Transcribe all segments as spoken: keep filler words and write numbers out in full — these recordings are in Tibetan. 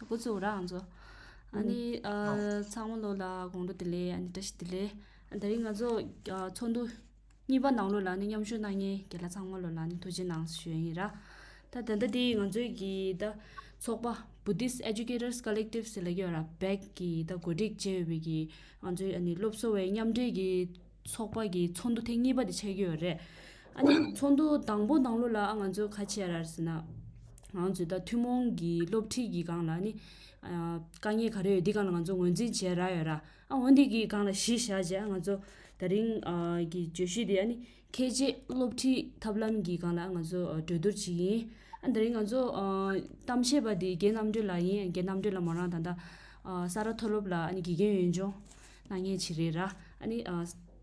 འགོ་ཚུགས་ར་ང་ཚོ། ཨ་ནི་ཨ་ཚང་མ་ལོ་ལ་དགོང་དྲོ་བདེ་ལེགས། ཨ་ནི་བཀྲ་ཤིས་བདེ་ལེགས། ཨ་ད་རིང་ང་ཚོ་ཨ་ཚོགས་འདུ་གཉིས་པ་ནང་ལོགས་ལ་ཨ་ནི་མཉམ་ཞུགས་གནང་མཁན་རྒན་ལགས་ཚང་མ་ལོ་ལ་ཨ་ནི་ཐུགས་རྗེ་གནང་ཞུ་ཡ་ཡིན་ར། ད་ད་ལྟ་དེ་ང་ཚོའི་གི་ད་ཚོགས་པ་Buddhist Educators Collective ཟེར་ལབ་ཀྱི་ཡོད་ར། བེག་གི་ད་གོ་སྒྲིག་བྱས་ཡོད་པའི་གི་ང་ཚོའི་ཨ་ནི་སློབ་གསོ་བའི་མཉམ་འབྲེལ་གྱི་ཚོགས་པ་གི་ཚོགས་འདུ་ཐེངས་གཉིས་པ་དེ་ཆགས་ཀྱི་ཡོད་རེད། ཨ་ནི་ཚོགས་འདུ་དང་པོ་ནང་ལོགས་ལ་ཨ་ང་ཚོ་ག་བྱས་ཡ་ར་ཟེར་ན། ང་ཚོས་ད་ཐུན་མོང་གི་སློབ་ཁྲིད་ཀྱི་སྒང་ལ་ཨ་ནི་ཨ་དཀའ་ངལ་ག་རེ་ཡོད་འདི་སྒང་ལ་ང་ཚོ་ངོས་འཛིན་བྱས་ར་ཡོད་ར། ཨ་འོ་འདི་གི་སྒང་ལ་གཞི་བཞག་བྱས་ཨ་ང་ཚོ་ད་རིང་ཨ་གི་བརྗོད་གཞི་དེ་ཨ་ནི་ཁྱད་ཆོས་སློབ་ཁྲིད་ཐབས་ལམ་གྱི་སྒང་ལ་ཨ་ང་ཚོ་ཨ་གྲོས་བསྡུར་བྱེད་ཀྱི་ཡིན། ཨ་ད་རིང་ང་ཚོ་ཨ་གཏམ་བཤད་པ་དེ་རྒན་རྣམ་གྲོལ་ལགས་ཡིན། རྒན་རྣམ་གྲོལ་ལགས་མོ་རང་ད་ལྟ་ཨ་ས་རཱ་མཐོ་སློབ་ལ་ཨ་ནི་དགེ་རྒན་ཡོན་སྦྱོང་གནང་མཁན་ཅིག་རེད་ར། ཨ་ནི་ཨ་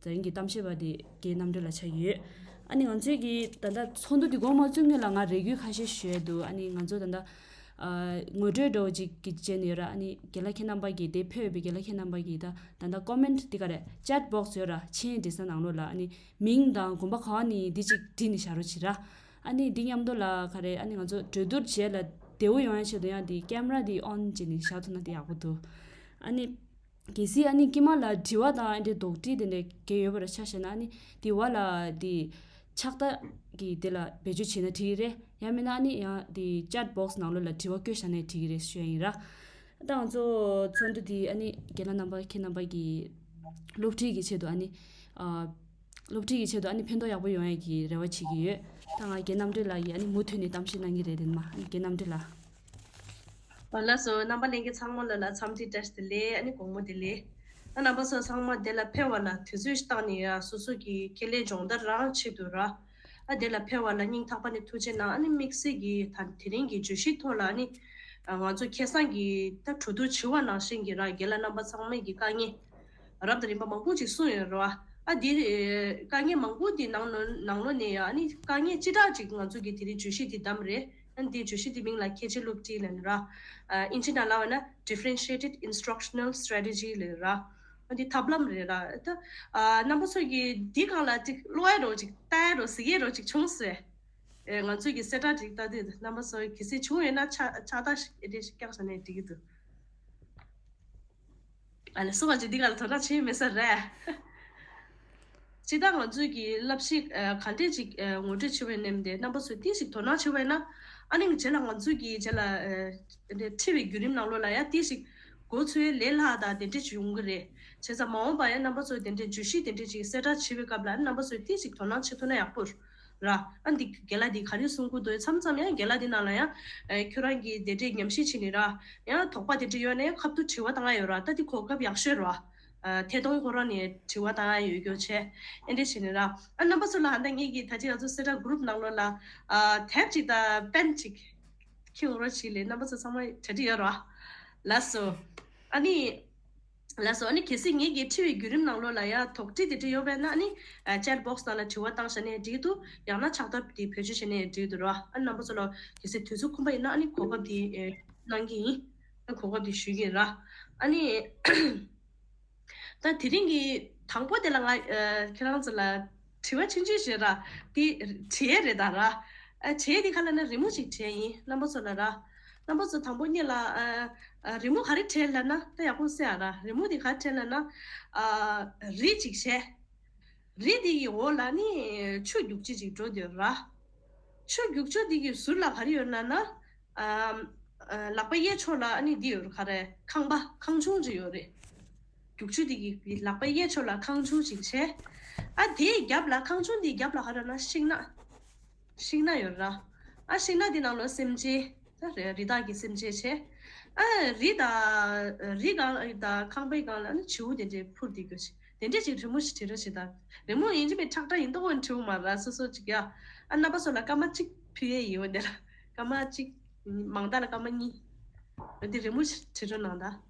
དེ་རིང་གི་གཏམ་བཤད་པ་དེ་རྒན་རྣམ་གྲོལ་ལགས་ཆགས་ཡོད། ཨ་ནི་ང་ཚོའི་གི་ད་ལྟ་ཚོགས་འདུ་དེ་འགོ་མ་བཙུགས་སྔོན་ལ་ང་རེ་སྐུལ་ཁ་ཤས་ཞུ་ཡས་འདུག་ཨ་ནི་ང་ཚོ་ད་ལྟ་ཨ་ངོ་སྤྲོད་འདྲ་བོ་ཅིག་གི་བྱས་ནས་ཡོད་ར། ཨ་ནི་རྒན་ལགས་ཁྱེད་རྣམ་པ་གི་དེ་ཕེབས་ཡོད་པའི་རྒན་ལགས་ཁྱེད་རྣམ་པ་གི་ད་ད་ལྟ་ཀོ་མེན་ཊི་དེ་ག་རེ་ཅེ་ཊི་བོག་སི་ཡོད་ར། མཆན་འབྲི་ས་ནང་ལོགས་ལ་ཨ་ནི་མིང་དང་དགོན་པ་ག་བ་ནས་འདི་ཅིག་བྲིས་ནས་བཞག་རོགས་བྱེད་ར། ཨ་ནི་འདི་མཉམ་དུ་ལ་ག་རེ་ཨ་ནི་ང་ཚོ་གྲོས་བསྡུར་བྱས་ལ་བདེ་བོ་ཡོང་ཡ་ཆེད་དུ་ཡང་འདི་ཀེམ་ར་འདི་ཨོན་བྱས་ནས་བཞག་ཐུབ་ན་དེ་ཡག་པོ་འདུག་ཨ་ནི་གལ་སྲིད་ཨ་ནི་དཀྱིལ་མ་ལ་དྲི་བ་དང་ཨ་འདྲའི་དོགས་འདྲི་དེ་འདྲ་གལ་ཡོད་པ་ར་ཆ་བཞག་ན་ཨ་ནི་དེ་བ་ལ་དེ་ཕྱག་རྟགས་ཀྱི་དེ་ལ་བེད་སྤྱོད་བྱས་ན་འགྲིག་གི་རེད། ཡང་མིན་ན་ཨ་ནི་ཡང་དེ་ཅེ་ཊི་བོག་སི་ནང་ལོགས་ལ་དྲི་བ་བཀོད་བཞག་ན་འགྲིག་གི་རེད་ཞུ་ཡ་ཡིན་ར། ད་ང་ཚོ་ཚོགས་འདུ་དེ་ཨ་ནི་རྒན་ལགས་རྣམ་པ་ཁྱེད་རྣམ་པ་གི་སློབ་ཁྲིད་ཀྱི་ཆེད་དུ་ཨ་ནི་ཨ་སློབ་ཁྲིད་ཀྱི་ཆེད་དུ་ཨ་ནི་ཕན་ཐོགས་ཡག་པོ་ཡོང་ཡ་གི་རེ་བ་བྱེད་ཀྱི་ཡོད། ད་ང་རྒན་རྣམ་གྲོལ་ལགས་ཀྱིས་ཨ་ནི་མུ་མཐུད་ནས་གཏམ་བཤད་གནང་གི་རེད་དེ་ནི་མ་ཨ་ནི་རྒན་རྣམ་གྲོལ་ལགས། ཨ་ལགས་སོ། རྣམ་པ་ལྷན་རྒྱས་ཚང་མ་ལོ་ལ་འཚམས་འདྲི་བཀྲ་ཤིས་བདེ་ལེགས། ཨ་ནི་དགོང་མོ་བདེ་ལེགས། ཨ་རྣམ་པ་ཚོ་ཚང་མ་དེ་ལ་ཕེབས་པ་ལ་དུས་ཚོད་བཏང་ནས་ཡ་སོ་སོ་གི་ཁེ་ལས་སྦྱོང་བརྡར་རང་ཆེད་དུ་ར། ཨ་དེ་ལ་ཕེབས་པ་ལ་སྙིང་ཐག་པ་ནས་ཐུགས་རྗེ་གནང་། ཨ་ནི་དམིགས་བསལ་གྱི་ད་དེ་རིང་གི་བརྗོད་གཞིའི་ཐོག་ལ་ཨ་ནི་ང་ཚོ་ཁ་སང་གི་ད་གྲོས་བསྡུར་བྱས་པ་ནང་བཞིན་གྱི་ར་རྒན་ལགས་རྣམ་པ་ཚང་མས་ཀྱི་དཀའ་ངལ་རབ་དང་རིམ་པ་མང་པོ་ཅིག་གསུངས་ཡོད་རེད་བ། ཨ་དེ་དཀའ་ངལ་མང་པོ་དེ་ནང་ལོ་ནང་ལོ་ནས་ཡ་ཨ་ནི་དཀའ་ངལ་ཅི་དྲག་ཅིག་ང་ཚོ་གི་དེ་རིང་བརྗོད་གཞི་དེ་བདམས་རེད། ཨ་ནི་དེའི་བརྗོད་གཞི་དེ་མིང་ལ་ཁྱད་ཆོས་སློབ་ཁྲིད་ལབ་ནི་ར། ཨ་ཨིན་ཇི་ནང་ལབ་པ་ན་differentiated instructional strategy ལབ་ར། ཨ་འདི་ཐབས་ལམ་རེད་ར། ད་ཨ་རྣམ་པ་ཚོ་གིས་འདི་སྒང་ལ་ཅིག་ཀློག་ཡ་རོ་ཅིག་ལྟ་ཡ་རོ་གཟིགས་ཡ་རོ་ཅིག་བྱུང་སོང་། ཨེ་ང་ཚོ་གི་གསལ་བསྒྲགས་ཅིག་ལྟ་དུས་རྣམ་པ་ཚོ་གལ་སྲིད་བྱུང་ཡོད་ན་ཕྱག་ཕྱག་རྟགས་ཤིག་ཨེ་འདྲས་ཤིག་བཀྱག་བཞག་ནས་འགྲིག་གི་འདུག་ཨ་ལས་སུ་བ་ཅིག་འདི་ག་ལ་དོ་སྣང་བྱེད་མེད་ས་རེད། སྤྱིར་བཏང་ང་ཚོའི་གི་བསླབ་གཞི་ཨ་ག་འདྲས་ཅིག་ཨ་ངོ་སྤྲོད་བྱེད་པའི་ནེམ་དེ་རྣམ་པ་ཚོས་ཏིག་ཞིག་དོ་སྣང་བྱེད་པ་ཡིན་ན། ཨ་ནི་རྗེས་ལ་ང་ཚོའི་གི་རྗེས་ལ་ཨ་འདི་ཁྲིད་པའི་བརྒྱུད་རིམ་ནང་ལོགས་ལ་ཡང་ཏིག་ཞིག་གོ་ཚོད་ལས་སླ་དང་དེ་འདྲས་ཅིག་ཡོང་གི་རེད། བྱས་ཙང་མ་འོངས་པ་ཡང་རྣམ་པ་ཚོས་དེ་འདྲས་བརྗོད་གཞི་དེ་འདྲས་ཅིག་གསལ་བསྒྲགས་བྱེད་པའི་སྐབས་ལ་རྣམ་པ་ཚོས་ཏིག་ཞིག་དོ་སྣང་བྱེད་ཐུབ་ན་ཡག་པོ་ར། ཨ་འདི་རྒན་ལགས་འདི་ག་རེ་གསུང་གི་འདུག་མཚམས་མཚམས་ཡང་རྒན་ལགས་འདི་ནང་ལ་ཡང་ཨ་ཁྱོད་རང་གིས་དེ་འདྲས་ཉམས་ཞིབ་བྱེད་ནི་ར། ཡང་དོགས་པ་དེ་འདྲ་ཡོད་ན་ཡང་ཁ་ཐུག་དྲི་བ་བཏང་ཡ་ཡོད་ར། ད་འདི་གོ་སྐབས་ཡག་ཤོས་ར། ཨ་ཐད་གཏོང་ཁོ་རང་ནས་དྲི་བ་བཏང་ཡ་ཡོད་རྒྱུ་བྱས་ཨེ་འདྲ་བྱས་ནས་ར། ཨ་རྣམ་པ་ཚོ་ལ་ཨ་ད་ངེད་ཀྱིས་ད་ཅི་ང་ཚོ་གསལ་བསྒྲགས་གུ་རུབ་ནང་ལོགས་ལ་ཨ་དེབ་ཅིག་དང་པེན་ཅིག་ཁྱེར་འོང་རོགས་བྱེད་ལས་རྣམ་པ་ཚོ་ཚང་མ་གྲ་སྒྲིག་ཡོད་ར། ལགས་སོ། ཨ་ནི། ལགས་སོ། ཨ་ནི་གལ་སྲིད་ངེད་ཀྱིས་ཁྲིད་པའི་བརྒྱུད་རིམ་ནང་ལོགས་ལ་ཡང་དོགས་འདྲི་དེ་འདྲ་ཡོད་པས་ན་ཨ་ནི་ཅེ་ཊི་བོག་སི་ནང་ལ་དྲི་བ་བཏང་བཞག་ནའི་འགྲིག་འདུག་ཡང་ན་ཕྱག་དེབ་དེ་བེད་སྤྱོད་བྱས་ནའི་འགྲིག་འདུག་ར། ཨ་ནི་རྣམ་པ་ཚོ་ལ་གལ་སྲིད་དུས་ཚོད་ཁོམ་པ་ཡིན་ན་ཨ་ནི་གོ་སྐབས་དེ་གནང་གི་ཡིན། ཨ་གོ་སྐབས་དེ་ཞུ་གི་ཡིན་ར། ཨ་ནི། ད་དེ་རིང་གི་དང་པོ་དེ་ལ་ང་ཁྱེད་རང་ཚོ་ལ་དྲི་བ་ཆུང་ཆུང་ཞིག་ར། དེ་དྲི་ཡས་རེད་ད་ར། ཨ་དྲི་ཡས་དེ་ག་ལབ་ན་རི་མོ་ཞིག་བྲིས་ཡིན་རྣམ་པ་ཚོ་ལ་ར། རྣམ་པ་ཚོ་དང་པོ་ཉིད་ལ་ཨ་ཨ་རི་མོ་ག་རེ་བྲིས་ལབ་ན་ད་ཡག་པོ་གསན་ཨ་ར། རི་མོ་དེ་ག་རེ་བྲིས་ལབ་ན་ཨ་རི་ཅིག་བྱས། རི་དེ་ཡི་འོག་ལ་ནི་ཆུ་རྒྱུག་ཆུ་ཅིག་འགྲོ་འདུག་ར། ཆུ་རྒྱུག་ཆུ་དེ་གི་ཟུར་ལ་ག་རེ་ཡོད་ལབ་ན། ཨ་ཨ་ལག་པ་གཡས་ཕྱོགས་ལ་ཨ་ནི་འདི་ཡོད་རེད། ག་རེ་ཁང་པ་ཁང་ཆུང་ཅིག་ཡོད་རེད། རྒྱུག་ཆུ་དེ་གི་ལག་པ་གཡས་ཕྱོགས་ལ་ཁང་ཆུང་ཅིག་བྱས། ཨ་དེའི་རྒྱབ་ལ་ཁང་ཆུང་དེའི་རྒྱབ་ལ་ག་རེ་ཡོད་ན་ཤིང་ནགས། ཤིང་ནགས་ཡོད་ར། ཨ་ཤིང་ནགས་དེ་ནང་ལ་སེམས་ཅན། ད་རེ་རི་དྭགས་ཀྱི་སེམས་ཅན་བྱས། ཨ་རི་དང་རི་སྒང་དང་ཁང་པའི་སྒང་ལ་ཨ་ནི་བྱིའུ་དེ་འདྲས་འཕུར་བསྡད་རྒྱུ་ཞིག་དེ་འདྲས་ཅིག་རི་མོ་ཞིག་བྲིས་རོགས་བྱེད་དང་། རི་མོ་ཡིན་གཅིག་མིན་ཁྲག་ཁྲག་ཡིན་མདོག་ཁ་པོ་བྲིས་མ་ར། སོ་སོ་ཅིག་ཡ། ཨ་རྣམ་པ་ཚོ་ལ་སྐར་མ་གཅིག་ཕུལ་ཡས་ཡིན། འོ་འདི་ལ་སྐར་མ་གཅིག་མང་མཐའ་ལ་སྐར་མ་གཉིས། འོ་འདི་རི་མོ་ཞིག་བྲིས་རོགས་གནང་དང་།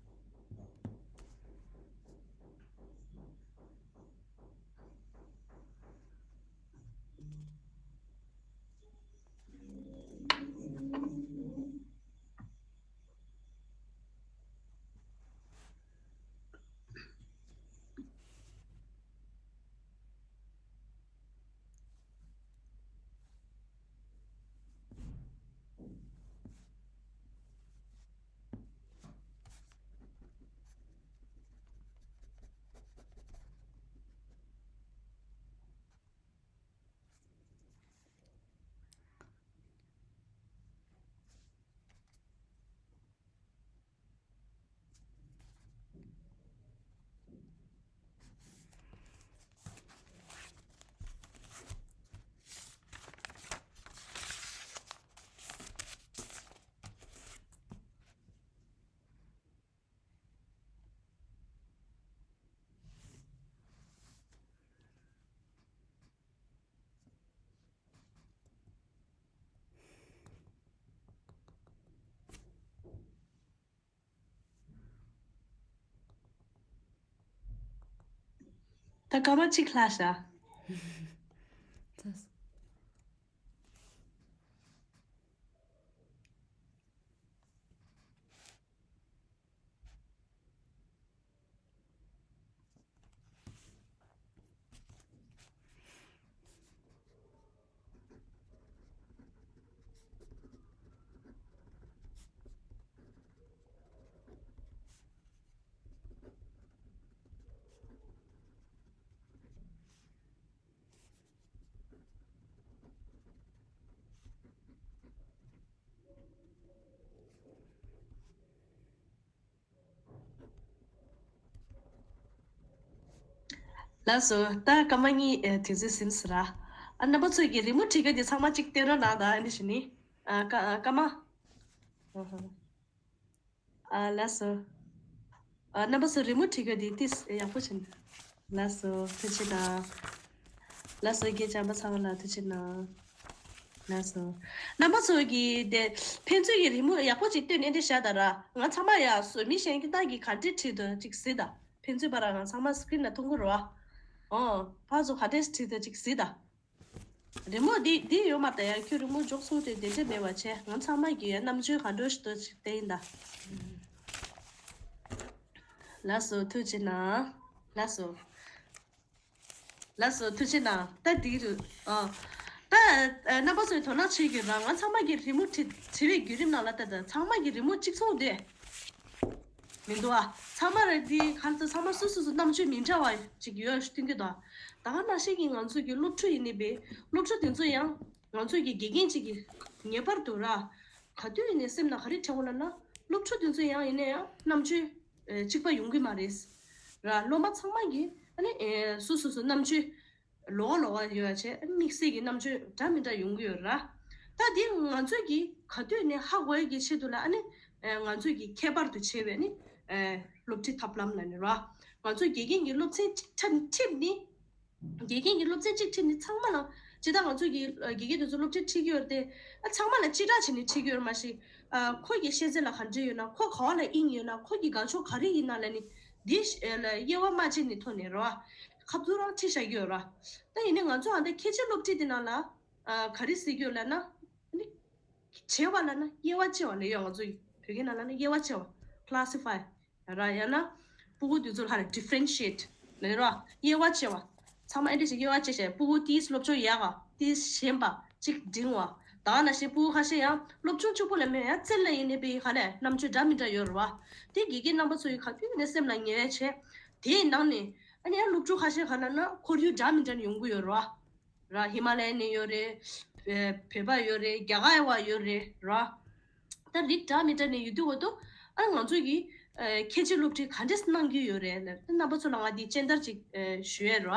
ད་སྐར་མ་གཅིག་ལྷག་ཤག་ལགས་སོ། ད་སྐར་མ་གཉིས་ཨེ་དུས་ཚོད་ཟིན་སོང་ར། ཨ་རྣམ་པ་ཚོ་གི་རི་མོ་བྲིས་རྒྱུ་དེ་ཚང་མ་གཅིག་སྟོན་རོགས་གནང་དང་། ཨ་ནི་ཞུ་ནི། ཨ་ཀ་ཨ་ཀརྨ། ཨ་ལགས་སོ། ཨ་རྣམ་པ་ཚོ་རི་མོ་བྲིས་རྒྱུ་དེ་ཏིས་ཡག་པོ་བྱུང་། ལགས་སོ། ཐུགས་རྗེ་གནང་། ལགས་སོ། རྒན་བྱམས་པ་ཚང་མ་ལ་ཐུགས་རྗེ་གནང་། ལགས་སོ། རྣམ་པ་ཚོ་གིས་དེ་ཕན་ཚུན་གྱི་རི་མོ་ཡག་པོ་ཅིག་སྟོན་ཨེ་འདྲ་བཞག་དང་ར། ང་ཚང་མ་ཡ་སོ་མི་གཞན་གྱི་རྟགས་ཀྱི་ག་འདྲས་བྲིས་འདུག་ཅིག་གཟིགས་དང་། ཕན་ཚུན་བར་ང་ཚང་མ་སི་ཀི་རིན་ལ་མཐོང་གི་རེད་བ། ཨོ་ཕར་ཚུར་ག་འདྲས་བྲིས་འདུག་ཅིག་གཟིགས་དང་། རི་མོ་འདི་འདི་ཡོད་མ་རེད་ཡ། ཁྱོད་རི་མོ་འཇོག་ཚུལ་དེ་དེ་འདྲས་མེད་པ་བྱས། ང་ཚང་མ་གི་ཡ་རྣམ་དཔྱོད་ག་འདྲ་ཞིག་འདུག་ཅིག་བལྟས་ཡིན་ད། ལགས་སོ། ཐུགས་རྗེ་གནང་། ལགས་སོ། ལགས་སོ། ཐུགས་རྗེ་གནང་། ད་འདི་རུ་ཨ་ད་ཨ་རྣམ་པ་ཚོས་དོ་སྣང་བྱེད་དགོས་ར། ང་ཚང་མ་གི་རི་མོ་བྲི་བྲི་བའི་བརྒྱུད་རིམ་ནང་ལ་ད་ད་ཚང་མ་གི་རི་མོ་གཅིག་མཚུངས་དེ་མི་འདུག་ཨ། ཚང་མ་རེད་དེ་ག་ཚོད་ཚང་མ་སོ་སོ་སོ་རྣམ་དཔྱོད་མི་འདྲ་བ་ཅིག་ཡོད་སྟོན་གྱི་འདུག་ད་ག་ནང་བཞིན་གྱི་ང་ཚོ་གི་སློབ་ཕྲུག་ཡིན་ནི་པས། སློབ་ཕྲུག་དེ་ཚོ་ཡང་ང་ཚོ་གི་དགེ་རྒན་ཅིག་གིས་ངེས་པར་དུ་ར་ག་དུས་ཡིན་ནའི་སེམས་ལ་ག་རེ་དྲན་དགོས་ལབ་ན། སློབ་ཕྲུག་དེ་ཚོ་ཡང་ཡིན་ན་ཡང་རྣམ་དཔྱོད་ཨེ་གཅིག་པ་ཡོང་གི་མ་རེད། ར་སློབ་མ་ཚང་མ་གིས་ཨ་ནི་ཨེ་སོ་སོ་སོ་རྣམ་དཔྱོད་ལོགས་ལོགས་ཡོད་བྱས། དམིགས་བསལ་གྱི་རྣམ་དཔྱོད་འདྲ་མི་འདྲ་ཡོང་གི་ཡོད་ར། ད་འདི་ང་ཚོས་ཀྱིས་ག་དུས་ནས་ཧ་གོ་ཡ་གི་ཆེད་དུ་ལ་ཨ་ནི་ཨེ་ང་ཚོས་ཀྱིས་ཁྱད་པར་དུ་བྱས་པའི་ནི་ཨེ་སློབ་ཁྲིད་ཐབས་ལམ་ལ་ནི་ར། ང་ཚོས་དགེ་རྒན་གྱི་སློབ་ཚན་གཅིག་ཁྲིད་ནི། དགེ་རྒན་གྱི་སློབ་ཚན་གཅིག་ཁྲིད་ནི་ཚང་མ་ལ། ཇི་ལྟར་ང་ཚོས་ཀྱི་ཨ་དགེ་རྒན་དེ་ཚོ་སློབ་ཁྲིད་ཁྲིད་ཀྱི་ཡོད་རེད་དེ། ཨ་ཚང་མ་ལ་གཅིག་གྲགས་བྱས་ནས་ཁྲིད་ཀྱི་ཡོད་མ་ཞིག་ཨ་ཁོ་གི་ཤེས་ཚད་ལ་ག་འདྲ་ཡོད་ན། ཁོ་ག་བ་ལ་དབྱིངས་ཡོད་ན། ཁོ་གི་དགའ་ཕྱོགས་ག་རེ་ཡིན་ན་ལ་ནི་འདི་ཨ་ལ་དབྱེ་བ་མ་ཕྱེ་ནི་ཐོག་ནས་རོ། ཁ་ཐུག་རང་ཁྲིད་བཞག་གི་ཡོད་ར། ད་ཡིན་ནའི་ང་ཚོ་ཨ་ད་ཁྱད་ཆོས་སློབ་ཁྲིད་དེ་ནང་ལ་ཨ་ག་རེ་ཟེར་གྱི་ཡོད་ལབ་ན། ཨ་ནི་བྱེ་བ་ལབ་ན་དབྱེ་བ་ཕྱེ་བ་ལབ་ཡོད། ང་ཚོ་ཡི་བོད་སྐད་ནང་ལབ་ན་དབྱེ་བ་ཕྱེ་བ། Classify ར། ཡང་ན་ཕྲུ་གུ་དེ་ཚོ་ལ་ཧ་ལས་differentiate ལབ་ར། དབྱེ་བ་ཕྱེ་བ། ཚང་མ་ཨེ་འདྲ་ཞིག་དབྱེ་བ་ཕྱེ་བྱས། ཕྲུ་གུ་དེའི་སློབ་སྦྱོང་ཡག་ག་དེའི་ཞན་པ་གཅིག་འབྲིང་བ། ད་ག་ནང་བཞིན་ཕྲུ་གུ་ཁ་ཤས་ཡང་སློབ་སྦྱོང་གཅིག་པོ་ལ་མེད་ཡང་རྩལ་ལ་ཡིན་ནའི་པའི་ཧ་ལས་རྣམ་དཔྱོད་འདྲ་མི་འདྲ་ཡོད་རེད་བ། དེ་དགེ་རྒན་རྣམ་པ་ཚོ་ཡིས་ག་དུས་ནས་སེམས་ལ་ངེས་པ་བྱས། དེའི་ནང་ནས་ཨ་ནི་ཡང་སློབ་ཕྲུག་ཁ་ཤས་ག་ལབ་ན་ཁོར་ཡུག་འདྲ་མི་འདྲ་ནས་ཡོང་གི་ཡོད་རེད་བ། ར། ཧི་མ་ལ་ཡ་ནས་ཡོད་རེད། བོད་པ་ཡོད་རེད། རྒྱ་གར་བ་ཡོད་རེད་ར། ད་རིགས་འདྲ་མི་འདྲ་ནས་ཡོད་དུས་འོ་དོ། ཨ་ང་ཚོ་གིས་ཁྱད་ཆོས་སློབ་ཁྲིད་ག་འདྲས་གནང་གི་ཡོད་རེད་ལབ། རྣམ་པ་ཚོ་ལ་ང་འདི་སྤྱན་བསྟར་ཅིག་ཞུ་ཡས་ར།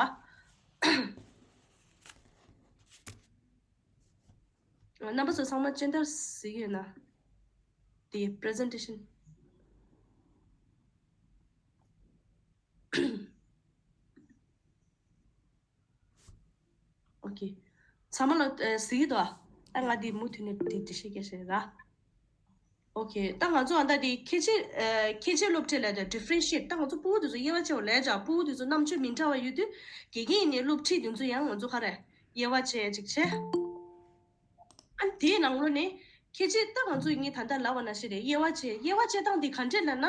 རྣམ་པ་ཚོ་ཚང་མ་སྤྱན་བསྟར་གཟིགས་ཡོད་ན། དེ་presentation། ཨོ་ཁེ། ཚང་མ་ལ་ཨ་གཟིགས་ཡོད་དོ། ཨ་ང་འདི་མུ་མཐུད་ནས་འདི་འགྲེལ་བཤད་རྒྱག་བྱས་ར། ཨོ་ཁེ། ད་ང་ཚོ་ཨ་ད་འདི་ཁྱད་ཆོས་ཨ་ཁྱད་ཆོས་སློབ་ཁྲིད་ལབ་དེ་differentiate། ད་ང་ཚོ་ཕྲུ་གུ་དེ་ཚོ་དབྱེ་བ་ཕྱེ་བ་ལབ་བྱས། ཕྲུ་གུ་དེ་ཚོ་རྣམ་དཔྱོད་མི་འདྲ་བ་ཡོད་དུས་དགེ་རྒན་ཡིན་ནའི་སློབ་ཁྲིད་དེ་ཚོ་ཡང་ང་ཚོ་ག་རེ་དབྱེ་བ་ཕྱེ་ཅིག་བྱས། ཨ་དེའི་ནང་ལོགས་ནས་ཁྱད་ཆོས་ད་ང་ཚོ་ངས་ད་ལྟ་ལབ་པ་ནང་བཞིན་རེད། དབྱེ་བ་ཕྱེ། དབྱེ་བ་ཕྱེ་སྟངས་འདི་ག་འདྲས་ལབ་ན།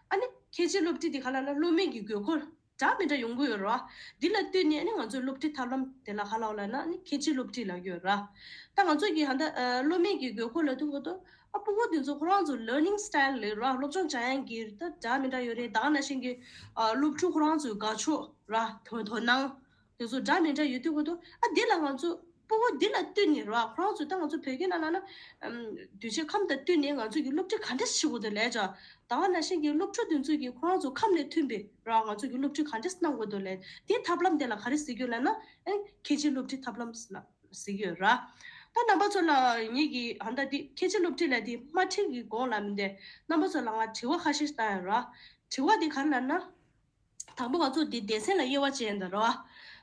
ཨ་ནི་ཁྱད་ཆོས་སློབ་ཁྲིད་འདི་ག་ལབ་ན་སློབ་མའི་གི་དགོས་མཁོ་འདྲ་མི་འདྲ་ཡོང་གི་ཡོད་རེད་བ། འདི་ལ་ལྟོས་ནས་ཨ་ནི་ང་ཚོའི་སློབ་ཁྲིད་ཐབས་ལམ་དེ་ལ་ག་ལབ་ལབ་ན་ཨ་ནི་ཁྱད་ཆོས་སློབ་ཁྲིད་ལབ་ཀྱི་ཡོད་རེད། ད་ང་ཚོ་གི་ཧ་ད་ཨ་སློབ་མའི་གི་དགོས་མཁོ་ལབ་དུས་གོ་དོ། ཨ་ཕྲུ་གུ་འདི་ཚོ་ཁོ་རང་ཚོ་learning style ལབ་ར། སློབ་སྦྱོང་སྦྱང་ཡག་གི་ད་འདྲ་མི་འདྲ་ཡོད་རེད། ད་ག་ནང་བཞིན་གྱི་ཨ་སློབ་ཕྲུག་ཁོ་རང་ཚོའི་དགའ་ཕྱོགས་ར། དོ་དོ་སྣང་དེ་ཚོ་འདྲ་མི་འདྲ་ཡོད་དུས་གོ་དོ། ཨ་འདི་ལ་ང་ཚོ་ཕྲུ་གུ་འདི་ལ་ལྟོས་ནས་ར། ཁོ་རང་ཚོ་ད་ང་ཚོ་བོད་སྐད་ནང་ལབ་ན་ཨམ་གདུལ་བྱའི་ཁམས་དང་བསྟུན་ནས་ང་ཚོ་གི་སློབ་ཁྲིད་ག་འདྲས་བྱེད་དགོས་འདུག་ལབ་བྱས། ད་ག་ནང་བཞིན་གྱི་སློབ་ཕྲུག་དེ་ཚོ་གི་ཁོ་རང་ཚོ་ཁམས་ལས་མཐུན་པའི་ར་ང་ཚོ་གི་སློབ་ཁྲིད་ག་འདྲས་གནང་དགོས་འདུག་ལབ། དེའི་ཐབས་ལམ་དེ་ལ་ག་རེ་ཟེར་གྱི་ཡོད་ལབ་ན། ཨེ་ཁྱད་ཆོས་སློབ་ཁྲིད་ཐབས་ལམ་ཟེར་ལབ་ཟེར་གྱི་ཡོད་ར། ད་རྣམ་པ་ཚོ་ལ་ངེད་ཀྱིས་ཧ་ད་འདི་ཁྱད་ཆོས་སློབ་ཁྲིད་ལབ་དེ་མ་ཁྲིད་ཀྱི་གོང་ལ་མི་འདི་རྣམ་པ་ཚོ་ལ་ང་དྲི་བ་ཁ་ཤས་བཏང་ཡོད་ར། དྲི་བ་འདི་ག་རེ་ལབ་ན། དང་པོ་ང་ཚོ་འདི་སྡེ་ཚན་ལ་དབྱེ་བ་ཕྱེ་ཡིན་ད་ར།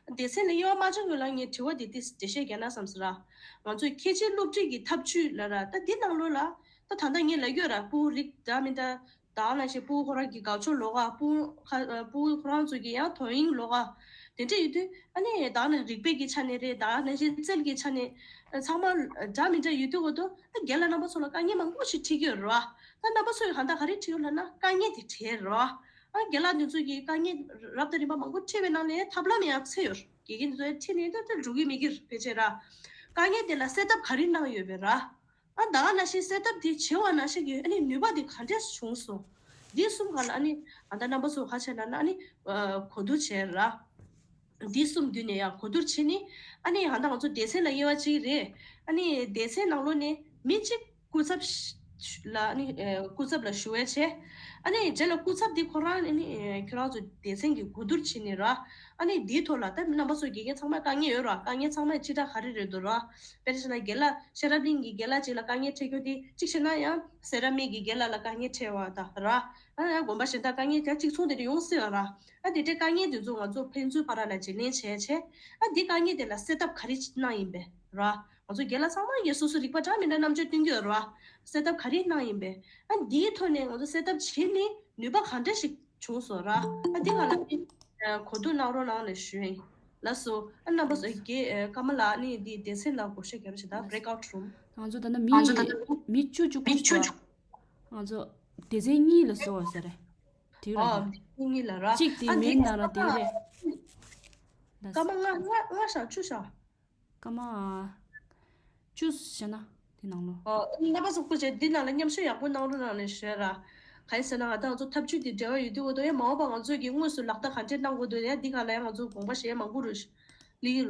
སྡེ་ཚན་ལ་དབྱེ་བ་མ་ཕྱེ་སྔོན་ལ་ངས་དྲི་བ་འདི་ཏིས་འགྲེལ་བཤད་རྒྱག་ན་བསམ་སོང་ར། ང་ཚོས་ཁྱད་ཆོས་སློབ་ཁྲིད་ཀྱི་ཐབས་ཇུས་ལབ་ར། ད་འདི་ནང་ལོགས་ལ་ད་ད་ལྟ་ངས་ལབ་ཡོད་ར། ཕྲུ་གུ་རིགས་འདྲ་མི་འདྲ། ད་ག་ནང་བཞིན་ཕྲུ་གུ་ཁོ་རང་གི་དགའ་ཕྱོགས་ལོགས་ཀ། ཕྲུ་གུ་ཁ་ཕྲུ་གུ་ཁོ་རང་ཚོ་གི་ཡང་དོ་དབྱིངས་ལོགས་ཀ། དེ་འདྲ་ཡོད་དུས་ཨ་ནི་ད་ནི་རིག་པའི་གི་ཆ་ནས་རེད། ད་ནང་བཞིན་རྩལ་གྱི་ཆ་ནས་ཚང་མ་འདྲ་མི་འདྲ་ཡོད་དུས་འོ་དོ་ཨ་རྒན་ལགས་རྣམ་པ་ཚོ་ལ་དཀའ་ངལ་མང་པོ་ཞིག་འཕྲད་ཀྱི་ཡོད་རེད་བ། ད་རྣམ་པ་ཚོ་ཡི་གང་ལྟར་ག་རེ་འཕྲད་ཡོད་ལབ་ན་དཀའ་ངལ་དེ་འཕྲད་རེད་བ། ཨ་རྒན་ལགས་འདི་ཚོ་གི་དཀའ་ངལ་རབ་དང་རིམ་པ་མང་པོ་འཕྲད་པའི་ནང་ནས་ཐབས་ལམ་ཡང་འཚོལ་ཡོད། དགེ་རྒན་འདི་ཚོ་ཡང་འཕྲད་ནས་ད་ད་འགྲོ་གི་མེད་ཀྱི་རེད་ཕལ་ཆེར་ར། དཀའ་ངལ་དེ་ལ་སེལ་ཐབས་ག་རེ་གནང་ཡོད་པས་ར། ཨ་ད་ག་ནང་བཞིན་སེལ་ཐབས་དེ་བྱེད་པ་ནང་བཞིན་གྱི་ཨ་ནི་ནུས་པ་དེ་ག་འདྲས་བྱུང་སོང་། འདི་གསུམ་ག་ལ་ཨ་ནི་ཨ་ད་རྣམ་པ་ཚོ་ག་བྱས་ན་ན་ཨ་ནི་གོ་བསྡུར་བྱས་ར། འདི་གསུམ་བསྡུས་ནས་ཡང་གོ་བསྡུར་བྱས་ནི་ཨ་ནི་ཨ་ད་ང་ཚོ་སྡེ་ཚན་ལ་དབྱེ་བ་གཅིག་རེད། ཨ་ནི་སྡེ་ཚན་ནང་ལོགས་ནས་མི་གཅིག་སྐུ་ཚབ་ལ་ཨ་ནི་སྐུ་ཚབ་ལ་ཞུ་བ་བྱས། ཨ་ནི་རྗེས་ལ་སྐུ་ཚབ་འདི་ཁོ་རང་ཨ་ནི་ཁྱོད་རང་ཚོ་སྡེ་ཚན་གྱི་གོ་བསྡུར་བྱས་ནི་ར། ཨ་ནི་འདིའི་ཐོག་ལ་ད་རྣམ་པ་ཚོ་དགེ་རྒན་ཚང་མ་དཀའ་ངལ་ཡོད་ར། དཀའ་ངལ་ཚང་མ་སྤྱི་བསྒྲགས་ག་རེ་རེད་འདུག་ར། དཔེར་ན་ཆ་ན་རྒན་ལགས་ཤེས་རབ་གླིང་གི་རྒན་ལགས་གཅིག་ལ་དཀའ་ངལ་འཕྲད་རྒྱུ་དེ་གཅིག་བྱས་ན་ཡང་སེ་ར་སྨད་ཀྱི་རྒན་ལགས་ལ་དཀའ་ངལ་འཕྲད་པ་དང་ར། ཨ་ཡང་དགོན་པ་གཞན་དག་དཀའ་ངལ་དེ་གཅིག་མཚུངས་དེ་འདྲ་ཡོང་སྲིད་པ་ར། ཨ་དེ་འདྲའི་དཀའ་ངལ་དེ་ཚོ་ང་ཚོ་ཕན་ཚུན་བར་ལ་བརྗེ་ལེན་བྱས་བྱས། ཨ་འདི་དཀའ་ངལ་དེ་ལ་སེལ་ཐབས་ག་རེ་གནང་ཡིན་པས་ར། ང་ཚོ་རྒན་ལགས་ཚང་མ་གིས་སོ་སོ་རིག་པ་འདྲ་མི་འདྲ་རྣམ་དཔྱོད་སྟོན་གྱི་ཡོད་ར། སེལ་ཐབས་ག་རེ་གནང་ཡིན་པས། ཨ་འདིའི་ཐོག་ནས་ང་ཚོ་སེལ་ཐབས་བྱས་ནས་ནུས་པ་ག་འདྲ་ཞིག་བྱུང་སོང་ར། ཨ་འདི་ག་ལ་ཨ་གོ་བསྡུར་གནང་རོགས་གནང་ལ་ཞུ་ཡིན། ལགས་སོ། ཨ་རྣམ་པ་ཚོ་རྒན་ཀརྨ་ལགས་ནི་འདི་སྡེ་ཚན་ལ་བགོ་བཤའ་རྒྱབ་ཞིག་དང་breakout room། ང་ཚོ་ད་ནི་མི་མི་བཅུ་བཅུ་གོ་ཞིག་ང་ཚོ་སྡེ་ཚན་གཉིས་ལ་བཟོ་བ་ཟེར་རེད། དེ་ར་ཨོ་ཡིན། སྡེ་ཚན་གཉིས་ལ་ར། གཅིག་དེ་ཨ་མིང་འདི་ནང་ལ་དེ་རེད། ཀརྨ་ལྔ་ལྔ་ལྔ་ཤག་བཅུ་ཤག་ཀརྨ་བཅུ་བྱས་ན་དེ་ནང་ལོ། ཨོ་རྣམ་པ་ཚོ་སྐུ་མཁྱེན་འདི་ནང་ལ་མཉམ་ཞུགས་ཡག་པོ་གནང་རོགས་གནང་ལེ་ཞུ་ར། གང་ཡིན་ཟེར་ན་ང་དང་ང་ཚོ་འཐབ་ཇུས་འདི་འབྲེལ་བ་ཡོད་དུས་འོ་དོ་ཡང་མ་འོངས་པ་ང་ཚོ་གི་དངོས་སུ་ལག་བསྟར་ག་འདྲས་གནང་དགོས་འདུག་ཡང་འདི་ག་ལ་ཡང་ང་ཚོ་དགོངས་པ་བཞེས་མང་པོ་རུ་སླེབས་ཡིན་ར། ད་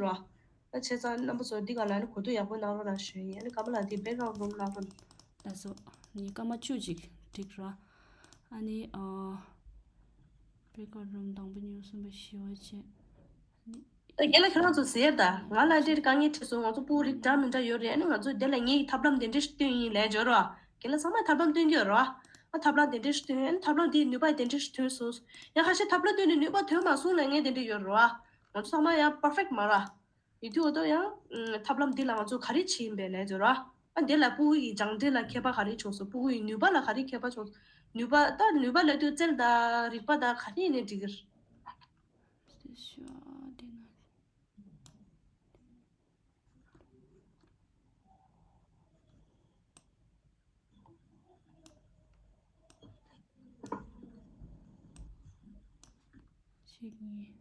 བྱས་ཙང་རྣམ་པ་ཚོ་འདི་ག་ལ་ནི་གོ་བསྡུར་ཡག་པོ་གནང་རོགས་གནང་ཞུ་ཡིན། ཨ་ནི་ཀརྨ་ལགས་འདི་breakout room གནང་རོགས་གནང་། ལགས་སོ། ནི་ཀརྨ་བཅུ་ཅིག་འགྲིག་ར། ཨ་ནི་ཨ་breakout room དང་པོ་གཉིས་པ་གསུམ་པ་བཞི་པ་བཅས། རྒན་ལགས་ཁྱེད་རང་ཚོ་ཟེར་ད། ང་ལ་འདྲེར་དཀའ་ངལ་འཕྲད་སོང་། ང་ཚོ་ཕྲུ་གུ་རིགས་འདྲ་མི་འདྲ་ཡོད་རེད། ཨ་ནི་ང་ཚོ་དེ་ལ་ངའི་ཐབས་ལམ་དེ་འདྲ་ཞིག་བཏོན་ཡིན་ལས་འབྱོར་བ། རྒན་ལགས་ཚང་མས་ཐབས་ལམ་བཏོན་གྱི་ཡོད་རེད་བ། ཨ་ཐབས་ལམ་དེ་འདྲ་ཞིག་བཏོན་ཡིན། ཨ་ནི་ཐབས་ལམ་དེའི་ནུས་པ་དེ་འདྲ་ཞིག་ཐོན་སོང་། ཡང་ཁ་ཤས་ཐབས་ལམ་བཏོན་ནས་ནུས་པ་ཐོན་མ་སོང་ལབ་མཁན་དེ་འདྲ་ཡོད་རེད་བ། ང་ཚོ་ཚང་མ་ཡང་perfect མ་རེད། ཡིན་དུས་འོ་དོ་ཡང་ཐབས་ལམ་འདི་ལ་ང་ཚོ་ག་རེ་བྱེད་ཡིན་པས་ལས་འབྱོར་བ། ཨ་འདི་ལ་ཕྲུ་གུ་ཡི་སྦྱངས་འབྲས་ལ་ཁྱད་པར་ག་རེ་བྱུང་སོང་། ཕྲུ་གུ་ཡི་ནུས་པ་ལ་ག་རེ་ཁྱད་པར་བྱུང་སོང་། ནུས་པ་ད་ནུས་པ་ལབ་དུས་རྩལ་དང་རིག་པ་དང་ག་རེ་ཡིན་ནའི་འགྲིག་གི་རེད། གཅིག་གཉིས།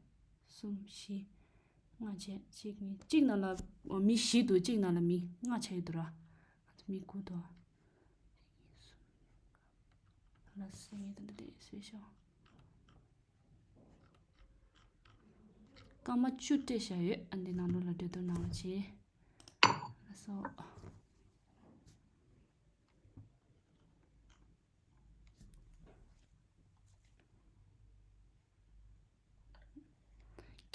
གསུམ། བཞི། ལྔ་བྱས། གཅིག་གཉིས། གཅིག་ནང་ལ་མི་བཞི་འདུག་གཅིག་ནང་ལ་མི་ལྔ་ཆགས་ཡོད་འདུག་ར། ང་ཚོ་མི་དགུ་འདུག་ལ་སེ་ངེས་དང་འདི་སེ་ཤོག་སྐར་མ་བཅུ་སྤྲད་བཞག་ཡོད། ཨ་འདི་ནང་ལོགས་ལ་གྲོས་བསྡུར་གནང་རོགས་བྱེད། ལགས་སོ།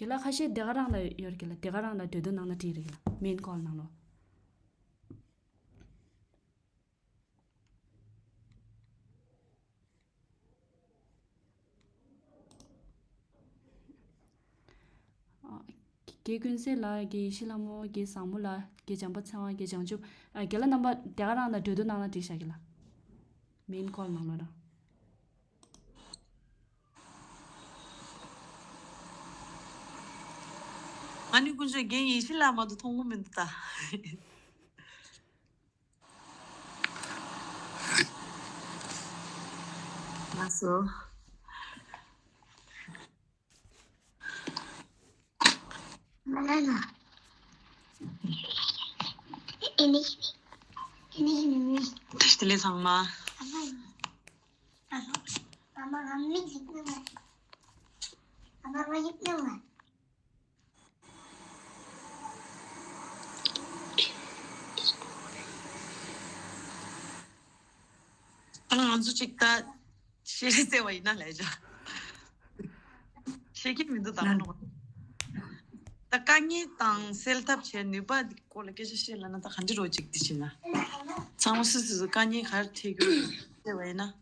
རྒན་ལགས་ཁ་ཤས་དེ་ག་རང་ལ་ཡོད་རེད། རྒན་ལགས་དེ་ག་རང་ལ་གྲོས་བསྡུར་གནང་ན་འགྲིག་རེད། རྒན་ལགས་མེན་ཀོལ་ནང་ལོགས། ཨ། རྒན་ཀུན་གསལ་ལགས། རྒན་ཡེ་ཤེས་ལྷ་མོ། རྒན་བཟང་མོ་ལགས། རྒན་བྱམས་པ་ཚེ་དབང་། རྒན་བྱང་ཆུབ། ཨ། རྒན་ལགས་རྣམ་པ་དེ་ག་རང་ལ་གྲོས་བསྡུར་གནང་ན་འགྲིག་ཤག་རྒན་ལགས། མེན་ཀོལ་ནང་ལོགས་ར། ང་ནི་ཀུན་སྤྱོད་རྒན་ཡེ་ཤེས་ལགས་མ་གཏོགས་མཐོང་གི་མི་འདུག་ད། ལགས་སོ། བཀྲ་ཤིས་བདེ་ལེགས་ཚང་མ། ང་ཚོ་གཅིག་ད་ཤེས་རིག་བརྩེ་བ་ཡིན་ན་ལས་བྱ། ཤེས་ཀྱི་མི་འདུག་ད་ལོ། ད་དཀའ་ངལ་དང་སེལ་ཐབས་བྱས་ནུས་པ་འདི་སྐོར་ལ་སྐད་ཆ་བཤད་ལབ་ན་ད་ག་འདྲ་རོ་གཅིག་འདི་བྱེད་ན། ཚང་མ་སུ་སུ་སུ་དཀའ་ངལ་ག་རེ་འཕྲད་ཀྱི་ཡོད་བཤད་པ་ཡིན་ན།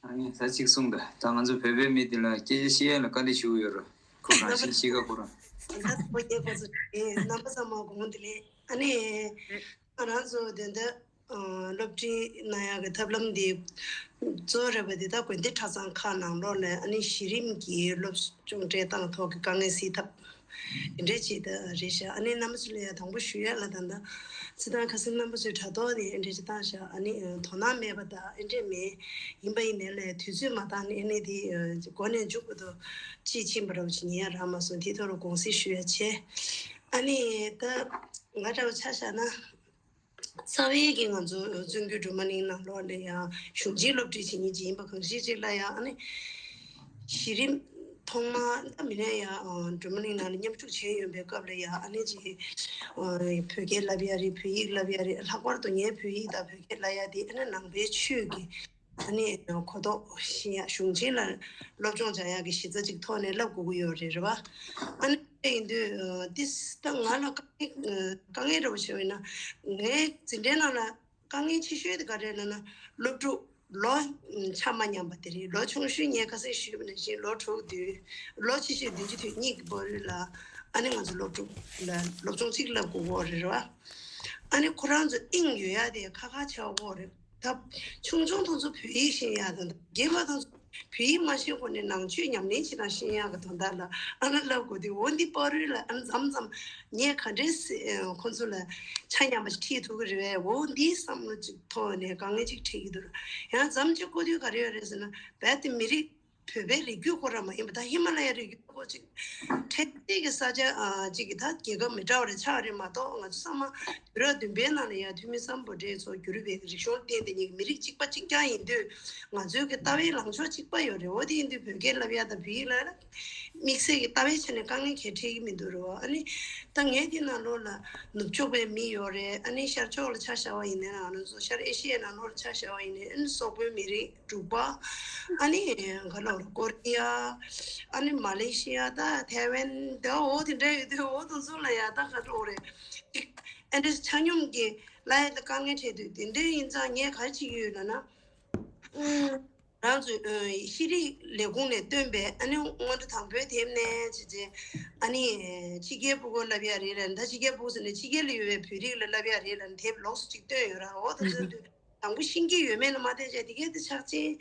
ཨ་ནི་ད་གཅིག་གསུངས་ད། ད་ང་ཚོ་བོད་པའི་མི་འདི་ལ་སྐད་ཆ་བཤད་ཡ་ལ་དཀའ་ལས་ཞུ་གི་ཡོད་རེད། ཁོ་རང་བཞིན་གཤིས་ཀ་ཁོ་རང་། ད་ཁོ་སྐྱེས་ཁོ་ཚོ་དེ་རྣམ་པ་ཚང་མ་དགོངས་དེ་ལས་ཨ་ནི་ང་རང་ཚོ་དེ་འདི་ སློབ་ཁྲིད་གནང་ཡག་གི་ཐབས་ལམ་འདི་གཙོ་བོ་རེད་པ། འདི་ད་དགོན་སྡེ་གྲྭ་ཚང་ཁག་ནང་ལོགས་ལ་ཨ་ནི་གཞི་རིམ་གྱི་སློབ་སྦྱོང་སྤྲད་སྟངས་ཐོག་གི་དཀའ་ངལ་སེལ་ཐབས་དེ་འདྲས་ཅིག་ད་རེད་ཤག་ཨ་ནི་རྣམ་པ་ཚོ་ལ་ཡང་དང་པོ་ཞུ་ཡ་ལ་ད་ལྟ་སྤྱིར་བཏང་ཁ་སང་རྣམ་པ་ཚོས་དྲ་ཐོག་ནས་ཨེ་འདྲས་ཅིག་བཏང་ཤག་ཨ་ནི་དོ་སྣང་མེད་པ་དང་ཨེ་འདྲས་མེད། ཡིན་པ་ཡིན་ནའི་ལས་དུས་ཚོད་མ་བཏང་ནས་ཨ་ནི་འདི་འགོ་ནས་མཇུག་བར་དུ་དཔྱིས་ཕྱིན་པ་འདྲ་བོ་ཅིག་ཉན་ཡ་རག་མ་སོང་། དེའི་ཐོག་ལ་དགོངས་སེལ་ཞུ་ཡ་བྱས། ཨ་ནི་ད་ང་འདྲ་བོ་ཆ་བཞག་ན། རྩ་བའི་གི་ང་ཚོ་བཙུན་དགོན་སྒྲོལ་མ་གླིང་ནང་ལོགས་ལ་ཡང་གཞུང་ཆེན་སློབ་ཁྲིད་བྱེད་མཁན་ཅིག་ཡིན་པ་གང་ཞིག་ཅིག་ལ་ཡང་ཨ་ནི་གཞི་རིམ་ཐོག་མ་ད་མི་ནས་ཡང་སྒྲོལ་མ་གླིང་ནང་ལ་མཉམ་ཞུགས་བྱས་ཡོད་པའི་སྐབས་ལ་ཡང་ཨ་ནི་ཅིག་བོད་སྐད་བསླབ་ཡ་རེད། བོད་ཡིག་བསླབ་ཡ་རེད། ལྷག་པར་དུ་ངའི་བོད་ཡིག་དང་བོད་སྐད་བསླབ་ཡ་དེ་ཨ་ནི་ནང་པའི་ཆོས་ཀྱི་ཨ་ནི་གོ་རྟོགས་ཤེས་ཡ། གཞུང་ཆེན་ལ་སློབ་སྦྱོང་སྦྱང་ཡག་གི་གཞི་རྩ་ཅིག་ཐོག་ནས་བསླབ་དགོས་ཀྱི་ཡོད་རེད། རེད་བ། ཨ་ནི་དེ་ཡིན་དུས་ཨ་ཏིས་ད་ང་ལ་དཀའ་ངལ་དཀའ་ངལ་འདྲ་བོ་བྱུང་བས་ན། ངའི་འཛིན་གྲྭའི་ནང་ལ་དཀའ་ངལ་ཆེ་ཤོས་དེ་ག་རེ་ལབ་ན། སློབ་ཕྲུག་ལོ་ཆ་མ་མཉམ་པ་དེ་རེད། ལོ་ཆུང་ཤོས་ངས་ཁ་སང་ཞུས་པ་ནང་བཞིན་ལོ་དྲུག་བདུན། ལོ་ཆེ་ཤོས་བདུན་ཅུ་དོན་གཉིས་ཀྱི་བར་ལ་ཨ་ནི་ང་ཚོ་སློབ་ཕྲུག་ལ་སློབ་སྦྱོང་གཅིག་བསླབ་དགོས་ཀྱི་ཡོད་རེད་བ། ཨ་ནི་ཁོ་རང་ཚོ་དབྱིངས་ཡོད་ཡ་དེ་ཁ་ཁ་ཆགས་ཀྱི་ཡོད་རེད། ད་ཆུང་ཆུང་དེ་ཚོ་བོད་ཡིག་ཤེས་ཡ་དང་། རྒན་པ་དེ་ཚོ་བོད་ཡིག་མ་ཤེས་གོང་ནས་ནང་ཆོས་ཉམས་ལེན་བྱེད་སྟངས་ཤེས་ཡ་གི་དོན་དག་ལ་ཨ་ནི་བསླབ་དགོས་དུས། འོ་འདི་བར་དུ་ལ་ཨ་ནི་མཚམས་མཚམས་ངས་ག་འདྲས་ཁོ་ཚོ་ལ་ཆ་མཉམ་པ་ཞིག་ཁྲིད་ཐུབ་ཀྱི་རེད་པས། འོ་འདིའི་བསམ་བློ་ཅིག་ཐོག་ནས་དཀའ་ངལ་ཅིག་འཕྲད་ཀྱི་འདུག་ཡང་མཚམས་ཅིག་གོ་དུས་ག་རེ་ཡོད་རེད་ཟེར་ན། རྦད་དེ་མི་རིགས་བོད་པའི་རིགས་རྒྱུད་ཁོ་རང་མ་ཡིན་པ། ད་ཧི་མ་ལ་ཡའི་རིགས་རྒྱུད་ཁོ་ཅིག་འཕྲེད་ཐིག་གི་ས་ཆ་ཨ་ཅིག་གི་ད་རྒྱལ་ཁབ་མི་འདྲ་བ་རེ་ཆགས་རེད་མ་གཏོགས། ང་ཚོ་ཚང་མ་དུས་རབས་བདུན་པའི་ནང་ལ་ཡ་ཐོན་མི་སམ་བྷོ་ཊ་ཚོ་བསྒྱུར་བའི་རིག་གཞུང་བརྟེན་དེ་ཉིད་ཀྱི་མི་རིགས་གཅིག་པ་གཅིག་རྐྱང་ཡིན་དུས། ང་ཚོའི་གི་ལྟ་བའི་ལངས་ཕྱོགས་གཅིག་པ་ཡོད་རེད། འོ་དེ་ཡིན་དུས་བོད་སྐད་བསླབ་ཡ་དང་བོད་ཡིག་ལ་དམིགས་བསལ་གྱི་ལྟ་བའི་ཆ་ནས་དཀའ་ངལ་གང་ཡང་འཕྲད་ཀྱི་མི་འདུག་རེད་བ། ཨ་ནི་ད་ངའི་དེ་ནང་ལོགས་ལ་ནུབ་ཕྱོགས་པའི་མི་ཡོད་རེད། ཨ་ནི་ཤར་ཕྱོགས་ལ་ཆ་བཞག་པ་ཡིན་ན། ང་རང་ཚོ་ཤར་ཨེ་ཤི་ཡའི་ནང་ལོགས་ལ་ཆ་བཞག་པ་ཡིན་ན། ཨ་ནི་སོག་པོའི་མི་རིགས། འབྲུག་པ། ཨ་ནི་ག་ལབ་རེད། ཀོ་རི་ཡ། ཨ་ནི་མ་ལེ་ཤི་ཡ་དང་ཐའེ་ཝན་དང་། འོ་དེ་འདྲ་ཡོད་དུས། འོ་དེ་ཚོ་ལ་ཡ་ད་ག་ལབ་རེད། ཨ་འདྲ་ཆ་སྙོམས་ཀྱི་ལ་ཡ་ད་དཀའ་ངལ་འཕྲད་དུས། དེ་འདྲ་ཡིན་ཙང་ངས་ག་རེ་བྱེད་ཀྱི་ཡོད་ལབ་ན། ཨུམ། ང་ཚོས་ཨ་ཤེས་རིག་ལས་ཁུངས་ནས་བཏོན་པའི་ཨ་ནི་སྔོན་འགྲོ་དང་པོའི་དེབ་ནས་བྱས་བྱས། ཨ་ནི་ཕྱི་རྒྱལ་ཕྲུ་གུར་བསླབ་ཡ་རེད་ལབ་ནས། ད་ཕྱི་རྒྱལ་ཕྲུ་གུ་ཟེར་ནས་ཕྱི་རྒྱལ་ལ་ཡོད་པའི་བོད་རིགས་ལ་བསླབ་ཡ་རེད་ལབ་ནས་དེབ་ལོགས་སུ་གཅིག་བཏོན་ཡོད་ར། འོ་ད་ཟེར་དུས། དང་པོ་ཤེས་ཀྱི་ཡོད་མེད་ལ་མ་བལྟས་བྱས། དེ་གས་དེ་ཕྱག་ཆེན་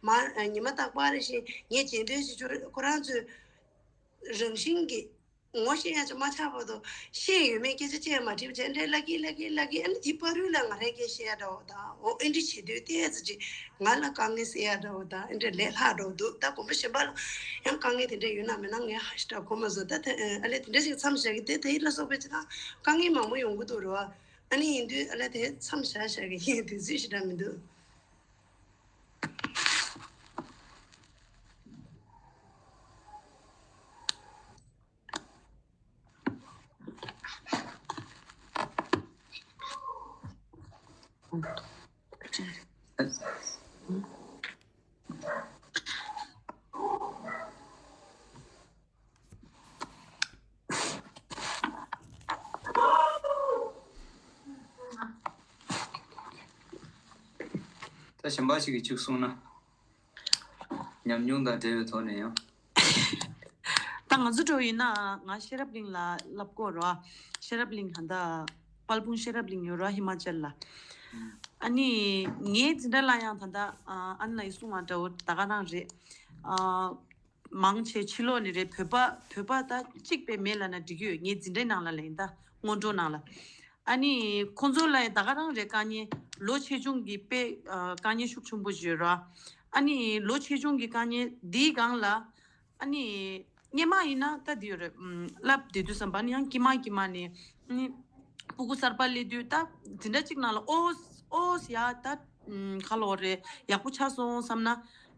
མ་ཉི་མ་རྟག་པར་རེ་བཞིན་ངས་རྗེས་ཟློས་བྱེད་ཆོག་ཁོ་རང་ཚོས་རང་བཞིན་གྱིས་ངོ་ཤེས་ཡ་ཅིག་མ་ཆགས་བར་དུ། ཤེས་ཡོད་མེད་སྐད་ཆ་བཤད་མ་དྲིས་པ་བྱས། འདྲ་བསླབ་ཀྱི་བསླབ་ཀྱི་བསླབ་ཀྱི། ཨ་ནི་དེ་བར་དུ་ལ་ང་རའི་སྐད་བཤད་ཡ་འདྲ་བོ་དང་། འོ་ཨེ་འདྲ་བྱེད་དུས་ཏོག་ཙམ་ཅིག་ང་ལ་དཀའ་ངལ་སེལ་ཡ་འདྲ་བོ་དང་། ཨེ་འདྲ་ལས་སླ་འདྲ་བོ་འདུག་ད་དགོན་པ་གཞན་པ་ལ་ཡང་དཀའ་ངལ་དེ་འདྲ་ཡོད་ན་མེད་ན་ངས་ཧ་ཤ་ད་གོ་མ་སོང་། ད་དེ་ཨ་ལས་དེ་འདྲ་ཞིག་མཚམས་བཞག་གི། དེ་དེ་ཡིན་ལ་སོགས་པའི་ཅི་དང་དཀའ་ངལ་མང་པོ་ཡོང་གི་འདུག་རེད་བ། ཨ་ནི་ཡིན་དུས་ཨ་ལས་དེ་མཚམས་བཞག་བཞག་གི་ཡིན། དུས་ཚོད་ཞེ་དྲག་མི་འདུག་ད་གཞན་པ་ཞིག་གིས་ཅིག་གསུངས་ན། ཉམས་མྱོང་དང་འབྲེལ་བའི་ཐོག་ནས་ཡང་། ད་ང་ཚོ་འགྲོ་ཡིན་ན། ང་ཤེས་རབ་གླིང་ལ་བསླབ་ཀྱི་ཡོད་རེད་བ། ཤེས་རབ་གླིང་། ད་ལྟ་དཔལ་སྤུངས་ཤེས་རབ་གླིང་ཡོད་རེད་བ། ཧི་མ་ཅལ་ལ། ཨ་ནི་ངའི་འཛིན་གྲྭ་ལ་ཡང་ད་ལྟ་ཨ་ཨན་ལགས་ཀྱིས་གསུངས་པ་འདྲ་བོ་ད་ག་རང་རེད། ཨ། མང་ཆེ་ཕྱི་ལོགས་ནས་རེད། བོད་པ་བོད་པ་ད་གཅིག་པོ་མེད་ལབ་ན་འགྲིག་གི་ཡོད། ངའི་འཛིན་གྲྭའི་ནང་ལ་ལ་ཡིན། ད་སྔོན་འགྲོ་ནང་ལ། ཨ་ནི་ཁོང་ཚོ་ལ་ཡང་ད་ག་རང་རེད། དཀའ་ངལ། ལོ་ཆེ་ཆུང་གི་དཔེ་ཨ་དཀའ་ངལ་ཤུགས་ཆེན་པོ་ཞིག་ཡོད་རེད། ཨ་ནི་ལོ་ཆེ་ཆུང་གི་དཀའ་ངལ་འདིའི་སྒང་ལ། ཨ་ནི་སྔོན་མ་ཡིན་ན་ད་འདི་ཡོད་རེད། ཨམ། བསླབ་བསྡད་དུས་ཙམ་པ་ནི་ཡང་དཀྱིལ་མ་དཀྱིལ་མ་ནས་ཨ་ནི་སྤུ་གུ་གསར་པ་སླེབས་དུས། ད་འཛིན་གྲྭ་གཅིག་ནང་ལ་ཨོ་ཨོ་ཡ་ད། ཨམ། ག་ལབ་རེད། ཡག་པོ་ཆགས་སོང་བསམ་ན།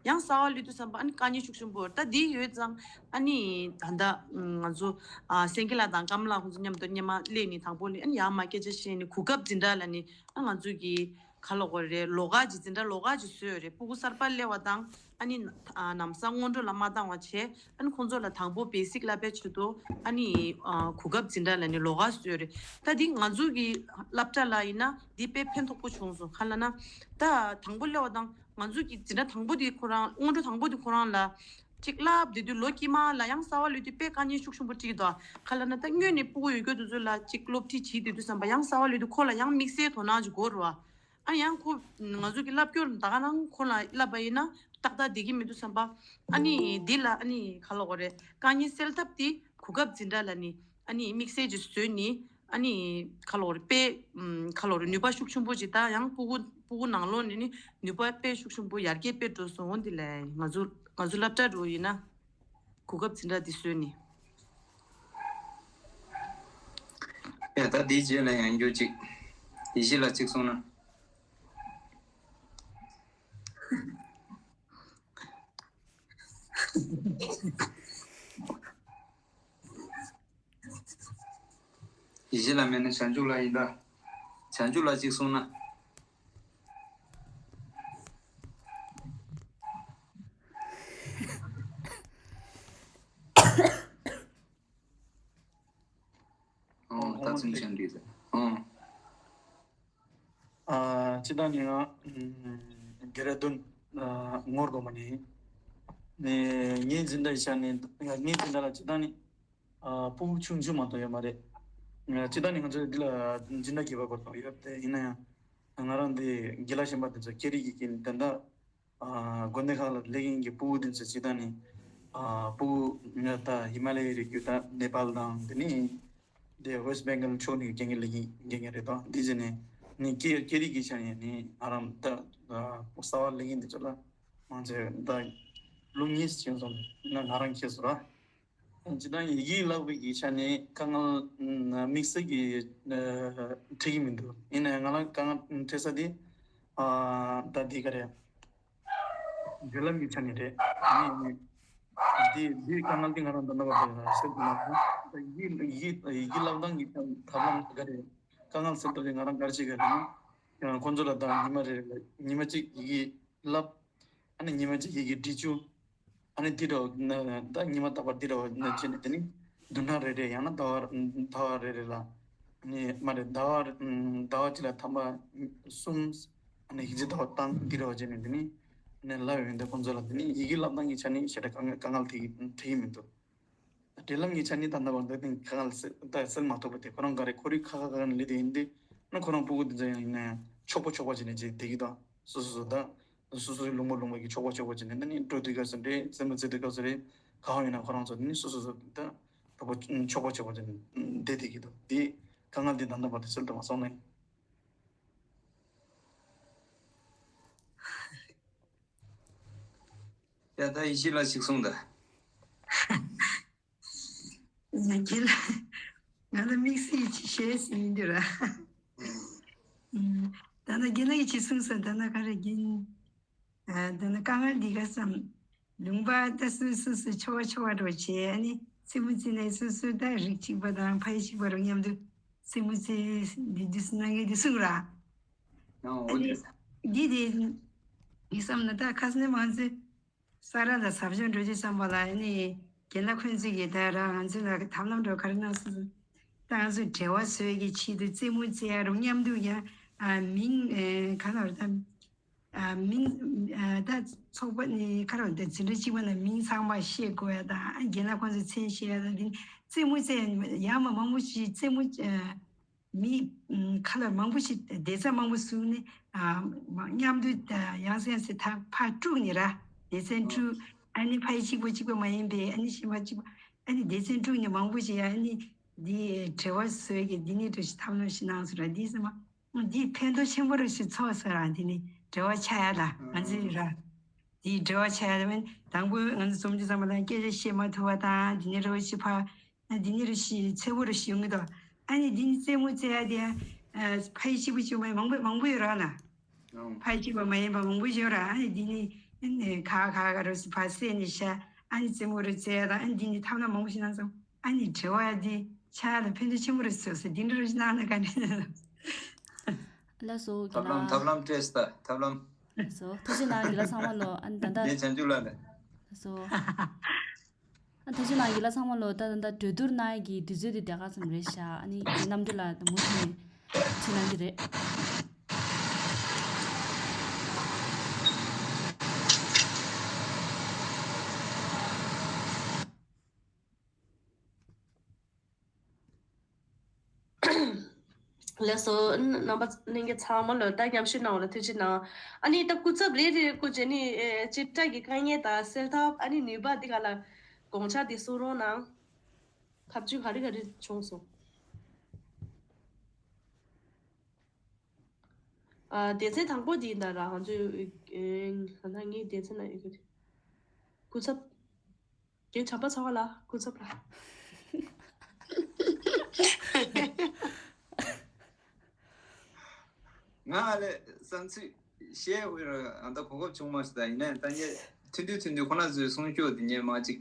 ཡང་གསར་པ་སླེབས་དུས་ཙམ་པ་ཨ་ནི་དཀའ་ངལ་ཤུགས་ཆེན་པོ། ད་འདི་ཡོད་ཙང་ཨ་ནི་ད་ལྟ་ང་ཚོ་ཨ་སེང་གེ་ལགས་དང་ཀརྨ་ལགས་ཁོང་ཚོ་མཉམ་དུ་སྔོན་མ་སླེབས་ནས་དང་པོ་ནས་ཨ་ནི་ཡར་མར་སྐད་ཆ་བཤད་ནས། གོ་སྐབས་འཛིན་གྲྭ་ལ་ནི་ཨ་ང་ཚོ་གི་ག་ལབ་དགོས་རེད། ལོགས་ཀ་ཅིག་འཛིན་གྲྭ་ལོགས་ཀ་ཅིག་བཟོས་ཡོད་རེད། སྤུ་གུ་གསར་པ་སླེབས་པ་དང་ཨ་ནི་ཨ་ལམ་སང་སྔོན་འགྲོ་ལ་མ་བཏང་བ་བྱས། ཨ་ནི་ཁོང་ཚོ་ལ་དང་པོ་བེ་སིག་བསླབ་པའི་ཆེད་དུ་ཨ་ནི་ཨ་གོ་སྐབས་འཛིན་གྲྭ་ལ་ནི་ལོགས་ཀ་བཟོས་ཡོད་རེད། ད་འདི་ང་ཚོ་གི་སློབ་གྲྭ་ལ་ཡིན་ན་འདི་དཔེ་ཕན་ཐོགས་པོ་བྱུང་སོང་། ག་ལབ་ན་ད་དང་པོ་སླེབས་པ་དང་། ང་ཚོ་གི་འཛིན་གྲྭ་དང་པོ་དེ་ཁོ་རང་། སྔོན་འགྲོ་དང་པོ་དེ་ཁོ་རང་ལ་ཅིག་བསླབ་བསྡད་དུས་ལོ་དཀྱིལ་མ་ལ་ཡང་གསར་པ་སླེབས་དུས་དཔེ་དཀའ་ངལ་ཤུགས་ཆེན་པོ་འཕྲད་ཀྱི་འདུག་ག་ལབ་ན་ད་སྔོན་ནས་སྤུ་གུ་ཡོད་རྒྱུ་དེ་ཚོ་ལ་ཅིག་སློབ་ཁྲིད་བྱེད་བསྡད་དུས་ཙམ་པ་ཡང་གསར་པ་སླེབས་དུས་ཁོ་ལ་ཡང་དམིགས་བསལ་དོ་སྣང་ཅིག་དགོས་རེད་བ། ཨ་ཡང་ཁོ་ང་ཚོ་གི་ལབ་སྐྱོར་ད་ག་རང་ཁོ་ལ་ལབ་པ་ཡིན་ན་ཏག་ཏག་བསྡད་ཀྱི་མི་འདུག་བསམ་པ། ཨ་ནི་འདི་ལ་ཨ་ནི་ག་ལབ་དགོས་རེད། དཀའ་ངལ་སེལ་ཐབས་དེ་གོ་སྐབས་འཛིན་གྲྭ་ལ་ནི་ཨ་ནི་དམིགས་བསལ་གྱི་བཟོས་ནི་ཨ་ནི་ག་ལབ་དགོས་རེད། དཔེ་ཨམ་ག་ལབ་དགོས་རེད། ནུས་པ་ཤུགས་ཆེན་པོ་ཅིག་ད་ཡང་སྤུ་གུ་སྤུ་གུ་ནང་ལོགས་ནས་ནི་ནུས་པ་དཔེ་ཤུགས་ཆེན་པོ་ཡར་རྒྱས་དཔེ་འགྲོ་སོང་། འོ་འདི་ལས་ང་ཚོ་ང་ཚོ་སློབ་གྲྭ་འགྲོ་ཡིན་ན། གོ་སྐབས་འཛིན་གྲྭ་འདི་བཟོས་ནས། ཡ་ད་འདིའི་རྗེས་ལ་ཡང་རྒྱུ་གཅིག་ཡེ་ཤེས་ལགས་གཅིག་གསུངས་ན། ཡེ་ཤེས་ལགས་མེད་ན་བྱང་ཆུབ་ལགས་ཡིན་ད། བྱང་ཆུབ་ལགས་གཅིག་གསུངས་ན། ཨོ་ད་ཚུན་ཆད་འགྲིག་ཟེར། ཨོ། ཨ་སྤྱིར་བཏང་ནི་ང་ཨམ་དེ་ར་དུན་ཨ་ངོར་གོ་མ་ནི་ནི་ངའི་འཛིན་གྲྭ་ཡི་ཆ་ནས་ངའི་འཛིན་གྲྭ་ལ་སྤྱིར་བཏང་ནི་ཨ་སྤུ་གུ་ཆུང་ཆུང་མ་གཏོགས་ཡོད་མ་རེད། ཨ་སྤྱིར་བཏང་ནི་ང་ཚོ་འདི་ལ་འཛིན་གྲྭ་བརྒྱད་པ་བར་དུ་ཡོད་དེ། ཡིན་ན་ཡང་ང་རང་འདི་དགེ་ལགས་གཞན་པ་དེ་ཚོ་སྐད་རིགས་ཀྱི་རྐྱེན་དེ་འདྲ། ཨ་དགོན་སྡེ་ཁག་ལ་སླེབས་མཁན་གྱི་སྤུ་གུ་དེ་ཚོ་སྤྱིར་བཏང་ནི་ཨ་སྤུ་གུ་ང་ད་ཧི་མ་ལ་ཡའི་རི་རྒྱུད་ད་ནེ་པཱལ་དང་དེ་ནི་དེ་ཝེ་སི་བེང་གལ་ཕྱོགས་ནས་རྒྱལ་ངེས་ལ་ཡིན་རྒྱལ་ངེས་རེད་དོ། འདི་བྱས་ནས་ནི་སྐད་སྐད་རིགས་ཀྱི་ཆ་ནས་ནི་ང་རང་ད་ཨ་གསར་པ་སླེབས་མཁན་དེ་ཚོ་ལ་མང་ཆེ་ད་ལོ་གཉིས་ཕྱིན་སོང་ན་ང་རང་ཁྱེར་སོང་ར། སྤྱིར་བཏང་ཡི་གེ་བསླབ་པའི་གི་ཆ་ནས་དཀའ་ངལ་དམིགས་བསལ་གྱི་འཕྲད་ཀྱི་མི་འདུག་ཡིན་ནའང་ང་རང་དཀའ་ངལ་འཕྲད་ས་དེ་ད་འདི་ག་རེད། འབྲེལ་ལམ་གྱི་ཆ་ནས་རེད། ངས་འདི་འདིའི་དཀའ་ངལ་འདི་ང་རང་ད་ནང་བར་དུ་སེལ་ཐུབ་མ་སོང་། ད་ཡི་གེ་ཡི་གེ་ཡི་གེ་བསླབ་སྟངས་ཀྱི་ཐབས་ལམ་ག་རེ་དཀའ་ངལ་སེལ་ཐབས་དེ་ང་རང་ག་རེ་བྱེད་དགོས་ན། ཁོང་ཚོ་ལ་ད་ཉི་མ་རེ་རེ་ལ་ཉི་མ་གཅིག་ཡི་གེ་བསླབ། ཨ་ནི་ཉི་མ་གཅིག་ཡི་གེ་འབྲི་རྒྱུ། ཨ་ནི་འདི་འདྲ་བོ་ན་ད་ཉི་མ་རྟག་པར་འདི་འདྲ་བོ་ན་བྱས་ནས་དེ་ནི་བདུན་ཕྲག་རེ་རེ་ཡང་ན་ཟླ་བ་ཟླ་བ་རེ་རེ་ལ་ཨ་ནི་མ་རེད་ཟླ་བ་ཟླ་བ་གཅིག་ལ་ཐམ་པ་གསུམ། ཨ་ནི་ཡིན་གཅིག་ཟླ་བ་བཏང་འདི་འདྲ་བོ་བྱས་ནས་དེ་ནི་ཨ་ནི་ལབ་ཡོང་དུས་ཁོང་ཚོ་ལ་དེ་ནི་ཡི་གེ་བསླབ་སྟངས་ཀྱི་ཆ་ནས་ཞེ་དྲག་དཀའ་ངལ་དཀའ་ངལ་དེ་འཕྲད་ཀྱི་མི་འདུག་འབྲེལ་ལམ་གྱི་ཆ་ནས་ད་ལྟ་བར་འདི་ནི་ཁ་ཁ་ལ་སེ་ད་སེལ་མ་ཐུབ་པ་དེ་ཁོ་རང་ག་རེ་ཁོར་ཡུག་ཁ་ཁ་ག་ནས་ལི་དེ་ཡིན་དུས་ན་ཁོ་རང་སྤུ་གུ་དེ་ཚོ་ཡང་ཡིན་ན་ཡང་ཆོག་པ་ཆོག་པ་བྱས་ནས་བྱས་བསྡད་ཀྱི་འདུག་སོ་སོ་སོ་ད་སོ་སོའི་ལུང་པ་ལུང་པ་གི་ཆོག་པ་ཆོག་པ་བྱས་ནས་ད་ནི་འགྲོ་དུས་སྐབས་སུ་རེད། རྩེད་མོ་རྩེ་དུས་སྐབས་སུ་རེད། ག་བ་ཡིན་ན་ཁོ་རང་ཚོ་ནི་སོ་སོ་སོ་ད་ཆོག་པ་ཆོག་པ་བྱས་ནས་བསྡད་བསྡད་ཀྱི་འདུག་དེ་དཀའ་ངལ་དེ་ད་ལྟ་བར་དུ་སེལ་ཐུབ་མ་སོང་ནས། ཡ་ད་ཡེ་ཤེས་ལགས་ཅིག་གསུངས་དང་། ང་རྒན་ལགས་ང་ལ་དམིགས་བསལ་ཅིག་བཤད་ཟིན་འདི་ར། ད་ན་རྒན་ལགས་ཀྱིས་ཅིག་གསུངས་སོང་། ད་ན་ག་རེ་རྒན། ད་ན་དཀའ་ངལ་འདི་ག་བསམ། ལུང་པ་ད་སོ་སོ་སོ་ཆོག་པ་ཆོག་པ་འགྲོ་བྱས། ཨ་ནི་རྩེད་མོ་རྩེ་ནས་སོ་སོ་ད་རིགས་གཅིག་པ་དང་ཕ་ཡུལ་གཅིག་པ་རུ་མཉམ་དུ་རྩེད་མོ་རྩེ་འདི་འདི་སུ་གནང་མཁན་འདི་གསུངས་ར། ཨ་ནི་འདི་དེ་ཡིན་བསམ་ན་ད་ཁ་སང་ནས་མང་ཚེ། ས་ར་ལ་ཟབ་སྦྱོང་འགྲོ་དུས་ཙམ་པ་ལ་ཨ་ནི་རྒན་ལགས་ཁོང་ཚོས་ཀྱིས་ད་ར་ང་ཚོ་ལ་ཐབས་ལམ་འགྲོ་ག་རེ་གནང་སོང་། ད་ང་ཚོ་འབྲེལ་བ་བཟོ་ཡས་ཀྱི་ཆེད་དུ་རྩེད་མོ་རྩེ་ཡ་རུ་མཉམ་དུ་ཡ་ཨ་མིང་ཨེ་ག་ལ་རེད་ད་ཨ་མིང་ཨ་ད་ཚོགས་པ་ནི་ག་རེ་ད་འཛིན་གྲྭ་གཅིག་པ་ན་མིང་ཚང་མ་ཤེས་དགོས་ཡ་དང་ཨ་རྒན་ལགས་ཁོང་ཚོའི་མཚན་ཤེས་ཡ་དང་དེ་ནི་རྩེད་མོ་རྩེ་ཡ་ཡ་མ་མང་པོ་ཞིག་རྩེད་མོ་ཨ། མི་ཁ་ལ་མང་པོ་ཞིག་སྡེ་ཚན་མང་པོ་བཟུང་ནས་མཉམ་དུ་ཡང་སེ་ཡང་སེ་ད་ཕར་དཀྲུགས་ནས་ར་སྡེ་ཚན་དཀྲུགས། ཨ་ནི་ཕ་ཡུལ་གཅིག་པ་གཅིག་པ་མ་ཡིན་པའི་ཨ་ནི་གཞན་པ་གཅིག་པ་ཨ་ནི་སྡེ་ཚན་དཀྲུགས་ནས་མང་པོ་ཞིག་ཨ་ནི་འདི་འབྲེལ་བ་བཟོས་ཀྱི་འདི་ནས་འགྲོ་ཞིག་ཐབས་ལམ་ཞིག་གནང་སོང་ར། འདི་སེ་མ་འདི་ཕན་ཐོགས་ཆེན་པོ་ར་ཞིག་ཚོགས་ས་ར། འདི་ནི་འབྲེལ་བ་ཆགས་ཡ་ལ་ང་ཚོའི་ར་འདི་འབྲེལ་བ་ཆགས་ཡ་ལ་དང་པོ་ང་ཚོ་འཛོམས་རྒྱུ་ཚང་མ་ལ་སྐད་ཆ་བཤད་མ་ཐུབ་པ་དང་འདི་ནས་ར་ཞིག་ཕ། ཨ་འདི་ནི་རུ་ཞིག་ཚེ་བོ་རུ་ཞིག་ཡོང་གི་འདུག་ཨ་ནི་འདི་ནི་རྩེད་མོ་རྩེ་ཡ་དེ་ཨ་ཕ་ཡི་གཅིག་པུ་གཅིག་མ་མང་པོ་མང་པོ་ཡོད་ར་ན། ཕ་ཡི་གཅིག་པ་མ་ཡིན་པ་མང་པོ་ཡོད་ར། ཨ་ནི་འདི་ནི་ཨ་ནི་ག་ག་ག་རུ་སི་ཕ་སེ་ནི་ཤ་ཨ་ནི་རྩེད་མོ་རུ་རྩེ་ཡ་དང་ཨ་ནི་འདི་ནི་ཐབས་ལམ་མང་པོ་ཞིག་གནང་སོང་། ཨ་ནི་དྲི་བ་ཡ་དེ་ཆ་ཡ་ལ་ཕན་ཐོགས་ཆེན་པོ་རུ་སོ་སོ་འདི་འདྲ་རུ་ཞིག་གནང་ན་ག་འདྲ། ལགས་སོ་རྒན་ཐབས་ལམ་ཐབས་ལགས། ལམ་སྤྲད་སྟ་ཐབས་ལམ། ལགས་སོ་ཐུགས་རྗེ་གནང་རྒན་ལགས་ཚང་མ་ལོ། ཨ་ནི་ད་ལྟ་ངས་བྱང་ཆུབ་ལགས་ལ། ལགས་སོ། ཨ་ཐུགས་རྗེ་གནང་རྒན་ལགས་ཚང་མ་ལོ། ད་ད་ད་གྲོས་བསྡུར་གནང་ཡས་ཀྱི་དུས་ཚོད་དེ་དེ་ག་ཙམ་རེད་ཤག་ཨ་ནི་རྣམ་གྲོལ་ལགས་མུ་མཐུད་ནས་ཁྲིད་གནང་གི་རེད། ལགས་སོ། རྣམ་པ་ལྷན་རྒྱས་ཚང་མ་ལ་ད་མཉམ་ཞུགས་གནང་བ་ལ་ཐུགས་རྗེ་གནང་། ཨ་ནི་ད་སྐུ་ཚབ་རེ་རེ་སྐུ་མཁྱེན་ནི་ཨེ་སྤྱིར་བཏང་གི་དཀའ་ངལ་དང་སེལ་ཐབས། ཨ་ནི་ནུས་པ་འདི་ག་ལ་དགོངས་འཆར་འདི་གསུང་རོགས་གནང་། ཐབས་ཇུས་ག་རེ་ག་རེ་བྱུང་སོང་། ཨ་སྡེ་ཚན་དང་པོ་འདི་ཡིན་ད་ར། ང་ཚོས་ཨེ་ང་ད་ངའི་སྡེ་ཚན་ན་ཡོད་གི་རེད། སྐུ་ཚབ། རྒན་བྱམས་པ་ཚ་བ་ལགས། སྐུ་ཚབ་ལགས། ང་ལས་བསམ་ཚུལ་བཤད་འོས་ར། ཨ་ད་གོ་སྐབས་བྱུང་མ་སོང་། ད་ཡིན་ནའི་ད་ངས་ཐུང་ཐུང་ཐུང་ཐུང་ཁོ་ན་ཚོའི་གསུང་ཤོག་དེ་ངས་མ་ཅིག་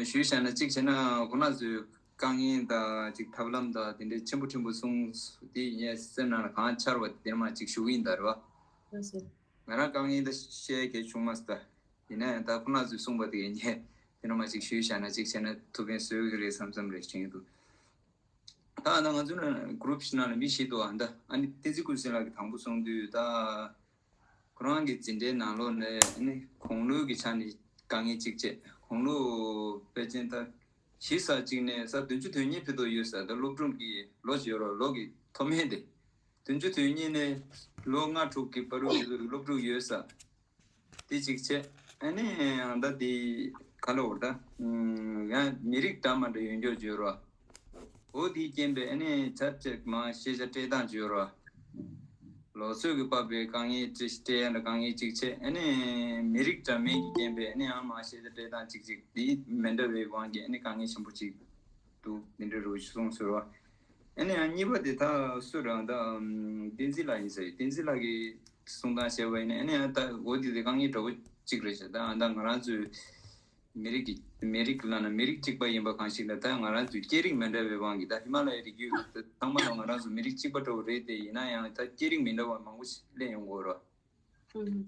ཞུས་བཞག་ན། ཅིག་བྱས་ན་ཁོ་ན་ཚོའི་དཀའ་ངལ་དང་ཅིག་ཐབས་ལམ་དང་དེ་འདྲའི་ཆེན་པོ་ཆེན་པོ་གསུངས། དེ་ངས་སེམས་ནང་ལ་གང་འཆར་བ་དེ་མ་ཅིག་ཞུ་གི་ཡིན་ད་རེད་བ། ལགས་སོ། ང་རང་དཀའ་ངལ་ད་བཤད་གལ་བྱུང་མ་སོང་། ད་ཡིན་ན་ཡང་ད་ཁོ་ན་ཚོས་གསུངས་པ་དེ་ངས་དེ་འདྲ་མ་ཅིག་ཞུས་བཞག་ན། ཅིག་བྱས་ན་ཐུགས་ཕན་གསོས་ཀྱི་རེད་བསམ་བསམ་རེད་བྱུང་གི་འདུག་ད་ད་ང་ཚོ་ནི་གུ་རུབ་ནང་ལ་མི་བཞི་འདུག་ཨ་ད་ཨ་ནི་བསྟན་འཛིན་ཀུན་གསལ་ལགས་ཀྱིས་དང་པོ་གསུངས་དུས། ད་ཁོ་རང་གི་འཛིན་གྲྭའི་ནང་ལོགས་ནས་ཨ་ནི་དགུང་ལོའི་གི་ཆ་ནས་དཀའ་ངལ་གཅིག་བྱས། དགུང་ལོ་ཕལ་ཆེར་ད་གཞི་ས་གཅིག་ནས་ས་བདུན་ཅུ་དོན་གཉིས་ཕེབས་དོ་ཡོད་ས། ད་སློབ་ཕྲུག་གི་ལོ་བྱེད་རོགས་ལོ་གི་མཐོ་དམན་དེ་བདུན་ཅུ་དོན་གཉིས་ནས་ལོ་ལྔ་དྲུག་གི་བར་དུ་སློབ་ཕྲུག་ཡོད་ས། དེ་གཅིག་བྱས། ཨ་ནི་ཡང་ད་དེ་ག་ལ་འོར་ད་ཡང་མི་རིགས་འདྲ་མ་འདྲ་ཡོད་འགྱོ་བརྗོད་རོགས། འོ་དེའི་རྐྱེན་པས་ཨ་ནི་ཚབ་ཅིག་མ་ཤེས་བྱ་སྤྲད་སྟངས་བརྗོད་རོགས། ལོ་ཚོད་ཀྱི་བབ་པའི་དཀའ་ངལ་སྤྲད་སྤྲད་ཡ་ལ་དཀའ་ངལ་གཅིག་བྱས། ཨ་ནི་མི་རིགས་འདྲ་མིན་གྱི་རྐྱེན་པས་ཨ་ནི་ཡང་མ་ཤེས་བྱ་སྤྲད་སྟངས་གཅིག་གཅིག་དེ་མི་འདྲ་བའི་དབང་གིས་ཨ་ནི་དཀའ་ངལ་ཆེན་པོ་གཅིག་འདུག་འདི་འདྲ་རུ་གསུངས་ཟེར་བ། ཨ་ནི་ཡང་གཉིས་པ་དེ་ད་སུ་རང་ད་བསྟན་འཛིན་ལགས་ཡིན་ཟེར། བསྟན་འཛིན་ལགས་ཀྱིས་གསུང་སྟངས་བཤད་པ་ཡིན་ན། ཨ་ནི་ཡང་ད་འོ་དེ་དེ་དཀའ་ངལ་འདྲ་བོ་གཅིག་རེད་ཤག་ད་ད་ང་རང་ཚོའི་མི་རིགས་ཀྱི་མི་རིགས་ལ་ན་མི་རིགས་གཅིག་པ་ཡིན་པ་གང་ཞིག་ལ། ད་ང་རང་ཚོའི་སྐད་རིགས་མི་འདྲ་བའི་དབང་གིས་ད་ཧི་མ་ལ་ཡའི་རི་རྒྱུད་ཚང་མ་ལ་ང་རང་ཚོ་མི་རིགས་གཅིག་པ་འདྲ་བོ་རེད་དེ། ཡིན་ན་ཡང་ད་སྐད་རིགས་མི་འདྲ་བ་མང་པོ་ཞིག་སླེབས་ཡོང་གི་ཡོད་རེད།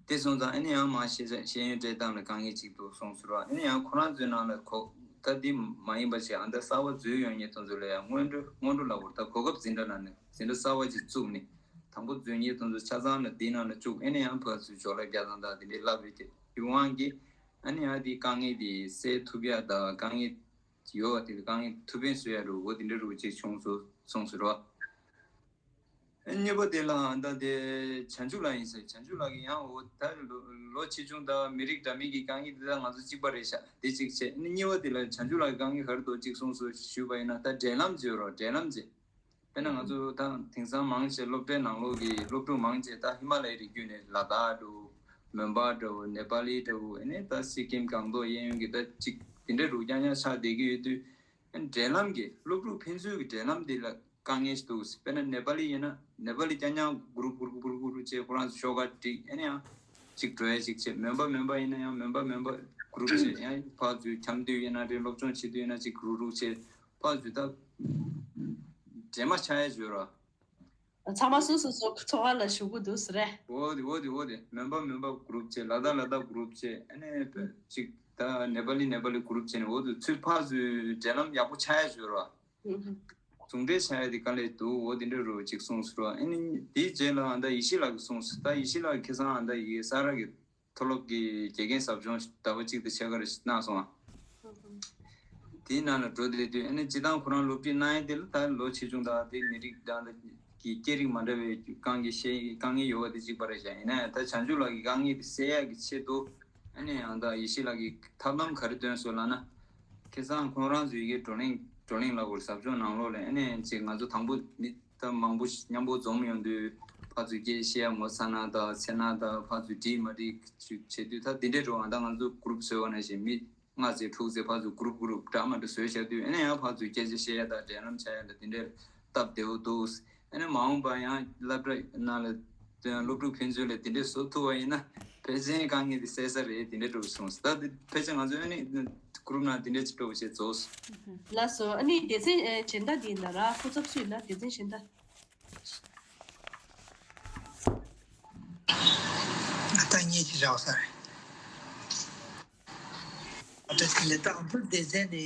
དེ་སོང་ཙང་ཨ་ནི་ཡང་མ་ཤེས་ཤེས་ཡོན་སྤྲད་སྟངས་ལ་དཀའ་ངལ་ཅིག་འདུག་གསུངས་ཟེར་བ། ཨ་ནི་ཡང་ཁོ་རང་ཚོའི་ནང་ལ་གོ་ད་འདི་མ་ཡིན་པ་ཞིག་ཨ་ད་གསར་བ་འཛུལ་ཡོང་མཁན་དེ་ཚོ་ལ་ཡང་སྔོན་འགྲོ་སྔོན་འགྲོ་ལབ་དགོས་རེད། ད་གོ་སྐབས་འཛིན་གྲྭ་ནང་ནས་འཛིན་གྲྭ་གསར་བ་ཅིག་བཙུགས་ནས་དང་པོ་འཛུལ་མཁན་དེ་ཚོ་ཆ་ཚང་ལ་འདི་ནང་ལ་བཅུག་ཨ་ནི་ཡང་ཕར་ཚུར་སྦྱོར་ལ་རྒྱག་སྟངས་དང་དེ་འདྲའི་ལབ་རེད་དེ། དེ་དབང་གིས་ཨ་ནི་ཡང་དེ་དཀའ་ངལ་དེ་སེལ་ཐུབ་ཡ་དང་དཀའ་ངལ་ཡོད་པ་དེ་ལ་དཀའ་ངལ་ཐུགས་ཕན་གསོས་ཡ་རུ་འོ་དེ་འདྲ་རུ་ཅིག་བྱུང་སོང་གསུངས་ཟེར་བ། གཉིས་པ་དེ་ལ་ད་དེ་བྱང་ཆུབ་ལགས་ཡིན་ཟེར། བྱང་ཆུབ་ལགས་ཀྱིས་ཡང་འོ་ད་ལོ་ལོ་ཆེ་ཆུང་དང་མི་རིགས་འདྲ་མིན་གྱི་དཀའ་ངལ་དེ་དག་ང་ཚོ་གཅིག་པ་རེད་ཤག་དེ་གཅིག་བྱས། གཉིས་པ་དེ་ལ་བྱང་ཆུབ་ལགས་ཀྱིས་དཀའ་ངལ་ག་རེ་འདུག་གཅིག་གསུངས་སོང་ཞུས་པ་ཡིན་ན། ད་འབྲེལ་ལམ་བརྗོད་རོགས། འབྲེལ་ལམ་བྱས། དཔེར་ན་ང་ཚོ་ད་དེང་སང་མང་ཆེ་སློབ་གྲྭའི་ནང་ལོགས་ཀྱི་སློབ་ཕྲུག་མང་ཆེ་ད་ཧི་མ་ལ་ཡའི་རི་རྒྱུད་ནས་ལ་དྭགས་འདྲ་བོ་མོན་པ་འདྲ་བོ་ནེ་པ་ལི་འདྲ་བོ་ཨ་ནི་ད་སི་ཀིམ་སྒང་ཏོག་གཡས་གཡོན་གྱི་ད་ཅིག་དེ་འདྲ་རུ་རྐྱང་རྐྱང་ཆགས་བསྡད་ཀྱི་ཡོད་དུས། ཨ་ནི་འབྲེལ་ལམ་གྱི་སློབ་ཕྲུག་ཕན་ཚུན་གྱི་འབྲེལ་ལམ་དེ་ལ་དཀའ་ངལ་ཞིག་འདུག་དཔེར་ན་ནེ་པ་ལི་ཡིན་ན་ནེ་པ་ལི་རྐྱང་རྐྱང་གུ་རུབ་གུ་རུབ་གུ་རུབ་གུ་རུབ་བྱས་ཁོ་རང་ཚོ་ཤོག་ཁ་བསྒྲིགས། ཨ་ནི་ཡང་ཅིག་འགྲོ་ཡ་ཅིག་བྱས། མོན་པ་མོན་པ་ཡིན་ན་ཡང་མོན་པ་མོན་པ་གུ་རུབ་བྱས་ཡང་ཕར་ཚུར་འཁྱམ་དུས་ཡིན་ན་རེད། སློབ་སྦྱོང་བྱེད་དུས་ཡིན་ན་ཅིག་གུ་རུབ་གུ་རུབ་བྱས་ཕར་ཚུར་ད་འདྲེས་མ་ཆགས་ཡ་བརྗོད་ར། ཚང་མ་སོ་སོ་སོ་ཚོགས་པ་ལ་ཞུགས་ཀྱི་འདུག་ཟེར་རེད། འོ་དེ་འོ་དེ་འོ་དེ་མོན་པ་མོན་པ་གུ་རུབ་བྱས། ལ་དྭགས་ལ་དྭགས་གུ་རུབ་བྱས། ཨ་ནི་ཅིག་ད་ནེ་པ་ལི་ནེ་པ་ལི་གུ་རུབ་བྱས་ནས་འོ་དེ་ཚུར་ཕར་ཚུར་འབྲེལ་ལམ་ཡག་པོ་ཆགས་ཡ་བརྗོད་ར། ཟུང་འབྲེལ་བྱ་ཡ་དེ་དཀའ་ལས་འདུག་འོ་དེ་འདྲ་རུ་ཅིག་གསུངས་སོང་། ཨ་ནི་དེའི་རྗེས་ལ་ཨ་ད་ཡེ་ཤེས་ལགས་ཀྱིས་གསུངས་སོང་། ད་ཡེ་ཤེས་ལགས་ཁ་སང་ཨ་ད་ཡི་གེ་ས་ར་གི་མཐོ་སློབ་ཀྱི་དགེ་རྒན་ཟབ་སྦྱོང་ཟླ་བ་གཅིག་དང་ཕྱེད་ཀ་རེ་གནང་སོང་ཨ། དེའི་ནང་ལ་འགྲོ་བསྡད་དུས་ཨ་ནི་སྤྱིར་བཏང་ཁོ་རང་སློབ་ཁྲིད་གནང་ཡ་དེ་ལ་ད་ལོ་ཆེ་ཆུང་དང་དེ་མི་རིགས་དང་གི་སྐད་རིགས་མ་འདྲ་བའི་དཀའ་ངལ་ཤེས་དཀའ་ངལ་ཡོད་པ་དེ་གཅིག་པ་རེད་ཤག་ཡིན་ན་ཡང་ད་བྱང་ཆུབ་ལགས་ཀྱི་དཀའ་ངལ་དེ་སེལ་ཡ་གི་ཆེད་དུ་ཨ་ནི་ཡང་ད་ཡེ་ཤེས་ལགས་ཀྱིས་ཐབས་ལམ་ག་རེ་བཏོན་སོང་ལབ་ན། ཁ་སང་ཁོང་རང་ཚོའི་ཡི་གེ་བགྲོ་གླེང་བགྲོ་གླེང་ལབ་དགོས་རེད། ཟབ་སྦྱོང་ནང་ལོགས་ལ་ཨ་ནི་ཅིག་ང་ཚོ་དང་པོ་མི་ད་མང་པོ་ཞིག་མཉམ་པོ་འཛོམས་ཡོང་དུས་ཕར་ཚུར་སྐད་བཤད་ཡ་ངོ་ཚ་ན་དང་འཚེར་ན་དང་ཕར་ཚུར་འགྲིག་མ་འགྲིག་བྱེད་དུས་ད་དེ་འདྲའི་རུ་ཨ་ད་ང་ཚོ་གུ་རུབ་བཟོས་པ་ནང་བཞིན་མི་ལྔ་ཙམ་དྲུག་ཙམ་ཕར་ཚུར་གུ་རུབ་གུ་རུབ་འདྲ་མ་འདྲ་བཟོས་བཞག་དུས་ཨ་ནི་ཡང་ཕར་ཚུར་སྐད་ཆ་བཤད་ཡ་དང་འབྲེལ་ལམ་བྱ་ཡ་ལ་དེ་འདྲའི་སྟབས་བདེ་བོ་འདུག་ཨ་ནི་མ་འོངས་པ་ཡང་སློབ་གྲྭ་ནང་ལ་སློབ་ཕྲུག་ཕན་ཚུན་ལ་དེ་འདྲའི་བཟོ་ཐུབ་པ་ཡིན་ན་ཕལ་ཆེར་དཀའ་ངལ་དེ་སེལ་ས་རེད། དེ་འདྲའི་འགྲོ་སོང་ད་དེ་ཕལ་ཆེར་ང་ཚོ་ཨ་ནི་གུ་རུབ་ནང་དེ་འདྲའི་ཅིག་འགྲོ་བྱས་རྫོགས་སོང་། ལགས་སོ། ཨ་ནི་སྡེ་ཚན་ཨེ་གཞན་དག་དེ་ཡིན་ད་ར། སྐུ་ཚབ་སུ་ཡིན་ན་སྡེ་ཚན་གཞན་དག་ད་ངས་ཅིག་རག་ས་རེད། ཨ་ད་དེ་ནས་ད་ཨ་ཕུར་སྡེ་ཚན་དེ་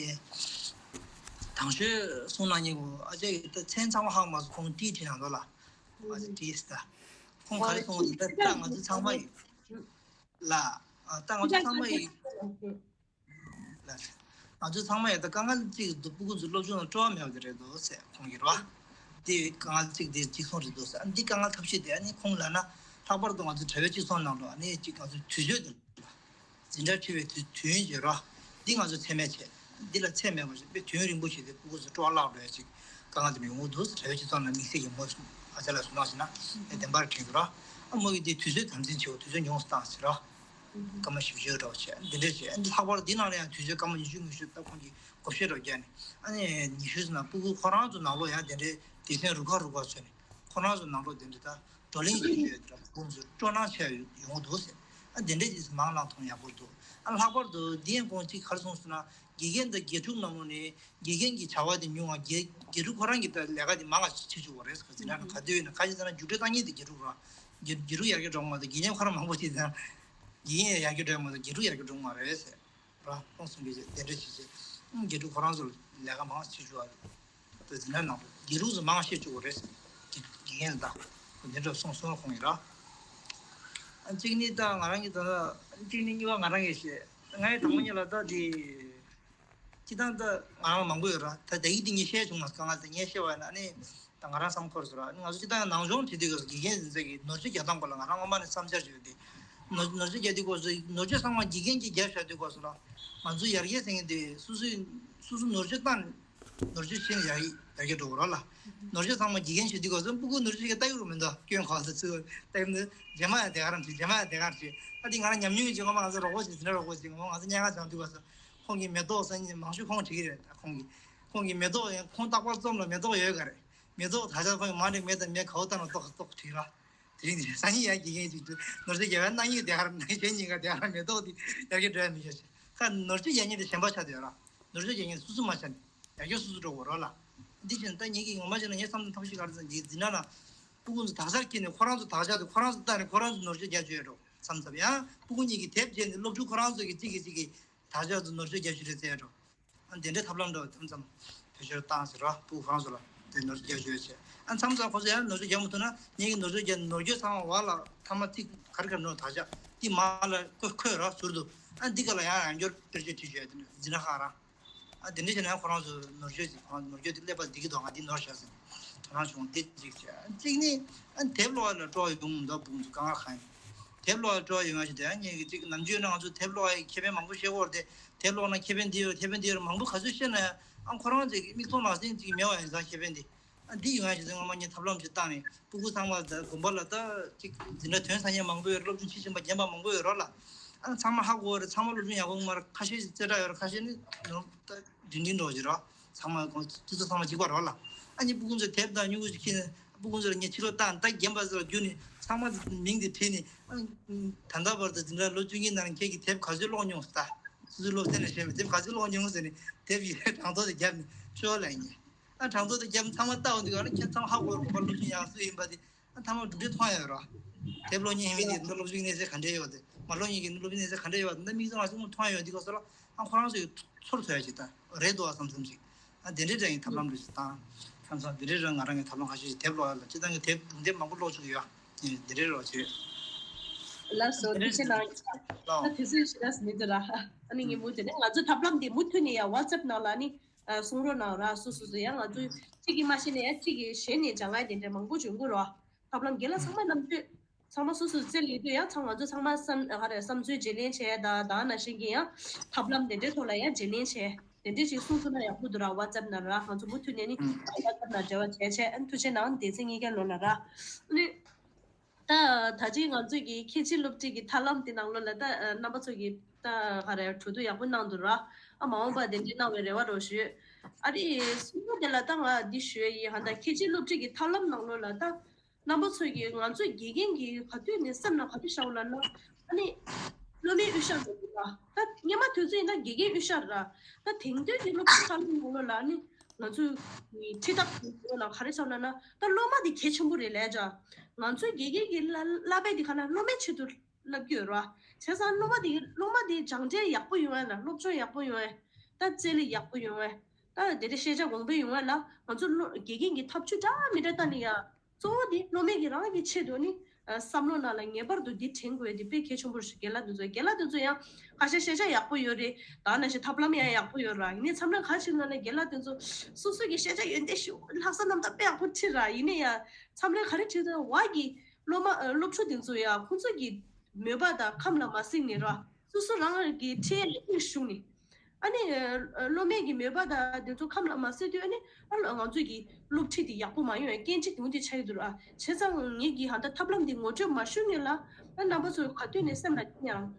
དང་ཤོས་གསུང་གནང་མཁན་གོ་ཨ་ཅག་གིས་ད་མཚན་ཚང་མ་ཧ་གོ་མ་སོང་། ཁོང་ཏིས་བྲིས་གནང་འདུག་ལ། ཨ་ཅག་ཏིས་ད་ཁོང་ག་རེ་གསུངས་ད་ད་ང་ཚོ་ཚང་མ་ཡིན་ལ། ཨ་ད་ང་ཚོ་ཚང་མ་ཡིན། ང་ཚོ་ཚང་མ་ཡང་ད་དཀའ་ངལ་གཅིག་འདུག་སྤུ་གུ་ཚོ་སློབ་སྦྱོང་ལ་སྤྲོ་བ་མེད་པ་དེ་རེད་འདུག་ཟེར་ཁོང་གིས་རེད་བ། དེ་དཀའ་ངལ་གཅིག་དེ་གཅིག་མཚུངས་རེད་འདུག་ཟེར། ཨ་འདི་དཀའ་ངལ་ཐབས་ཤེས་དེ་ཨ་ནི་ཁོང་ལབ་ན་ལྷག་པར་དུ་ང་ཚོ་དྲ་བའི་གཅིག་མཚུངས་ནང་ལོགས་ཨ་ནི་གཅིག་ང་ཚོ་དུས་ཚོད་དེ་འཛིན་གྲྭ་ཁྲིད་པའི་དུས་དུས་ཡུན་བརྗོད་རོགས། འདི་ང་ཚོ་ཚད་མེད་བྱས། འདི་ལ་ཚད་མེད་པ་ཞིག་དཔེ་དུས་ཡུན་རིང་པོ་ཞིག་དེ་སྤུ་གུ་ཚོ་སྤྲོ་བ་བརླག་འགྲོ་ཡ་ཅིག་དཀའ་ངལ་དེ་འདྲ་ཡོང་གི་འདུག་དྲ་བའི་སྤྱི་ཚོགས་ནང་དམིགས་བསལ་གྱི་མོ་ཨ་ཅག་ལ་གསུངས་གནང་ཞིག་ན་ཨེ་བདེན་པར་དྲན་གྱི་རོགས། ཨ་མོ་གིས་འདི་དུས་ཚོད་དམ་འཛིན་བྱེད་དགོས། དུས་ཚོད་ཉུང་སུ་བཏང་ཟེར་རོགས། སྐར་མ་བཞི་བཅུ་འདྲ་བོ་བྱས་འདི་འདྲས་བྱས། འདི་ལྷག་པར་འདི་ནང་ལ་ཡང་དུས་ཚོད་སྐར་མ་ཉི་ཤུ་ཉི་ཤུ་ད་ཁོང་གིས་བགོ་བཤའ་འདྲ་བོ་བརྒྱབ་ནས་ཨ་ནི་ཉི་ཤུ་ཙམ་ན་སྤུ་གུ་ཁོ་རང་ཚོ་ནང་ལོགས་ཡང་དེ་འདྲའི་སྡེ་ཚན་རུ་ཁག་རུ་ཁག་བཟོས་ནས་ཁོ་རང་ཚོ་ནང་ལོགས་དེ་འདྲ་ད་བགྲོ་གླེང་བྱེད་རྒྱུ་ཡོད་དེ་འདྲ་ཁོང་ཚོ་སྤྲོ་སྣང་ཆེ་ཡོང་གི་འདུག་ཟེར། ཨ་དེ་འདྲས་ཀྱིས་མང་གནང་ཐུབ་ན་ཡག་པོ་འདུག་ཨ་ལྷག་པར་དུ་འདི་ཡང་ཁོང་གཅིག་ག་རེ་གསུངས་སོང་ན་དགེ་རྒན་དང་དགེ་ཕྲུག་ནང་ལོགས་ནས་དགེ་རྒན་གྱི་བྱ་བ་དེ་ཉུང་བ་དགེ་དགེ་ཕྲུག་ཁོ་རང་གི་ད་ལས་ཀ་དེ་མང་བ་བྱེད་བཅུག་པ་རེད་ཟེར། འཛིན་གྲྭ་ནང་ག་དུས་ཡིན་ན་ཁ་ཤས་ཚོ་ན་རྒྱུགས་སྤྲོད་བཏང་མཁན་དེ་དགེ་ཕྲུག་རེད། དགེ་དགེ་ཕྲུག་ཡར་རྒྱས་འགྲོ་གི་མ་གཏོགས་དགེ་རྒན་ཁོ་རང་མང་པོ་ཞིག་ཡིན་ན་དགེ་རྒན་ཡར་རྒྱས་འགྲོ་ཡ་མ་གཏོགས་དགེ་ཕྲུག་ཡར་རྒྱས་འགྲོ་གི་མ་རེད་ཟེར་ར། ཁོང་གསུང་གི་རེད། དེ་འདྲ་བྱེད་ཆེད་དགེ་ཕྲུག་ཁོ་རང་ཚོ་ལས་ཀ་མང་བྱེད་བཅུག་པ་རེད། ད་འཛིན་གྲྭ་ནང་དུ་དགེ་ཕྲུག་ཚོ་མང་བ་བཤད་བཅུག་པ་རེད། དགེ་དགེ་རྒན་ལ་ད་འདི་འདྲ་གསུངས་སོང་ཁོང་གིས་ར། གཅིག་ནི་ད་ང་རང་གི་ད་གཅིག་ནི་གཉིས་པ་ང་རང་གིས་བཤད། ང་ཡི་དང་པོ་ཉིད་ལ་ད་དེ། སྤྱི་བཏང་ད་ང་རང་མང་པོ་ཡོད་ར། ད་ད་ཡིག་འདི་ངས་བཤད་བྱུང་མ་སོང་། ང་ད་ངས་བཤད་པ་ཡིན་ན་ནི་ད་ང་རང་བསམ་འཁོར་སོང་ར། ང་ཚོ་སྤྱི་བཏང་ནང་སྦྱོང་བྱེད་དུས་སྐབས་སུ་དགེ་རྒན་འཛིན་ས་གི་ནོར་བཅོས་རྒྱག་སྟངས་སྐོར་ལ་ང་རང་སྔོན་མ་ནས་བསམ་འཆར་བྱས་ཡོད་དེ། ནོར་ནོར་བཅོས་རྒྱག་དུས་སྐབས་སུ་ནོར་བཅོས་ཚང་མ་དགེ་རྒན་གྱིས་རྒྱབ་བཞག་དུས་སྐབས་སུ་ལ་ང་ཚོ་ཡར་རྒྱས་ཟེར་མཁན་དེ་སོ་སོའི་སོ་སོ་ནོར་བཅོས་བཏང་ནས་ནོར་བཅོས་བྱས་ནས་ཡར་ཡར་རྒྱས་འགྲོ་དགོས་ར་ལ། ནོར་བཅོས་ཚང་མ་དགེ་རྒན་བྱེད་དུས་སྐབས་སུ་སྤུ་གུ་ནོར་བཅོས་ཞིག་ལྟ་གི་རུ་མི་འདུག་སྐྱོན་གོ་ས་ཚུར་ལྟ་གི་མི་འདུག་རྗེས་མ་ཡང་དེ་ག་རང་བྱེད། རྗེས་མ་ཡང་དེ་ག་རང་བྱེད། ད་དེ་ང་རང་ཉམས་མྱོང་གི་བྱེད་སྒོ་མ་ང་ཚོ་རོགས་པ་བྱེད་ཟིན་ན་རོགས་པ་བྱེད། ང་ཚོ་སྙན་ངག་སྦྱང་དུས་སྐབས་སུ། ཁོང་གིས་མེ་ཏོག་སང་ཉིན་མང་ཤོས་ཁོང་བྲིས་ཀྱི་རེད། ད་ཁོང་གིས་ཁོང་གིས་མེ་ཏོག་ཡང་ཁོང་རྟག་པར་རྩོམ་ལ་མེ་ཏོག་ཡོད་ག་རེད། མེ་ཏོག་ད་ཆ་ཁོང་གིས་མ་འགྲིག་མེད་དང་མེད་ག་བོ་ལྟ་ན་ཏོག་ཏོག་བྲིས་ར། དེ་རིང་དེ་སང་ཉིན་ཡང་དགེ་རྒན་ཅིག་ནོར་བཅོས་རྒྱག་ཡ་གནང་ཡིག་དེ་ག་ར་ནང་བཞིན་ཉིན་ག་དེ་ག་ར་མེ་ཏོག་དེ་ཡར་རྒྱས་འགྲོ་ཡ་མི་ཤེས་ཤག་ཁ་ནོར་བཅོས་རྒྱག་མཁན་དེ་གཞན་པ་ཆགས་བསྡད་ཡོད་ར། ནོར་བཅོས་རྒྱག་མཁན་སོ་སོ་མ་ཆགས་ནས་ཡར་རྒྱས་སོ་སོ་འགྲོ་དགོས་ར་ལ། འདི་བཞིན་ད་ངེད་ཀྱི་ངོ་མ་བྱས་ན་ངས་བསམ་བློ་ཐབས་ཤེས་ག་རེ་བཏང་འདི་འཛིན་གྲྭ་ལ་སྤུ་གུ་ཚོ་དག་ཆར་འཁྱེར་ནས་ཁོ་རང་ཚོ་དག་ཆར་དུ་ཁོ་རང་ཚོ་བལྟ་ནས་ཁོ་རང་ཚོ་ནོར་བཅོས་རྒྱག་བཅུག་ཡོད་འགྲོ་བསམ་བསམ་ཡང་སྤུ་གུ་གཉིས་ཀྱི་དེབ་བརྗེས་ནས་སློབ་ཕྲུག་ཁོ་རང་ཚོ་གི་གཅིག་གིས་གཅིག་གིས་དག་ཆར་དུ་ནོར་བཅོས་རྒྱག་རྒྱུ་རེད་ཟེར་འགྲོ། ཨ་དེ་འདྲའི་ཐབས་ལམ་འདྲ་བོ་མཚམས་མཚམས་བེད་སྤྱོད་བཏང་ཟེར་རོ། སྤུ་གུ་ཁོ་རང་ཚོ་ལ་དེ་ནོར་བཅོས་རྒྱག་རྒྱུ་ཡོད་ཟེར། ཨ་མཚམས་མཚམས་ཁོ་ཚོ་ཡང་ནོར་བཅོས་རྒྱག་མ་ཐུབ་ན་ངེད་ཀྱི་ནོར་བཅོས་རྒྱག་ནོར་བཅོས་ཚང་མ་བར་ལ་ཐ་མ་ཐིག་ག་རེ་ག་རེ་ནོར་དག་ཆ་དེ་མར་ལ་ཁོ་ཁོས་རོ་ཟུར་དུ། ཨ་འདི་ག་ལ་ཡང་ཡང་བསྐྱར་དཔེར་བརྗོད་བྲིས་བྱས་དེ་ནས་འཛིན་གྲྭ་ཁག་རང་། ཨ་དེ་འདྲ་བྱས་ན་ཡང་ཁོ་རང་ཚོ་ནོར་བཅོས་ཀྱི་ཁོ་རང་ཚོ་ནོར་བཅོས་དེ་ཀླད་པ་བདེ་གི་འདུག་ང་འདི་ནོར་བཞག་ཟེར་ནས་ཁོ་རང་བྱུང་དེ་གཅིག་བྱས། གཅིག་ནི་ཨ་དེབ་ཀློག་ཡ་ལ་སྤྲོ་བ་ཡོང་མི་འདུག་སྤུ་གུ་ཚོ་དཀའ་ངལ་གང་ཡིན། དེབ་ཀློག་ཡ་སྤྲོ་བ་ཡོང་ཡ་ཞིག་དེ་ཨ་ངེད་ཀྱི་གཅིག་ནམ་རྒྱུན་ན་ང་ཚོ་དེབ་ཀློག་ཡ་ཁེ་ཕན་མང་པོ་བཤད་ཀྱི་ཡོད་རེད་དེ། དེབ་ཀློག་ན་ཁེ་ཕན་འདི་ཡོད་རེད་ཁེ་ཕན་འདི་ཡོད་རེད་མང་པོ་ག་ཚོད་བཤད་ན་ཡང་ཨ་ཁོ་རང་ཚོའི་མིག་མཐོང་ལག་ཟིན་ཅིག་མེད་པ་ཡིན་ཙང་ཁེ་ཕན་འདི། ཨ་འདི་ཡོང་ཡ་ཞིག་ཚེ་སྔོན་མ་ངས་ཐབས་ལམ་ཞིག་བཏང་ནས་སྤུ་གུ་ཚང་མ་ད་དགོན་པ་ལ་ད་ཅིག་འཛིན་གྲྭ་ཐོན་ས་མཁན་མང་པོ་ཡོད་རེད། སློབ་ཆུང་ཕྱིན་པ་རྒན་པ་མང་པོ་ཡོད་རེད་ལ། ཨ་ཚང་མ་ཧ་གོ་རེད། ཚང་མ་སློབ་སྦྱོང་ཡག་པོ་ཡོང་མ་རེད། ཁ་ཤས་ཤིག་རྩེ་གྲས་ཡོད་རེད། ཁ་ཤས་ནི་ནོར་ད་འབྲིང་འབྲིང་འགྲོ་གི་རེད། ཚང་མ་ཁོང་སྤྱི་ཚོགས་ཚང་མ་གཅིག་པ་རེད་ལ། ཨ་ནི་སྤུ་གུ་ཚོས་དེབ་དང་སྨྱུ་གུ་ཞིག་ཁྱེར་ནས་སྤུ་གུ་ཚོ་ལ་ངས་ཕྱི་ལོགས་བཏང་ད་རྒན་པ་ཚོ་ལ་བསྒྱུར་ནས་ཚང་མ་མིང་དེ་བྲིས་ནས་ཨ་ད་ལྟ་བར་དུ་འཛིན་གྲྭ་ལོ་བཅུ་གཉིས་ནང་ཁྱེད་ཀྱིས་དེབ་ག་ཚོད་ཀློག་མྱོང་ཟེར། ད་སོ་སོའི་སློབ་ཚན་ལ་བཤད་པའི་དེབ་ག་ཚོད་ཀློག་མྱོང་ཟེར་ནས་དེབ་ཡི་གྲངས་ཐོ་དེ་བརྒྱབ་ནས་ཤོག་ལ་ཡིན། ཨ་གྲངས་ཐོ་དེ་རྒྱབ་ཚང་མ་ལྟ་འོང་དུས་ཨ་ནི་ཁྱེད་ཚང་མ་ཧ་གོ་རོགས་པ་སློབ་སྦྱོང་ཡག་སུ་ཡིན་པ་དེ་ཨ་ཚང་མ་གྲུབ་འབྲས་མཐོང་ཡོད་རོགས། དེབ་ཀློག་མཁན་ཡིན་མིན་དེ་ཚོ་སློབ་སྦྱོང་གནས་ཚད་ག་འདྲས་ཡོད་དེ་མ་ཀློག་མཁན་གྱི་སློབ་སྦྱོང་གནས་ཚད་ག་འདྲས་ཡོད་དེ་འདི་མིག་ཚང་ལ་ཚང་མ་མཐོང་ཡོད་འདི་ག་སོ་ལ་ཨ་ཁོ་རང་ཚོའི་ཚོར་ཐུབ་ཡ་ཅིག་ད་རེད་འདུག་ཨ་བསམ་བསམ་ཅིག་ཨ་དེ་འདྲས་འདྲ་ཡིན་ཐབས་ལམ་རེ་ཞིག་བཏང་ཁམས་སང་དེ་འདྲས་རང་ང་རང་གི་ཐབས་ལམ་ཁ་ཤས་ཤིག་དེབ་ཀློག་ཡ་ལ་སྤྱི་བཏང་གི་དེབ་སྒྲུང་དེབ་མང་པོ་ཀློག་བཅུག་གི་ཡོད། དེ་འདྲས་རོགས་བྱེད། ལགས་སོ་ཐུགས་རྗེ་གནང་། ད་དུས་ཚོད་ཞེ་དྲག་མི་འདུག་ར། ཨ་ནི་ངས་མུ་མཐུད་ནས་ང་ཚོ་ཐབས་ལམ་འདི་མུ་མཐུད་ནས་ཡང་WhatsApp་ནང་ལ་ནི་གསུང་རོགས་གནང་ར། སོ་སོ་སོ་ཡང་ང་ཚོ་གཅིག་གིས་མ་ཤེས་ན་ཡང་གཅིག་གིས་ཞལ་ནས་སྦྱང་ཡ་དེ་འདྲ་མང་པོ་བྱུང་གི་རོགས། ཐབས་ལམ་རྒན་ལགས་ཚང་མ་རྣམ་དཔྱོད་ཚང་མ་སོ་སོ་རྩལ་ཡོད་དུས་ཡང་ཚང་ང་ཚོ་ཚང་མ་བསམ་ག་རེ་བསམ་ཚུལ་བརྗེ་ལེན་བྱས་ད་ད་ནང་བཞིན་གྱི་ཡང་ཐབས་ལམ་དེ་འདྲའི་ཐོག་ལ་ཡང་བརྗེ་ལེན་བྱས་དེ་འདྲའི་ཞིག་གསུང་ཐུབ་ན་ཡག་པོ་འདུག་ར། WhatsApp་ནང་ར་ང་ཚོ་མུ་མཐུད་ནས་ནི་WhatsApp་ནང་འབྲེལ་བ་བྱས་བྱས་ཨ་ནི་ཐུགས་རྗེ་གནང་སྡེ་ཚན་གཉིས་ཀ་ལོ་ལ་ར། ཨ་ནི་ད་ད་ཅི་ང་ཚོས་ཀྱི་ཁྱད་ཆོས་སློབ་ཁྲིད་ཀྱི་ཐབས་ལམ་དེ་ནང་ལོ་ལ་ད་རྣམ་པ་ཚོ་གི་ད་ག་རེ་གྲོས་བསྡུར་ཡག་པོ་གནང་འདུག་ར། ཨ་མ་འོངས་པ་དེ་འདྲའི་གནང་བའི་རེ་བ་རོགས་ཞུ། ཨ་རི་གསུམ་པ་དེ་ལ་ད་ང་འདི་ཞུ་ཡ་ཡིན་ཧ། ད་ཁྱད་ཆོས་སློབ་ཁྲིད་ཀྱི་ཐབས་ལམ་ནང་ལོ་ལ་ད་རྣམ་པ་ཚོས་ཀྱི་ང་ཚོས་དགེ་རྒན་གྱི་ག་དུས་ནས་སེམས་ལ་ག་དུས་བཞག་ལ་ན་ཨ་ནི་སློབ་མའི་དབུས་ཤར་འགྲོ་གི་ར། ད་སྔོན་མ་དུས་ཚོད་ཡིན་ན་དགེ་རྒན་དབུས་ཤར་ར། ད་དེང་དུས་ཀྱི་སློབ་ཁྲིད་ཐབས་ལམ་ནང་ལོ་ལ་ཨ་ནི་ང་ཚོས་ཁྲིད་ཐབས་ནང་ལོ་ལ་ག་རེ་བྱ་ལ་ན་ད་སློབ་མ་དེ་གལ་ཆེན་པོ་རེད་ལས་ཀྱང་ང་ཚོའི་དགེ་རྒན་གྱི་བསླབ་པའི་དེ་ག་ན་སློབ་མའི་ཆེད་དུ་བསླབ་ཀྱི་ཡོད་ར། བྱས་ཙང་སློབ་མ་དེ་སློབ་མ་དེ་སྦྱངས་འབྲས་ཡག་པོ་ཡོང་ཡ་ལ་སློབ་སྦྱོང་ཡག་པོ་ཡོང་ཡ་ད་རྩལ་ཡག་པོ་ཡོང་ཡ་ད་དེ་འདྲ་ཤེས་བྱ་གོང་འཕེལ་ཡོང་ཡ་ལ་ང་ཚོ་སློབ་དགེ་རྒན་གྱི་ཐབས་ཇུས་འདྲ་མི་འདྲ་བཏང་ནས་ཡ། གཙོ་བོ་དེ་སློབ་མའི་གི་རང་གི་ཆེད་དུ་ནི་ བསམ་བློ་ནང་ལ་ངེས་པར་དུ་འདི་དྲན་དགོས་འདི་དཔེ་གལ་ཆེན་པོ་རེད་ཤག་རྒན་ལགས་དེ་ཚོ། རྒན་ལགས་དེ་ཚོ་ཡང་ཁ་ཤས་ཤེས་བྱ་ཡག་པོ་ཡོད་རེད། ད་ནང་བཞིན་ཐབས་ལམ་ཡང་ཡག་པོ་ཡོད་ར། ཡིན་ནའི་མཚམས་རེ་ག་རེ་བྱེད་ན་ནི་རྒན་ལགས་དེ་ཚོ་སོ་སོ་གི་ཤེས་བྱ་ཡོན་ཏན་ཞིག་ལྷག་བསམ་རྣམ་དག་དཔེ་ཡག་པོ་ཁྲིད་ར། ཡིན་ནའི་ཡང་མཚམས་རེ་ག་རེ་ཁྲིད་ན་བ་གི་སློབ་མ་སློབ་ཕྲུག་དེ་ཚོ་ཡང་ཁོང་ཚོ་གི་མོས་པ་དང་ཁམས་ལ་མ་གཟིགས་ནས་ར། སོ་སོ་རང་གི་ཁྲལ་ལ་དབྱིངས་ཞུགས་ནས། ཨ་ནི་སློབ་མའི་གི་མོས་པ་དང་དེ་ཚོ་ཁམས་ལ་མ་གཟིགས་དུས། ཨ་ནི་ཨ་ལ་ང་ཚོས་གི་སློབ་ཁྲིད་དེ་ཡག་པོ་མ་ཡོང་བའི་རྐྱེན་གཅིག་དེ་འོ་དེ་ཆགས་ཀྱི་འདུག་ར། བྱས་ཙང་ངེད་ཀྱི་ཧ་ད་ཐབས་ལམ་འདི་ངོ་སྤྲོད་མ་ཞུ་སྔོན་ལ། ཨ་རྣམ་པ་ཚོས་ག་དུས་ནས་སེམས་ལ་ཡང་།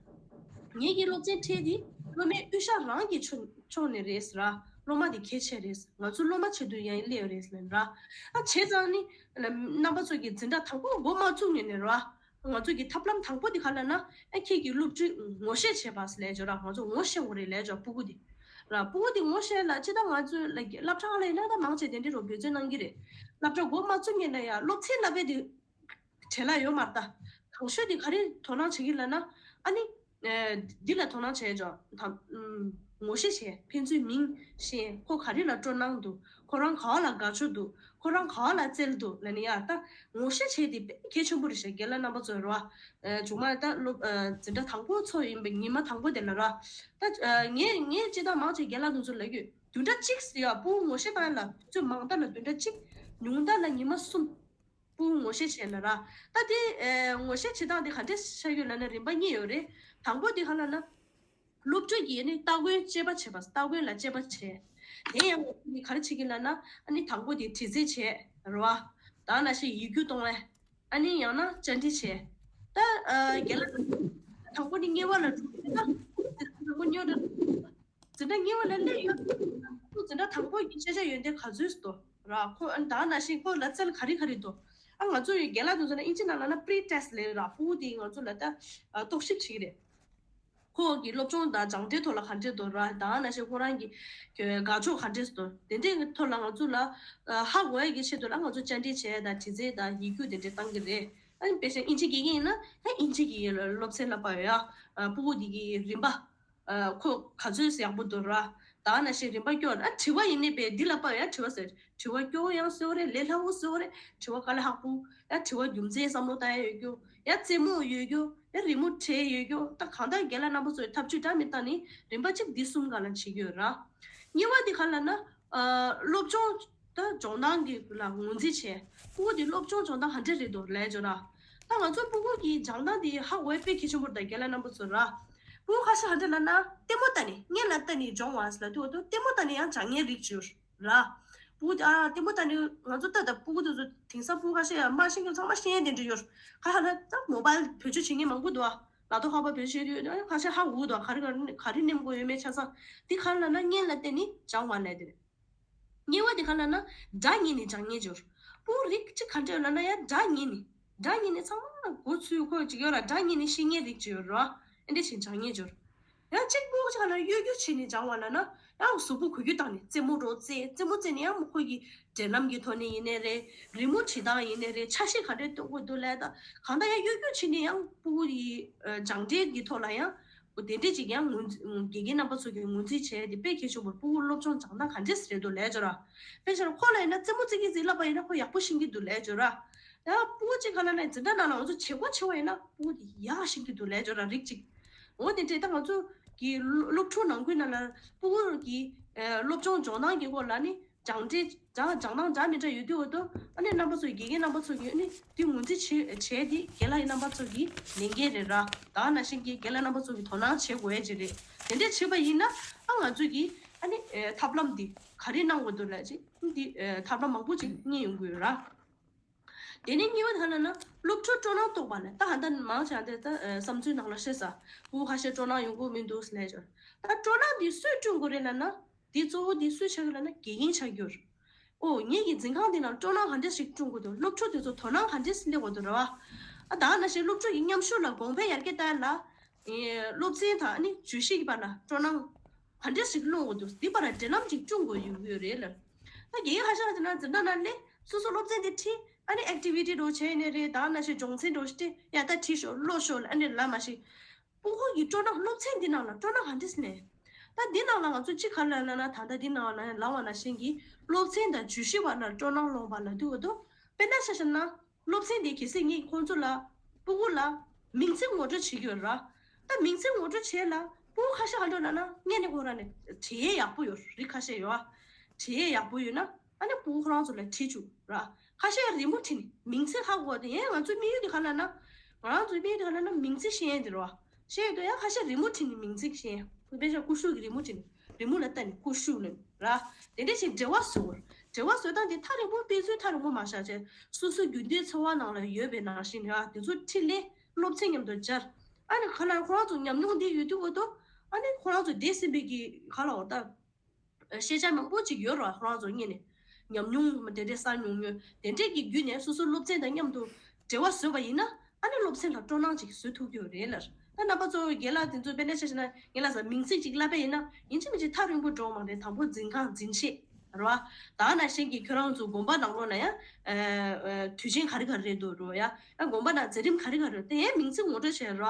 ངེད་ཀྱི་སློབ་ཚན་ཁྲིད་དེ་སློབ་མའི་དབུས་ཤ་རང་གི་ཕྱོགས་ཕྱོགས་ནས་རེད་ར། སློབ་མ་དེ་གལ་ཆེ་རེད། ང་ཚོ་སློབ་མ་ཆེད་དུ་ཡང་སླེབས་ཡོད་རེད་ཟེར་ལབ་ར། ཨ་བྱས་ཙང་ནི་རྣམ་པ་ཚོ་གི་འཛིན་གྲྭ་དང་པོ་འགོ་མ་བཙུགས་སྔོན་ནས་ར། ང་ཚོ་གི་ཐབས་ལམ་དང་པོ་དེ་ག་ལབ་ན། ཨ་ཁྱེད་ཀྱི་སློབ་ཕྲུག་ངོ་ཤེས་བྱེད་པ་ཟེར་ལབ་ཡོད་ར། ང་ཚོ་ངོ་ཤེས་དགོས་རེད་ལབ་ཡོད་ར། སྤུ་གུ་དེ་ར། སྤུ་གུ་དེ་ངོ་ཤེས་ལ་ཅི་ད་ང་ཚོའི་ལ་སློབ་གྲྭ་ཁག་ལ་ཡིན་ན་ད་མང་ཆེ་དེ་འདྲའི་རོ་འབད་བརྩོན་གནང་གི་རེད། སློབ་གྲྭ་འགོ་མ་བཙུགས་སྔོན་ལ་ཡ་སློབ་ཚན་བསླབ་པའི་དེ་བྲེལ་བ་ཡོད་མ་རེད་ད། དང་ཤོས་དེ་ག་རེ་དོ་སྣང་བྱེད་ཀྱི་ལབ་ན། ཨ་ནི། ཨེ། འདི་ལ་དོ་སྣང་བྱས་ཅོག་དང་། ཨུམ། ངོ་ཤེས་བྱས། ཕན་ཚུན་མིང་ཤེས། ཁོ་ག་རེ་ལ་སྤྲོ་སྣང་འདུག་ཁོ་རང་ག་བ་ལ་དགའ་ཕྱོགས་འདུག་ཁོ་རང་ག་བ་ལ་རྩལ་འདུག་ལབ་ནས་ཡ་ད་ངོ་ཤེས་བྱས་དེ་དཔེ་གལ་ཆེན་པོ་རེད་ཤག་རྒན་ལགས་རྣམ་པ་ཚོས་ར། ཨེ། མཇུག་མ་ད་སློབ། ཨེ། འཛིན་གྲྭ་དང་པོ་ཚོ་ཡིན་པའི་ཉི་མ་དང་པོ་དེ་ལ་ར། ད། ཨེ། ངས་ངས་སྤྱིར་བཏང་མང་ཆེ་རྒན་ལགས་དེ་ཚོ་ལབ་ཡོད། བདུན་ཕྲག་གཅིག་ཡ་སྤུ་གུ་ངོ་ཤེས་བཏང་ཡ་ལ་དུས་ཚོད་མང་ད་ལ་བདུན་ཕྲག་གཅིག་ཉུང་ད་ལ་ཉི་མ་གསུམ། སྤུ་གུ་ངོ་ཤེས་བྱས་ལ་ར། ད་དེ། ཨེ། ངོ་ཤེས་བྱེད་སྟངས་དེ་ག་འདྲས་ཤར་ཡོད་ལབ་ན་རིམ་པ་གཉིས་ཡོད་རེད། དང་པོ་དེ་ག་ལབ་ན། སློབ་ཕྲུག་གིས་ནི་སྟ་གོན་དཔྱད་པ་བྱེད་པ། སྟ་གོན་ལ་དཔྱད་པ་བྱས། དེ་ཡང་ང་ཚོ་གིས་ག་རེ་བྱེད་ཀྱི་ལབ་ན། ཨ་ནི་དང་པོ་དེ་དྲི་རྩད་བྱས་རེད་བ། ད་ནང་བཞིན་ཡིག་རྒྱུགས་གཏོང་བས། ཨ་ནི་ཡང་ན་བཅར་འདྲི་བྱས། ད། ཨ། རྒན་ལགས་དང་པོ་ནི་དམྱལ་བ་ལ་འགྲོ་གི་ན། དང་པོ་དམྱལ་བ། འཛིན་གྲྭ་གཉིས་པ་ལ་སླེབས་ཡོད། ཁོ་འཛིན་གྲྭ་དང་པོ་གི་ཤེས་བྱ་ཡོན་ཏན་ག་ཚོད་འདུག་ར། ཁོ་ཨ་ད་ནང་བཞིན་ཁོ་ལ་རྩལ་ག་རེ་ག་རེ་འདུག་ཨ་ང་ཚོ་ཡི་རྒན་ལགས་དེ་ཚོ་ལ་ཨིན་ཇི་ནང་ལ་ན་པི་རི་ཊེ་སི་ཊི་ལབ་ར། སྤུ་གུ་དེ་ང་ཚོ་ལ་ད་ཨ་རྟོག་ཞིབ་བྱེད་ཀྱི་རེད། ཁོ་གི་སློབ་སྦྱོང་དང་སྦྱངས་འབྲས་ཐོག་ལ་ག་འདྲས་འདུག་ར། ད་ནང་བཞིན་ཁོ་རང་གི་དགའ་ཕྱོགས་ག་འདྲས་འདུག་དེ་འདྲའི་ཐོག་ལ་ང་ཚོ་ལ་ཧ་གོ་ཡ་གི་ཆེད་དུ་ལ་ང་ཚོ་བཅར་འདྲི་བྱས་དང་དྲི་རྩད་དང་ཡིག་རྒྱུགས་དེ་འདྲས་བཏང་གི་རེད། ཨ་ནི་དཔེ་བཞག་ན་ཨིན་ཇི་དགེ་རྒན་ཡིན་ན་ད་ཨིན་ཇི་གི་སློབ་ཚན་བསླབ་པ་ཡོད་ཡ། སྤུ་གུ་དེ་གི་རིམ་པ། ཨ། ཁོ་ག་ཚོད་ཡག་པོ་འདུག་ར། ད་ནང་བཞིན་རིམ་པ་སྐྱོར། ཨ་དྲི་བ་ཡིན་ནའི་པས་འདི་ལ་དཔག་ཡ་དྲི་བ་ཟེར། དྲི་བ་སྐྱོ་བོ་ཡང་བཟོ་རེད། ལས་སླ་བོ་བཟོ་རེད། དྲི་བ་དཀའ་ལས་ཁག་པོ། ཡ་དྲི་བ་རྒྱུ་མཚན་བསམ་བློ་བཏང་ཡ་ཡོད་རྒྱུ། ཡ་རྩེད་མོ་ཡོད་རྒྱུ། ཡ་རི་མོ་བྲིས་ཡོད་རྒྱུ། ད་གང་ལྟར་རྒན་ལགས་རྣམ་པ་ཚོས་ཐབས་ཇུས་འདྲ་མིན་བཏང་ནས་རིམ་པ་གཅིག་འདི་གསུམ་སྒང་ལ་བྱེད་ཀྱི་ཡོད་ར། གཉིས་པ་འདི་ག་ལབ་ན། ཨ། སློབ་སྦྱོང་ད་སྦྱོང་སྟངས་ཀྱི་ལ་ངོས་འཛིན་བྱས། སྤུ་གུ་དེ་སློབ་སྦྱོང་སྦྱོང་སྟངས་ག་འདྲ་རེད་འདུག་ལབ་ཡ་ཅོ་ར། ད་ང་ཚོ་སྤུ་གུ་གི་སྦྱང་སྟངས་དེ་ཧ་གོ་ཡ་དཔེ་གལ་ཆེན་པོ་རེད། ད་རྒན་ལགས་རྣམ་པ་ཚོ་ར། སྤུ་གུ་ཁ་ཤས་ག་འདྲ་ལབ་ན། ལྟད་མོ་ལྟ་ནས་སྔོན་ལ་ལྟ་ནས་སྦྱོང་བ་ལབ་དུས་འོ་དོ་ལྟད་མོ་ལྟ་ནས་ཡང་སྦྱང་མཁན་རིགས་ཅིག་ཡོད་ར། སྤུ་གུ་དེ་ཨ་ལྟད་མོ་ལྟ་ནས་ང་ཚོ་ལྟ་ད་སྤུ་གུ་དེ་ཚོ་དེང་སང་སྤུ་གུ་ཁ་ཤས་ཡང་མ་ཤེས་མཁན་ཚང་མ་ཤེས་མཁན་དེ་འདྲ་ཡོད། ཁ་ཤས་ལ་ད་མོ་བལ་བེད་སྤྱོད་བྱེད་མཁན་མང་པོ་འདུག་ཨ། ལག་ཐོག་ཁ་པར་བེད་སྤྱོད་བྱེད་དུས་ཁ་ཤས་ཧ་གོ་གི་འདུག་ག་རེ་ག་རེ་ག་རེ་ནེམ་དགོས་ཡོད་མེད་ཆ་ཚང་། འདི་ག་རེ་ལབ་ན་སྔོན་ལ་བལྟས་ནས་སྦྱང་བ་ལབ་དེ་རེད། གཉིས་པ་དེ་ག་རེ་ལབ་ན་སྒྲ་ཉན་ནས་སྦྱང་མཁན་ཅིག་ཡོད། སྤུ་གུ་རིགས་གཅིག་ག་འདྲ་ཡོད་ལབ་ན་ཡང་སྒྲ་ཉན་ནས། སྒྲ་ཉན་ནས་ཚང་མ་མགོ་ཚོས་ཁོ་ཅིག་ཡོད་ར། སྒྲ་ཉན་ནས་ཤེས་མཁན་རིགས་ཅིག་ཡོད་ར། ཨེ་འདྲ་ཞིག་སྦྱང་མཁན་ཅིག་ཡོད། ཡང་གཅིག་པོ་ཅིག་ག་ལབ་ན་གཡོ་སྒྱུ་བྱས་ནས་སྦྱང་བ་ལབ་ན། ཡང་གཟུགས་པོ་གུ་གུ་བཏང་ནས་རྩེད་མོ་འདྲ་བོ་རྩེ། རྩེད་མོ་རྩེ་ནས་ཡང་མོ་ཁོ་གི་འབྲེལ་ལམ་གྱི་ཐོག་ནས་ཡིན་ནའི་རེད། རི་མོ་བྲིས་སྟངས་ཡིན་ནའི་རེད། ཆ་ཤས་ག་འདྲས་གཏོང་དགོས་འདུག་ལབ་ད། གང་ལྟར་ཡང་གཡོ་སྒྱུ་བྱས་ནས་ཡང་སྤུ་གུ་ཡི་སྦྱངས་འབྲས་ཀྱི་ཐོག་ལ་ཡང་དེ་འདྲས་ཅིག་ཡང་ངོས་འཛིན། དགེ་རྒན་རྣམ་པ་ཚོ་གིས་ངོས་འཛིན་བྱས་ཏེ་དཔེ་གལ་ཆེན་པོ་རེད། སྤུ་གུ་སློབ་སྦྱོང་སྦྱང་སྟངས་ག་འདྲས་རེད་འདུག་ལབ་ཅོ་ར། དཔེ་ཆ་ལ་ཁོ་ལ་ཡིན་ན་རྩེད་མོ་རྩེ་གིན་རྩེ་ལབ་པ་ཡིན་ན་ཁོ་ཡག་པོ་ཤེས་ཀྱི་འདུག་ལབ་ཅོ་ར། ཡང་སྤུ་གུ་གཅིག་ག་ལབ་ན་འཛིན་གྲྭ་ནང་ལ་ང་ཚོ་བྱེད་སྒོ་བྱེད་པ་ཡིན་ན་སྤུ་གུ་དེ་ཡག་ཤེས་ཀྱི་འདུག་ལབ་ཅོ་ར། རིགས་གཅིག་འོ་དེ་འདྲས་ད་ང་ཚོ་གི་སློབ་ཕྲུག་ནང་ཁུལ་ནང་ལ་སྤུ་གུ་གི་ཨེ་སློབ་སྦྱོང་སྦྱོང་སྟངས་ཀྱི་སྐོར་ལ་ནི་སྦྱངས་འབྲས་སྦྱང་སྦྱང་སྟངས་འདྲ་མི་འདྲ་ཡོད་དུས་འོ་དོ། ཨ་ནི་རྣམ་པ་ཚོ་དགེ་རྒན་རྣམ་པ་ཚོ་གིས་ཨ་ནི་དེ་ངོས་འཛིན་བྱེད་བྱས་ཏེ་རྒན་ལགས་ཡི་རྣམ་པ་ཚོ་གི་ལས་འགན་རེད་ར། ད་ག་ནང་བཞིན་གྱི་རྒན་ལགས་རྣམ་པ་ཚོ་གི་དོ་སྣང་བྱེད་དགོས་ཡ་ཅིག་རེད། དེ་འདྲས་བྱེད་པ་ཡིན་ན་ཨ་ང་ཚོ་གི་ཨ་ནི་ཨེ་ཐབས་ལམ་འདི་ག་རེ་གནང་དགོས་འདུག་ལབ་ཅིག་འདི་ཨེ་ཐབས་ལམ་མང་པོ་ཅིག་རྙེད་ཡོང་གི་ཡོད་ར། དེ་ནས་གཉིས་པ་དེ་ག་ལབ་ན་སློབ་ཕྲུག་སྤྲོ་སྣང་གཏོང་བ་ལ། ད་ཧ་ད་མང་ཆེ་བ་དེ་ད་ཨ་བསམ་ཚུལ་ནང་ལ་བཤད་ས། སྤུ་གུ་ཁ་ཤས་སྤྲོ་སྣང་ཡོང་གི་མི་འདུག་ཟེར་ལབ་ཡོད། ད་སྤྲོ་སྣང་འདི་སུས་བསྐྲུན་དགོས་རེད་ལབ་ན། འདི་གཙོ་བོ་འདི་སུས་ཆགས་ཀྱི་ལབ་ན་དགེ་རྒན་ཆགས་ཀྱི་ཡོད་རེད། ཨོ་ངེད་ཀྱི་འཛིན་ཁང་འདི་ནང་སྤྲོ་སྣང་ག་འདྲས་ཞིག་བསྐྲུན་དགོས་འདུག་སློབ་ཕྲུག་དེ་ཚོ་དོ་སྣང་ག་འདྲས་སླེབས་དགོས་འདུག་རེད་བ། ཨ་ད་ག་ནང་བཞིན་སློབ་ཕྲུག་གི་མཉམ་ཞུགས་ལ་གོང་འཕེལ་ཡར་རྒྱས་གཏོང་ཡ་ལ། ཨེ་སློབ་ཚན་དང་ཨ་ནི་བརྗོད་གཞི་གི་བར་ལ་སྤྲོ་སྣང་ག་འདྲས་ཞིག་སློང་དགོས་འདུག་འདི་བར་ལ་འབྲེལ་ལམ་ཅིག་བསྐྲུན་དགོས་ཡོང་གི་ཡོད་རེད་ལབ། ད་རྒན་ཁ་ཤས་ཀྱི་ནང་འཛིན་གྲྭ་ནང་སླེབས། སོ་སོ་སློབ་ཚན་དེ་ཁྲིད། ཨ་ནི་ཨེག་ཊི་བི་ཊི་འདྲ་བོ་བྱས་ནས་རེད། ད་ག་ནང་བཞིན་སྦྱོང་ཚན་འདྲ་བོ་ཞིག་སྤྲད། ཡ་ད་ཁྲིད་ཤོག་ཀློག་ཤོག་ལབ། ཨ་ནི་ལབ་མ་ཤེས། སྤུ་གུ་གི་སྤྲོ་སྣང་སློབ་ཚན་འདི་ནང་ལ་སྤྲོ་སྣང་ག་འདྲས་སླེབས། ད་འདི་ནང་ལ་ང་ཚོས་ཅི་ག་ལབ་ན་ན། ད་ལྟ་འདི་ནང་ལ་ལབ་པ་ནང་བཞིན་གྱི་སློབ་ཚན་དང་བརྗོད་གཞི་བར་ལ་སྤྲོ་སྣང་སློང་བ་ལབ་དུས་འོ་དོ། དཔེར་ན་ཆ་བཞག་ན་སློབ་ཚན་འདི་གལ་སྲིད་ངས་ཁོང་ཚོ་ལ་ སྤུ་གུ་ལ་མིང་ཚིག་ངོ་སྤྲོད་བྱེད་ཀྱི་ཡོད་ར། ད་མིང་ཚིག་ངོ་སྤྲོད་བྱེད་ལ་སྤུ་གུ་ཁ་ཤས་ཧ་འགྲོ་ན་ན་སྔོན་ནས་ཁོ་རང་ནས་བྲིས་ཡས་ཡག་པོ་ཡོད། རིགས་ཁ་ཤས་ཡོད་ཨ། བྲིས་ཡས་ཡག་པོ་ཡོད་ན་ཨ་ནི་སྤུ་གུ་ཁོ་རང་ཚོ་ལ་བྲིས་བཅུག་ར། ཁ་ཤས་རི་མོ་བྲིས་ནས་མིང་ཚིག་ཧ་གོ་དེ་ཡང་ང་ཚོའི་དམིགས་ཡུལ་དེ་ག་ལ་ན། ང་རང་ཚོའི་དམིགས་ཡུལ་དེ་ག་ལ་ན་མིང་ཚིག་ཤེས་ཡས་དེ་ར། ཤེས་ཡོད་དོ་ཡང་ཁ་ཤས་རི་མོ་བྲིས་ནས་མིང་ཚིག་ཤེས། དཔེ་ཆ་ཀུ་ཤུ་གི་རི་མོ་བྲིས་ནས་རི་མོ་ལ་ལྟ་ནས་ཀུ་ཤུ་ལབ་ར། དེ་འདྲ་ཞིག་འབྲེལ་བ་བཟོ་དགོས། འབྲེལ་བ་བཟོ་སྟངས་དེ་ཐག་རིང་པོ་དཔེ་མཚོན་ཐག་རིང་པོ་མ་བཞག་བྱས་སོ་སོ་རྒྱུན་གཏན་འཚོ་བ་ནང་ལ་ཡོད་པའི་ནང་བཞིན་ར་དེ་ཚོ་ཁྲིད་ལས་སློབ་ཚན་མཉམ་དུ་སྦྱར། ཨ་ནི་ག་ལ་ཁོ་རང་ཚོ་ཉམས་མྱོང་འདི་ཡོད་དུས་འོ་དོ་ཨ་ནི་ཁོ་རང་ཚོ་འདས་ཟིན་པའི་གི་ག་ལ་འོ་ད། ཤེས་བྱ་མང་པོ་ཅིག་ཡོད་ར་ཁོ་རང་ཚོ་སྔོན་ནས་ཉམས་མྱོང་དེ་འདྲའི་བསགས་མྱོང་ཡོད། དེ་འདྲས་ཀྱི་བརྒྱུད་ནས་སོ་སོའི་སློབ་ཚན་དང་མཉམ་དུ་འབྲེལ་བ་བཟོས་པ་ཡིན་ན་ཨ་ནི་སློབ་ཚན་ལ་སྤྲོ་སྣང་ཅིག་བཟོ་ཐུབ་ཀྱི་ཡོད་རེད་ལར། ད་རྣམ་པ་ཚོ་རྒན་ལགས་དེ་ཚོ་དཔེར་ན་ཆ་བཞག་ན་ངེད་ལ་ས་མིང་ཚིག་ཅིག་བསླབ་པ་ཡིན་ན་ཡིན་གཅིག་མིན་གཅིག་ཐག་རིང་པོ་འགྲོ་མ་རེད། དང་པོ་འཛིན་ཁང་འཛིན་ཆས་རེད་བ། ད་ནང་བཞིན་གྱི་ཁྱོད་རང་ཚོ་དགོན་པ་ནང་ལོགས་ན་ཡང་དུས་ཆེན་ག་རེ་ག་རེ་རེད་འདུག་རེད་བ། ཡང་ཡང་དགོན་པ་ནང་མཛད་རིམ་ག་རེ་ག་རེ་རེད་དེ་ཡང་མིང་ཚིག་ངོ་སྤྲོད་བྱས་རེད་བ།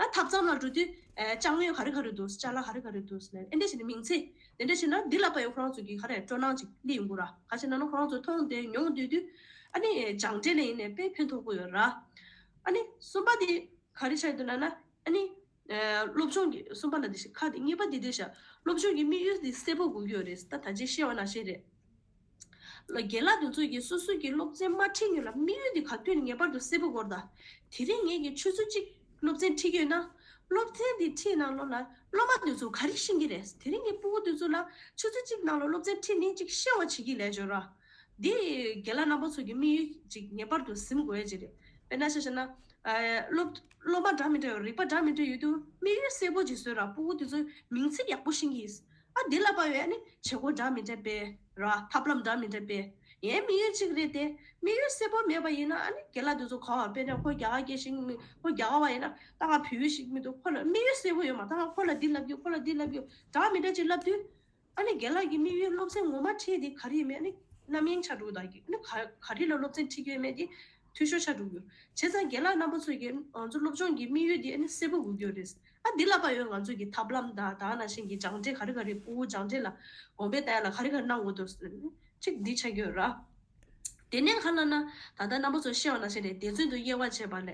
ཡང་ཐབ་ཚང་ལ་འགྲོ་དུས་ཅ་དངོས་ག་རེ་ག་རེ་འདུག་ཅ་ལག་ག་རེ་ག་རེ་འདུག་ཟེར་ནས་ཨེ་འདྲ་བྱས་ནས་མིང་ཚིག་དེ་འདྲ་བྱས་ན་འདི་ལ་དཔག་ཡོད་ཁོ་རང་ཚོ་གིས་ག་རེ་སྤྲོ་སྣང་ཅིག་སླེབས་ཡོང་གི་ར། ག་ཅི་ན་ན་ཁོ་རང་ཚོ་མཐོང་དེ་མྱོང་བསྡད་དུས་ཨ་ནི་སྦྱངས་འབྲས་ལ་ཡིན་ནའི་དཔེ་ཕན་ཐོགས་པོ་ཡོད་ར། ཨ་ནི་གསུམ་པ་དེ་ག་རེ་ཆགས་ཡོད་འདུག་ལབ་ན་ཨ་ནི་སློབ་སྦྱོང་གི་གསུམ་པ་ལ་དེ་ཞིག་ཁ་དེ་གཉིས་པ་དེ་དེ་ཤ་སློབ་སྦྱོང་གི་དམིགས་ཡུལ་དེ་གསལ་པོ་དགོས་ཀྱི་ཡོད་རེད། ད་ད་ཅི་བཤད་པ་ནང་བཞིན་རེད། རྒན་ལགས་དེ་ཚོ་གིས་སོ་སོ་གི་སློབ་ཚན་མ་ཁྲིད་སྔོན་ལ་དམིགས་ཡུལ་དེ་ག་དུས་ངེས་པར་དུ་གསལ་པོ་དགོས་རེད་ད། དེ་རིང་ངེད་ཀྱིས་ཆུ་ཚོད་གཅིག་སློབ་ཚན་ཁྲིད་ཀྱི་ཡོད་ན། སློབ་ཚན་དེ་ཁྲིད་ནང་ལོགས་ལ་སློབ་མ་དེ་ཚོ་ག་རེ་ཤེས་ཀྱི་རེད། དེ་རིང་ངས་སྤུ་གུ་དེ་ཚོ་ལ་ཆུ་ཚོད་གཅིག་ནང་ལ་སློབ་ཚན་ཁྲིད་ནས་གཅིག་ཤེས་པ་བྱེད་ཀྱི་ལས་འབྱོར་ར། འདི་རྒན་ལགས་རྣམ་པ་ཚོ་གི་དམིགས་ཡུལ་ཅིག་ངེས་པར་དུ་ཟིན་དགོས་ཡ་ཅིག་རེད། དཔེར་ན་ཆ་བཞག་ན། ཨ། སློབ་སློབ་མ་འདྲ་མི་འདྲ་ཡོད་རིག་པ་འདྲ་མི་འདྲ་ཡོད་དུས་དམིགས་ཡུལ་གསལ་པོ་ཅིག་བཟོས་ར་སྤུ་གུ་དེ་ཚོ་མིང་ཚིག་ཡག་པོ་ཤེས་ཀྱི་ཡིན། ཨ་འདི་ལ་དཔག་ཡོད་ཨ་ནི་བྱེད་སྒོ་འདྲ་མི་འདྲ་སྤེལ་ར་ཐབས་ལམ་འདྲ་མི་འདྲ་སྤེལ། ཡའི་དམིགས་ཡུལ་གཅིག་རེད་དེ། དམིགས་ཡུལ་གསལ་པོ་མེད་པ་ཡིན་ན་ཨ་ནི་རྒན་ལགས་དེ་ཚོ་ག་བ་དཔེར་ན་ཁོ་རྒྱ་གར་སྐད་ཤེས་མི་ཁོ་རྒྱ་གར་བ་ཡིན་ན་ད་ང་བོད་ཡིག་ཤེས་མི་འདུག་ཁོ་ལ་དམིགས་ཡུལ་གསལ་པོ་ཡོད་མ་ད་ང་ཁོ་ལ་འདི་ལབ་རྒྱུ་ཁོ་ལ་འདི་ལབ་རྒྱུ་འདྲ་མི་འདྲ་ཅིག་ལབ་དུས། ཨ་ནི་རྒན་ལགས་ཀྱི་དམིགས་ཡུལ་སློབ་ཚན་ངོ་མ་ཁྲིད་དེ་ག་རེ་ཡིན་མིན་ཨ་ནི་རྣམ་གཡེང་ཆགས་འགྲོ་གི་ད་གི་ཨ་ནི་ག་ག་རེ་ལ་སློབ་ཚན་ཁྲིད་ཀྱི་ཡོད་མེད་དེ་འཐུས་ཤོར་ཆགས་འགྲོ་གི་ཡོད། བྱས་ཙང་རྒན་ལགས་རྣམ་པ་ཚོ་གིས་ང་ཚོ་སློབ་སྦྱོང་གི་དམིགས་ཡུལ་དེ་ཨ་ནི་གསལ་པོ་དགོས་ཀྱི་ཡོད་རེད། ཨ་འདི་ལ་དཔག་ཡོད་ང་ཚོ་གི་ཐབས་ལམ་དང་ད་ག་ནང་བཞིན་གྱི་སྦྱངས་འབྲས་ག་རེ་ག་རེ་སྤུ་གུ་སྦྱངས་འབྲས་ལ་གོང་འཕེལ་བཏང་ཡ་ལ་ག་རེ་ག་རེ་གནང་དགོས་འདུག་ཅིག་འདི་ཆགས་ཀྱི་ཡོད་ར། དེ་ནས་ག་ལ་ན་ད་ལྟ་རྣམ་པ་ཚོ་བཤད་པ་ནང་བཞིན་རེད། སྡེ་ཚན་དུ་དབྱེ་བ་འབྱེད་པ་ལས།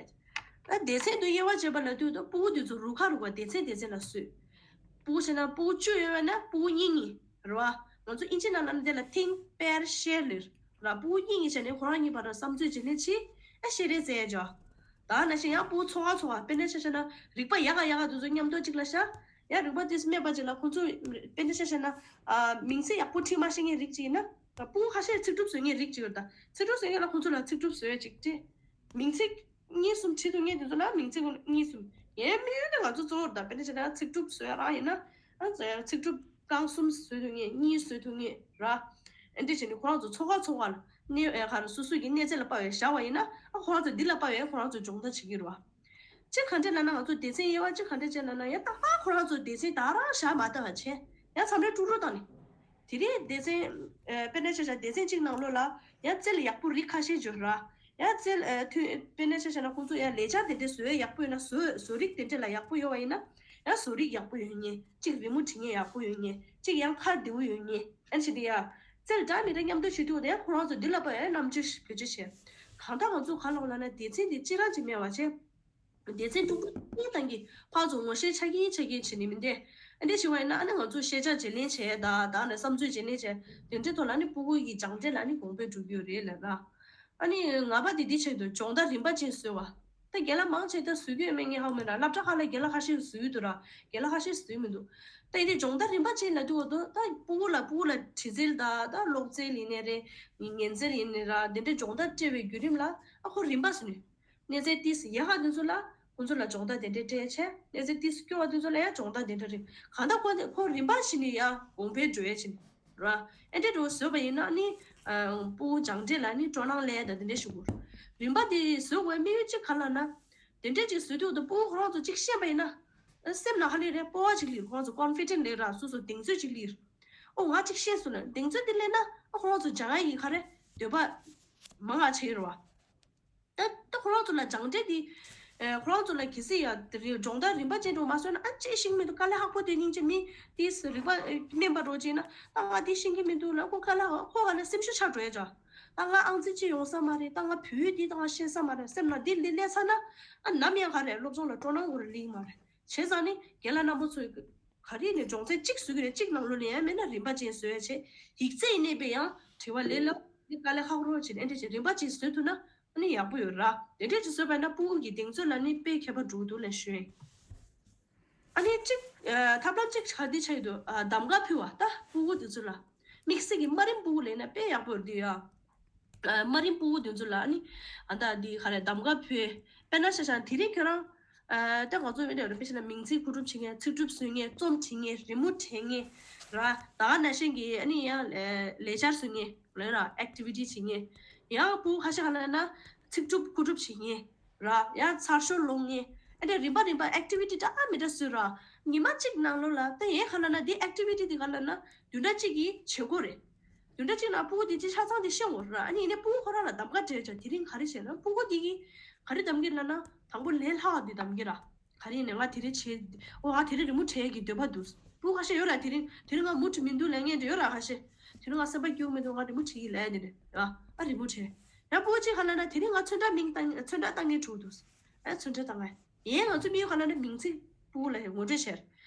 ཨ་སྡེ་ཚན་དུ་དབྱེ་བ་འབྱེད་པ་ལ་དུས་དུ་སྤུ་གུ་དེ་ཚོ་རུ་ཁག་རུ་ཁག་སྡེ་ཚན་སྡེ་ཚན་ལ་བཟོས། སྤུ་གུ་བྱས་ན་སྤུ་གུ་བཅུ་ཡོད་པ་ན་སྤུ་གུ་གཉིས་གཉིས་རེད་བ། ང་ཚོ་ཨིན་ཇི་ནང་ལ་འདི་ལ་think pair share ལབ་ར། སྤུ་གུ་གཉིས་གཉིས་བྱས་ནས་ཁོ་རང་གཉིས་བར་དུ་བསམ་ཚུལ་བརྗེ་ལེན་བྱེད། ཨ་བཤད་རེས་རྩེ་ཡ་ཅོ། ད་ནང་བཞིན་ཡང་སྤུ་གུ་ཚོ་ཁག་ཚོ་ཁག་དཔེར་ན་ཆ་བཞག་ན་རིག་པ་ཡག་ག་ཡག་ག་དེ་ཚོ་མཉམ་དུ་གཅིག་ལ་བཞག་ཡང་རིག་པ་དེ་སྨད་པ་ཅིག་ལ་ཁོང་ཚོ་དཔེར་ན་ཆ་བཞག་ན་ཨ་མིང་ཚིག་ཡག་པོ་ཁྲིད་མ་ཤེས་མཁན་རིགས་ཅིག་ཡིན་ན། སྤུ་གུ་ཁ་ཤས་ཚིག་གྲུབ་བཟོ་མཁན་རིགས་ཅིག་ཡོད་ད། ཚིག་གྲུབ་བཟོ་མཁན་ལ་ཁོང་ཚོ་ལ་ཚིག་གྲུབ་བཟོ་ཡ་ཅིག་སྤྲད། མིང་ཚིག་གཉིས་གསུམ་བྲིས་ཐུབ་མཁན་དེ་ཚོ་ལ་མིང་ཚིག་གཉིས་གསུམ། ཡའི་དམིགས་ཡུལ་ནི་ང་ཚོ་གཙོ་བོར་ད་དཔེར་ན་བྱས་ན་ཚིག་གྲུབ་བཟོ་ཡ་རང་ཡིན་ན། ཨ་ཚིག་གྲུབ་རྐང་གསུམ་བཟོ་ཐུབ་མཁན་གཉིས་བཟོ་ཐུབ་མཁན་ར། ཨ་འདི་བྱས་ནས་ཁོ་རང་ཚོ་ཚོ་ཁག་ཚོ་ཁག་ལ་གནས་ཨེ་ག་རེ་སོ་སོ་གི་གནས་ཚད་ལ་དཔག་པའི་བཞག་པ་ཡིན་ན་ཨ་ཁོ་རང་ཚོ་འདི་ལ་དཔག་པའི་ཁོ་རང་ཚོ་སྦྱོང་བརྡར་བྱེད་ཀྱི་རེད་བ། གཅིག་ག་འདྲས་ལབ་ན་ང་ཚོ་སྡེ་ཚན་དབྱེ་བ་གཅིག་ག་འདྲས་བྱས་ལབ་ན་ཡ་ད་ཨ་ཁོ་རང་ཚོ་སྡེ་ཚན་ད་རང་བཞག་མ་ལྟ་བ་བྱས་ཡ་མཚམས་རེ་དཀྲུག་དཀྲུག་བཏང་ནས། དེ་རིང་སྡེ་ཚན་ཨ་དཔེར་ན་ཆ་བཞག་སྡེ་ཚན་གཅིག་ནང་ལོགས་ལ་ཡ་རྩལ་ཡག་པོ་རིགས་ཁ་ཤས་འབྱོར་ར། ཡ་རྩལ་ཨ་མཐུན་དཔེར་ན་ཆ་བཞག་ན་ཁོང་ཚོ་ཡ་ལས་འཆར་དེ་འདྲས་བཟོ་ཡ་ཡག་པོ་ཡོད་ན་བཟོ་བཟོ་རིགས་དེ་འདྲས་ལ་ཡག་པོ་ཡོད་པ་ཡིན་ན་ཡ་བཟོ་རིགས་ཡག་པོ་ཡོད་མཁན་གཅིག་རི་མོ་འབྲི་མཁན་ཡག་པོ་ཡོད་མཁན་གཅིག་ཡང་ཁ་བདེ་བོ་ཡོད་མཁན་ཨ་ནི་བྱས་ཏེ་ཡ་རྩལ་འདྲ་མི་འདྲ་མཉམ་དུ་བྱེད་ཐུབ་པ་དེ་ཡ་ཁོ་རང་ཚོ་འདི་ལ་དཔག་ཡ་རྣམ་དཔྱོད་བེད་སྤྱོད་བྱས། གང་ལྟར་ང་ཚོ་ག་ལབ་དགོས་ལབ་ན་སྡེ་ཚན་འདི་གཅིག་རང་ཅིག་མེད་པ་བྱས། སྡེ་ཚན་དཀྲུག་དཀྲུག་གཏོང་གི་ཕར་ཚུར་ངོ་ཤེས་ཆགས་ཀྱིན་ཆགས་ཀྱིན་བྱེད་ནི་མིན་ཏེ། ཨ་འདྲ་ཞིག་བ་ཡིན་ན་ཨ་ནི་ང་ཚོ་ཤེས་བྱ་བརྗེ་ལེན་བྱས་ད་ད་ནས་བསམ་ཚུལ་བརྗེ་ལེན་བྱས་དེ་འདྲའི་ཐོག་ལ་ཨ་ནི་སྤུ་གུ་ཡི་སྦྱངས་འབྲས་ལ་ཨ་ནི་གོང་འཕེལ་འགྲོ་གི་ཡོད་རེད་ལབ་ན། ཨ་ནི་ལྔ་པ་དེ་འདི་ཆེད་དུ་སྦྱོང་བརྡར་རིམ་པ་ཅན་བཟོས་པ། ད་རྒན་ལགས་མང་ཆེ་ད་བཟོ་གི་ཡོད་མེད་ངས་ཧ་གོ་མེད་ར་སློབ་གྲྭ་ཁག་ལ་རྒན་ལགས་ཁ་ཤས་བཟོ་ཡི་འདུག་ར་རྒན་ལགས་ཁ་ཤས་བཟོ་ཡི་མི་འདུག་ད་ཡིན་དེ་སྦྱོང་བརྡར་རིམ་པ་ཅན་ལབ་དུས་འོ་དོ་ད་སྤུ་གུ་ལ་སྤུ་གུ་ལ་དྲི་རྩལ་ད་ད་ཀློག་རྩལ་ཡིན་ནའི་རེད་ཉན་རྩལ་ཡིན་ནའི་ར་དེ་འདྲའི་སྦྱོང་བརྡར་སྤྲད་པའི་བརྒྱུད་རིམ་ལ་ཨ་ཁོ་རིམ་པ་བཟོས་ནས། གནས་ཚད་ཏིས་ཡག་ག་དེ་ཚོ་ལ་ཁོང་ཚོ་ལ་སྦྱོང་བརྡར་དེ་འདྲའི་སྤྲད་བྱས་གནས་ཚད་ཏིས་སྐྱོ་བ་དེ་ཚོ་ལ་ཡང་སྦྱོང་བརྡར་དེ་འདྲ་རེད། གང་ལྟར་ཁོ་ཁོ་རིམ་པ་བཞིན་ནས་ཡང་གོང་འཕེལ་འགྲོ་ཡས་བྱས་ནས་ར། ཨེ་འདྲ་འགྲོ་བཟོས་པ་ཡིན་ན་ནི་སྤུ་གུ་སྦྱངས་འབྲས་ལ་ནི་སྤྲོ་སྣང་སླེབས་དང་དེ་འདྲ་ཞུ་དགོས། རིམ་པ་དེ་བཟོ་དགོས་དམིགས་ཡུལ་གཅིག་ག་ལ་ན། དེ་འདྲ་ཅིག་བཟོས་དུས་དུ་སྤུ་གུ་ཁོ་རང་ཚོ་གཅིག་ཤེས་པ་ཡིན་ན། སེམས་ནང་ཧ་ལས་རེད་སྤོབས་པ་ཅིག་སླེབས་ཁོ་རང་ཚོ་ཀོན་ཕི་ཌེན་ཊི་སླེབས་ར་སོ་སོ་གདེང་ཚོད་ཅིག་སླེབས། ཨོ་ང་གཅིག་ཤེས་སོང་ན་གདེང་ཚོད་དེ་སླེབས་ན་ཨ་ཁོ་རང་ཚོ་སྦྱང་ཡ་ཡི་ག་རེ་འདོད་པ་མང་ང་བྱེད་རོ་བ། ད་ད་ཁོ་རང་ཚོ་ལ་སྦྱངས་འབྲས་དེ། ཨེ་ཁོ་རང་ཚོ་ལ་གལ་སྲིད་ཡ་དེ་རིང་སྦྱོང་བརྡར་རིམ་པ་ཅན་འགྲོ་མ་སོང་ན་ཨ་ཅེ་ཤིང་མི་འདུག་དཀའ་ལས་ཁག་པོ་དེ་སྙིང་རྗེ་མི་དེས་རིག་པ་ཨེ་དམན་པ་འགྲོ་ཅེ་ན་ད་ང་དེ་ཤེས་ཀྱི་མི་འདུག་ལ་ཁོ་དཀའ་ལས་ཁག་ཁོ་ག་ལ་སེམས་ཤུགས་ཆག་འགྲོ་ཡ་ཅག་ད་ང་ཨང་རྩིས་ཅི་ཡོང་ས་མ་རེད། ད་ང་བོད་ཡིག་འདི་ད་ང་ཤེས་ས་མ་རེད། སེམས་ནང་འདི་ལི་ལས་ཚར་ན་ཨ་ནམ་ཡང་ག་རེ་སློབ་སྦྱོང་ལ་སྤྲོ་སྣང་གོ་རེ་ལིང་མ་རེད། བྱས་ཙང་ནི་རྒན་ལགས་རྣམ་པ་ཚོས་ག་རེ་ནས་སྦྱོང་ཚན་གཅིག་བཟོ་གི་རེད། གཅིག་ནང་ལོགས་ལ་ཡང་མེད་ན་རིམ་པ་ཅན་བཟོ་ཡ་བྱས། ཡིག་ཚད་ཡིན་ནའི་པས་ཡང་དྲི་བ་ལས་སླ་པོ་འདི་དཀའ་ལས་ཁག་པོ་བྱས་ནས་ཨེ་འདྲ་བྱས་རིམ་པ་ཅན་བཟོ་ཐུབ་ན་ཨ་ནི་ཡག་པོ་ཡོད་ར། དེ་འདྲས་ཅིག་བཟོས་པ་ཡིན་ན་ཕྲུ་གུ་གི་གདེང་ཚོད་ལ་ནི་དཔེ་ཁྱད་པར་འགྲོ་གི་འདུག་ལབ་ཞུ་ཡིན། ཨ་ནི་གཅིག་ཨ་ཐབས་ལམ་གཅིག་ག་འདི་ཆགས་ཀྱི་འདུག་ཨ་གདམ་ག་ཕུལ་བ། ད་ཕྲུ་གུ་དེ་ཚོ་ལ་དམིགས་བསལ་གྱི་དམའ་རིམ་ཕྲུ་གུ་ལབ་ན་དཔེ་ཡག་པོ་ཡོད་འདུག་ཡ། ཨ་དམའ་རིམ་ཕྲུ་གུ་དེ་ཚོ་ལ་ཨ་ནི་ཨ་ད་འདི་ག་རེ་གདམ་ག་ཕུལ། དཔེར་ན་ཆ་བཞག་དེ་རིང་ཁྱོད་རང་ཨ་ད་ང་ཚོ་ཨེ་འདྲ་ཡོད་རེད། དཔེ་བྱས་ན་མིང་ཚིག་མཁོ་སྒྲུབ་བྱེད་མཁན། ཚིག་གྲུབ་བཟོ་མཁན། རྩོམ་བྲིས་མཁན། རི་མོ་བྲིས་མཁན་ར། ད་ག་ནང་བཞིན་གྱི་ཨ་ནི་ཡང་ལས་ལས་འཆར་བཟོ་མཁན་ལབ་ཡོད་ར། ཨེག་ཊི་བི་ཊི་བྱེད་མཁན། ཡང་ཕྲུ་གུ་ཁ་ཤས་ག་ལབ་ན་ཚིག་གྲུབ་མཁོ་སྒྲུབ་བྱེད་མཁན་ར། ཡང་ཚར་ཤོག་སློང་མཁན། ཨ་འདྲ་རིམ་པ་རིམ་པ་ཨེག་ཊི་བི་ཊི་འདྲ་མི་འདྲ་བཟོས་ར། ཉི་མ་གཅིག་ནང་ལོགས་ལ་ད་ཡང་ག་ལབ་ན་འདི་ཨེག་ཊི་བི་ཊི་འདི་ག་ལབ་ན་བདུན་ཕྲག་གཅིག་གི་བྱེད་སྒོ་རེད། བདུན་ཕྲག་གཅིག་ནང་ཕྲུ་གུ་དེ་ཅི་ཆ་ཚང་དེ་ཤེས་དགོས་ར། ཨ་ནི་ཡིན་ནའི་ཕྲུ་གུ་ཁོ་རང་ལ་གདམ་ག་སྤྲད་ཅག་དེ་རིང་ག་རེ་བྱས་ན་ཕྲུ་གུ་དེ་གིས་ག་རེ་གདམ་གི་ལབ་ན་དང་པོ་ལས་སླ་བ་དེ་གདམ་གི་ར། ག་རེ་ཡིན་ནའི་ང་དེ་རིང་བྱེད། ཨོ་ང་དེ་རིང་རི་མོ་བྲིས་ཀྱི་འདོད་པ་འདུག་ཕྲུ་གུ་ཁ་ཤས་ཡོད་ར། དེ་རིང་དེ་རིང་ང་མུ་མཐུད་མི་འདུག་ལབ་མཁན་དེ་ཡོད་ར། ཁ་ཤས་དེ་རིང་ང་སེམས་པ་སྐྱིད་པོ་མི་འདུག་ང་རི་མོ་བྲིས་ཀྱི་ལབ་དེ་རེད་ར། ཨ་རི་མོ་བྲིས། ཡང་ཕྲུ་གུ་གཅིག་ག་ལབ་ན་དེ་རིང་ང་ཚོན་ཁྲ་མིང་བཏང་། ཚོན་ཁྲ་བཏང་མཁན་ཕྲུ་གུ་འདུག་ཨ་ཚོན་ཁྲ་བཏང་ང་། ཡང་ང་ཚོ་མི་ཡོད་ག་ལབ་ན་མིང་ཚིག་ཕྲུ་གུ་ལ་ངོ་སྤྲོད་བྱས།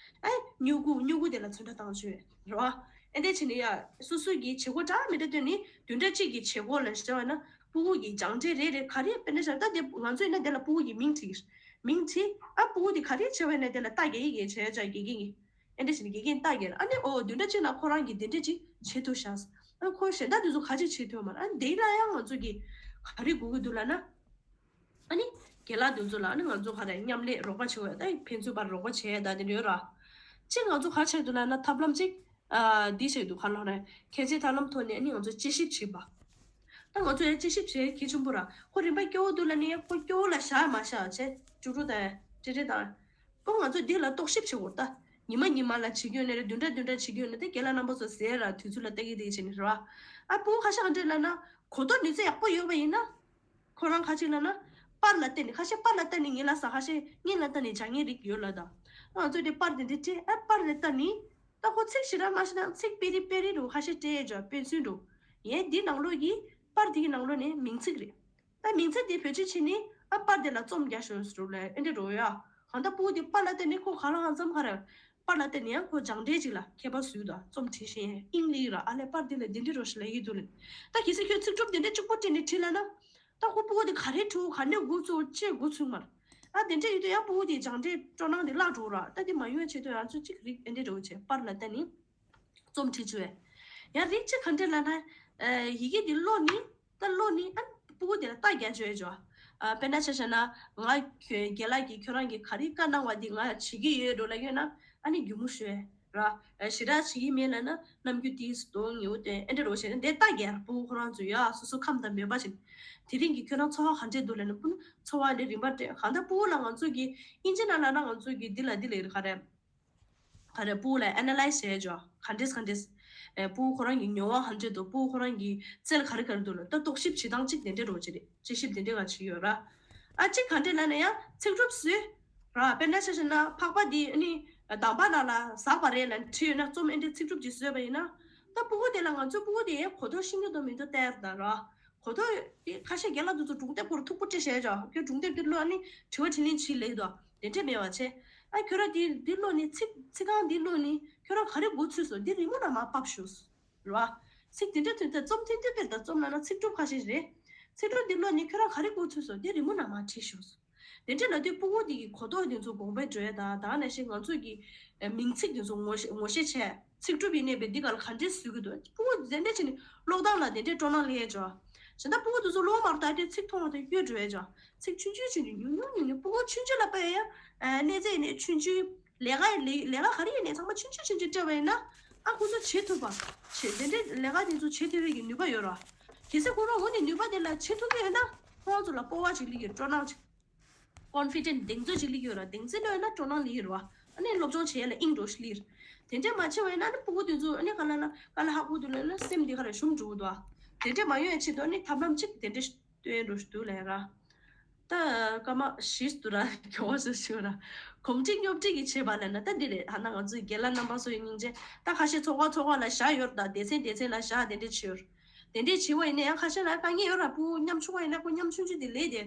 ཨེ་སྨྱུ་གུ། སྨྱུ་གུ་དེ་ལ་ཚོན་ཁྲ་བཏང་བྱས་རེད་བ། ཨེ་འདྲ་བྱས་ནས་ཡ་སོ་སོ་གི་བྱེད་སྒོ་འདྲ་མི་འདྲ་བཏོན་ནས་བདུན་ཕྲག་གཅིག་གི་བྱེད་སྒོ་ལ་བྱས་པ་ན་ཕྲུ་གུ་གི་སྦྱངས་འབྲས་རེ་རེ་ག་རེ་དཔེར་ན་བཞག་ད་དེ་ང་ཚོ་ཡིན་ན་དེ་ལ་ཕྲུ་གུ་གི་མིང་བྲིས། མིང་བྲིས། ཨ་ཕྲུ་གུ་དེ་ག་རེ་བྱས་པ་ཡིན་ན་དེ་ལ་རྟགས་རྒྱག་གི་རེད། བྱས་ཙང་དགེ་རྒན་གྱིས་ཨེ་འདྲ་བྱས་ནས་དགེ་རྒན་རྟགས་རྒྱག་ར། ཨ་ནི་ཨོ་བདུན་ཕྲག་གཅིག་ནང་ཁོ་རང་གིས་དེ་འདྲ་ཅིག་བྱེད་ཐུབ་ཤག་ཨ་ཁོ་གཞན་དག་དེ་ཚོ་ག་ཅིག་བྱེད་ཐུབ་མ་རེད། ཨ་ནི་དེ་ལ་ཡང་ང་ཚོ་གིས་ག་རེ་དགོས་ཀྱི་འདུག་ལབ་ན། ཨ་ནི་རྒན་ལགས་དེ་ཚོ་ལ་ཨ་ནི་ང་ཚོ་ག་རེ་མཉམ་ལས་རོགས་པ་བྱེད་འོས། ད་ཕན་ཚུན་བར་རོགས་པ་བྱེད་ཡ་ད་དེ་འདྲ་ཡོད་ར། གཅིག་ང་ཚོ་ག་བྱེད་འདུག་ལབ་ན་ཐབས་ལམ་གཅིག་ཨ་འདི་བྱེད་འདུག་ག་ལབ་ན་ཁྱད་ཆོས་ཐབས་ལམ་ཐོག་ནས་ཨ་ནི་ང་ཚོ་དཔྱད་ཞིབ་བྱེད་པ། ད་ང་ཚོ་ཡང་དཔྱད་ཞིབ་བྱེད་གལ་ཆེན་པོ་ར། ཁོ་རིམ་པ་སྐྱོ་བོ་འདུག་ལབ་ནས་ཁོ་སྐྱོ་བོ་ལ་བཞག་མ་བཞག་བྱས་ཀྲུ་ཀྲུ་དང་ཀྲི་ཀྲི་དང་། ཁོ་ང་ཚོ་འདི་ལ་རྟོག་ཞིབ་བྱེད་དགོས། ད་ཉི་མ་ཉི་མ་ལ་བྱེད་རྒྱུ་ནས་རེད། བདུན་ཕྲག་བདུན་ཕྲག་བྱེད་རྒྱུ་ནས་ད་རྒན་ལགས་རྣམ་པ་ཚོ་ཟེར་ར། དུས་ཚོད་ལ་ལྟ་གི་ལྟ་གི་བྱས་ནས་རེད་བ། ཨ་ཕྲུ་གུ་ཁ་ཤས་ག་འདྲ་ལབ་ན་གོ་རྟོགས་ནུས་རྩལ་ཡག་པོ་ཡོད་པ་ཡིན་ན། ཁོ་རང་ཁ་ཅིག་ལབ་ན་པར་ལ་བལྟས་ནས། ཁ་ཤས་པར་ལ་བལྟས་ནས་ངེས་ལ་ཟ། ཁ་ཤས་སྙན་ལ་བལྟས་ནས་བྱ་ངན་རིགས་ཡོད་ལ། ད་ང་ཚོ་དེ་པར་དེ་འདྲ་སྤྲད། ཨ་པར་ལ་བལྟས་ནས་ད་ཁོ་ཚིག་ཞེ་དྲག་མ་ཤེས་ན་ཚིག་པེ་རི་པེ་རི་རུ་ཁ་ཤས་སྤྲད་ཡོད་ཅོ། དཔེ་མཚོན་རུ་ཡན་འདི་ནང་ལོགས་ཀྱི་པར་དེ་གི་ནང་ལོགས་ནས་མིང་ཚིག་རེད། ད་མིང་ཚིག་དེ་བེད་སྤྱོད་བྱས་ནས་ཨ་པར་དེ་ལ་རྩོམ་རྒྱག་ཤོག་ཟེར་ལ་ཨེ་འདྲ་རུ་ཡ། གང་ལྟར་ཕྲུ་གུ་དེ་པར་ལ་བལྟས་ནས་ཁོ་ག་ལ་གང་འཚམ་ག་རེ། པར་ལ་བལྟས་ནས་ཡང་ཁོ་སྦྱངས་འབྲས་ཅིག་ལ་ཁྱད་པར་བཟོས་དང་། རྩོམ་བྲིས་ཤེས་ཨིན་ལི་ར། ཨ་ལས་པར་འདི་ལ་འདི་འདྲ་རོ་ཞིག་ལ་ཡིད་དུ་ལེན། ད་གལ་སྲིད་ཁྱོད་ཚིག་གྲུབ་འདི་འདྲ་གཅིག་པོ་སྤྲད་ནས་བྲིས་ལ་ན། ད་ཁོ་ཕྲུ་གུ་འདི་ག་རེ་ཕྲུ་གུ་ག་ནས་འགོ་ཚུགས་ཅེས་འགོ་ཚུགས་མར། ཨ་དེ་འདྲ་ཡིན་དུས་ཡང་ཕྲུ་གུ་འདི་སྦྱངས་འབྲས་སྤྲོ་སྣང་འདི་བརླག་འགྲོ་ར། ད་འདི་མ་ཡོང་བའི་ཆེད་དུ་ཡང་ཚོད་གཅིག་རིགས་ཨེ་འདྲ་རོ་བྱས་པར་ལ་བལྟས་ནས་རྩོམ་བྲིས་བཅུག་ཨེ། ཡང་རིགས་གཅིག་ག་འདྲ་ལ་ན། ཡི་གེ་འདི་ཀློག་ནི། ད་ཀློག་ནི་ཨ་ཕྲུ་གུ་དེ་ལ་རྟགས་རྒྱག་བཅུག་ཨེ་ཅོ། ཨ་དཔེར་ན་ཆ་བཞག་ན་ང་ཁྱོད་རྒན་ལགས་ཀྱིས་ཁྱོད་རང་གིས་ག་རེ་བཀའ་གནང་བ་འདི་ང་བྱེད་ཀྱི་ཡོད་འགྲོ་ལབ་ཡོད་ན་ཨ་ནི་སྒྱུར་མོ་ཤོད་ར། ཨ་ཞེ་དྲག་བྱེད་ཀྱི་མེད་ལབ་ན་རྣམ་འགྱུར་དེ་སྟོང་ཉེ་བོ་དེ་ཨེ་འདྲ་རོ་བྱས་ནས་དེ་རྟགས་རྒྱག་ཕྲུ་གུ་ཁོ་རང་ཚོ་ཡ་སོ་སོ་ཁམས་དང་མོས་པ་བྱས་ནས། དེ་རིང་གི་ཁྱོད་རང་འཚོ་བ་ག་འདྲས་འདུག་ལབ་ན་ཕྲུ་གུ་འཚོ་བ་འདི་རིམ་པ་སྤྲད། གང་ལྟར་ཕྲུ་གུ་ལ་ང་ཚོ་གི་ཨིན་ཇི་ནང་ལབ་ན་ང་ཚོ་གི་འདི་ལ་འདི་ལ་ཡོད་ག་རེ། ག་རེ་ཕྲུ་གུ་ལ་ཨེ་ན་ལའིཛ་བྱས་ཅོ། ག་འདྲས་ག་འདྲས། ཨེ་ཕྲུ་གུ་ཁོ་རང་གི་མྱོང་བ་ག་འདྲས་འདུག་ཕྲུ་གུ་ཁོ་རང་གི་རྩལ་ག་རེ་ག་རེ་འདུག་ལ་ད་རྟོག་ཞིབ་བྱེད་སྟངས་གཅིག་དེ་འདྲས་རོ་ཅི་རེད། དཔྱད་ཞིབ་དེ་འདྲས་ག་བྱེད་ཡོད་ར། ཨ་གཅིག་ག་འདྲས་ལབ་ན་ཡང་ཚིག་གྲུབ་བཟོས་ར། དཔེར་ན་ཆ་བཞག་ན་ཕག་པ་འདི་ཨ་ནི་དང་པ་ནང་ལ་ཟགས་པ་རེད་ལབ་བྲིས་ཡོད་ན་རྩོམ་ཨེ་འདྲས་ཚིག་གྲུབ་ཅིག་བཟོས་པ་ཡིན་ན། ད་ཕྲུ་གུ་དེ་ལ་ང་ཚོས་ཕྲུ་གུ་དེ་ཡང་གོ་རྟོགས་ཤེས་ཀྱི་འདུག་མི་འདུག་བལྟས་ད་ར། གོ་ཐོས་དེ་ཁ་ཤས་རྒན་ལགས་དེ་ཚོ་སྒྲུང་དེབ་སྐོར་མཐུག་པོ་སྤྲད་བཞག་ཅོ། ཁྱོད་སྒྲུང་དེབ་དེ་ཀློག་ནི་དྲི་བ་དྲིས་ལན་བྱེད་ལེ་དོ། དེ་འདྲས་མེད་པ་བྱས། ཨ་ཁྱོད་རང་དེ་འདི་ཀློག་ནི་ཚིག་ཚིག་རྐང་འདི་ཀློག་ནི་ཁྱོད་རང་ག་རེ་འགོ་ཚུགས་སོང་། འདི་རི་མོ་ནང་མར་ཕབ་ཤོག་ར། ཚིག་དེ་འདྲས་ཐོན་ཚེ་རྩོམ་ཐུང་ཐུང་དཔེར་ན་རྩོམ་ནང་ན་ཚིག་གྲུབ་ཁ་ཤས་རེད། ཚིག་གྲུབ་འདི་ཀློག་ནི་ཁྱོད་རང་ག་རེ་འགོ་ཚུགས་སོང་། འདི་རི་མོ་ནང་མར་བྲིས་ཤོག་དེ་འདྲས་ལབ་དུས་ཕྲུ་གུ་དེ་གི་གོ་རྟོགས་དེ་ཚོ་གོང་འཕེལ་འགྲོ་ཡ་དང་། ད་ག་ནང་བཞིན་ང་ཚོ་གི་ཨ་མིང་ཚིག་དེ་ཚོ་ངོ་ཤེས་ངོ་ཤེས་བྱས། ཚིག་གྲུབ་ཡིན་ནའི་བས་འདི་ག་ལ་ག་འདྲས་བཟོ་གི་འདུག་ཕྲུ་གུ་དེ་འདྲས་བྱས་ནས་ཀློག་སྟངས་ལ་དེ་འདྲས་སྤྲོ་སྣང་སླེབས་ཡ་ཅོ། གཞན་དག་ཕྲུ་གུ་དེ་ཚོ་ཀློག་མ་རུ་ད་དེ་ཚིག་མཐོང་བ་དང་གཡོལ་འགྲོ་ཡ་ཅོ། ཚིག་ཆུང་ཆུང་ཆུང་ཆུང་ཉུང་ཉུང་ཉུང་ཉུང་། ཕྲུ་གུ་ཆུང་ཆུང་ལ་དཔེ་ཡ་ཨ་གནས་ཚད་ཡིན་ནའི་ཆུང་ཆུང་། ལས་ཀ་ལས་ལས་ཀ་ག་རེ་ཡིན་ནའི་ཚང་མ་ཆུང་ཆུང་ཆུང་ཆུང་སྤྲད་པ་ཡིན་ན་ཨ་ཁོ་ཚོ་བྱེད་ཐུབ་པ། བྱེད་དེ་འདྲས་ལས་ཀ་དེ་ཚོ་བྱེད་ཐུབ་པའི་གི་ནུས་པ་ཡོད་ར། གལ་སྲིད་ཁོ་རང་འོ་ནས་ནུས་པ་དེ་ལ་བྱེད་ཐུབ་ཀྱི་ཡོད་ན་ཁོ་རང་ཚོ་ལ་སྤོབས་པ་ཅིག་སླེབས་ཀྱི་རེད། སྤྲོ་སྣང་ཅིག་ཀོན་ཕི་ཌེན་ཊི། གདེང་ཚོད་ཅིག་སླེབས་ཀྱི་ཡོད་ར། གདེང་ཚོད་སླེབས་ཡོད་ན་སྤྲོ་སྣང་སླེབས་ཀྱི་རེད་བ། ཨ་ནི་སློབ་སྦྱོང་བྱེད་ཡ་ལ་དབྱིངས་འགྲོ་ཞིག་སླེབས་ཀྱི་རེད། དེ་འདྲས་མ་བྱས་པ་ཡིན་ན་ཨ་ནི་ཕྲུ་གུ་དེ་ཚོ་ཨ་ནི་ག་ལ་ན་ག་ལ་ཧ་གོ་འདུག་ལབ་ན་སེམས་འདི་ག་རེ་ཞུམ་འགྲོ་གི་འདུག་ཨ། དེ་འདྲས་མ་ཡོང་ཡ་ཆེད་དུ་ཨ་ནི་ཐབས་ལམ་གཅིག་དེ་འདྲས་སྟོན་འགྲོ་ཞིག་འདུག་ལབ་ཡ་ར། ད་སྐར་མ་བཞི་འདུག་ར། གོ་བ་ཞིག་ཞུ་ར། གོམས་འདྲིས་སྙོམས་སྒྲིག་གི་བྱེད་པ་ལབ་ན་ད་འདི་རེད། ཧ་ན་ང་ཚོའི་རྒན་ལགས་རྣམ་པ་ཚོ་ཡི་སྙིང་རྗེ། ད་ཁ་ཤས་ཚོགས་པ་ཚོགས་པ་ལ་བཞག་ཡོད་ར། ད་སྡེ་ཚན་སྡེ་ཚན་ལ་བཞག་དེ་འདྲས་བྱས་ཡོད་ར། དེ་འདྲས་བྱས་པ་ཡིན་ན་ཡང་ཁ་ཤས་ལ་དཀའ་ངལ་ཡོད་ར། སྤུ་གུ་ཉམ་ཆུང་བ་ཡིན་ན་ཁོ་ཉམ་ཆུང་ཆུང་དེ་ལས་དེ།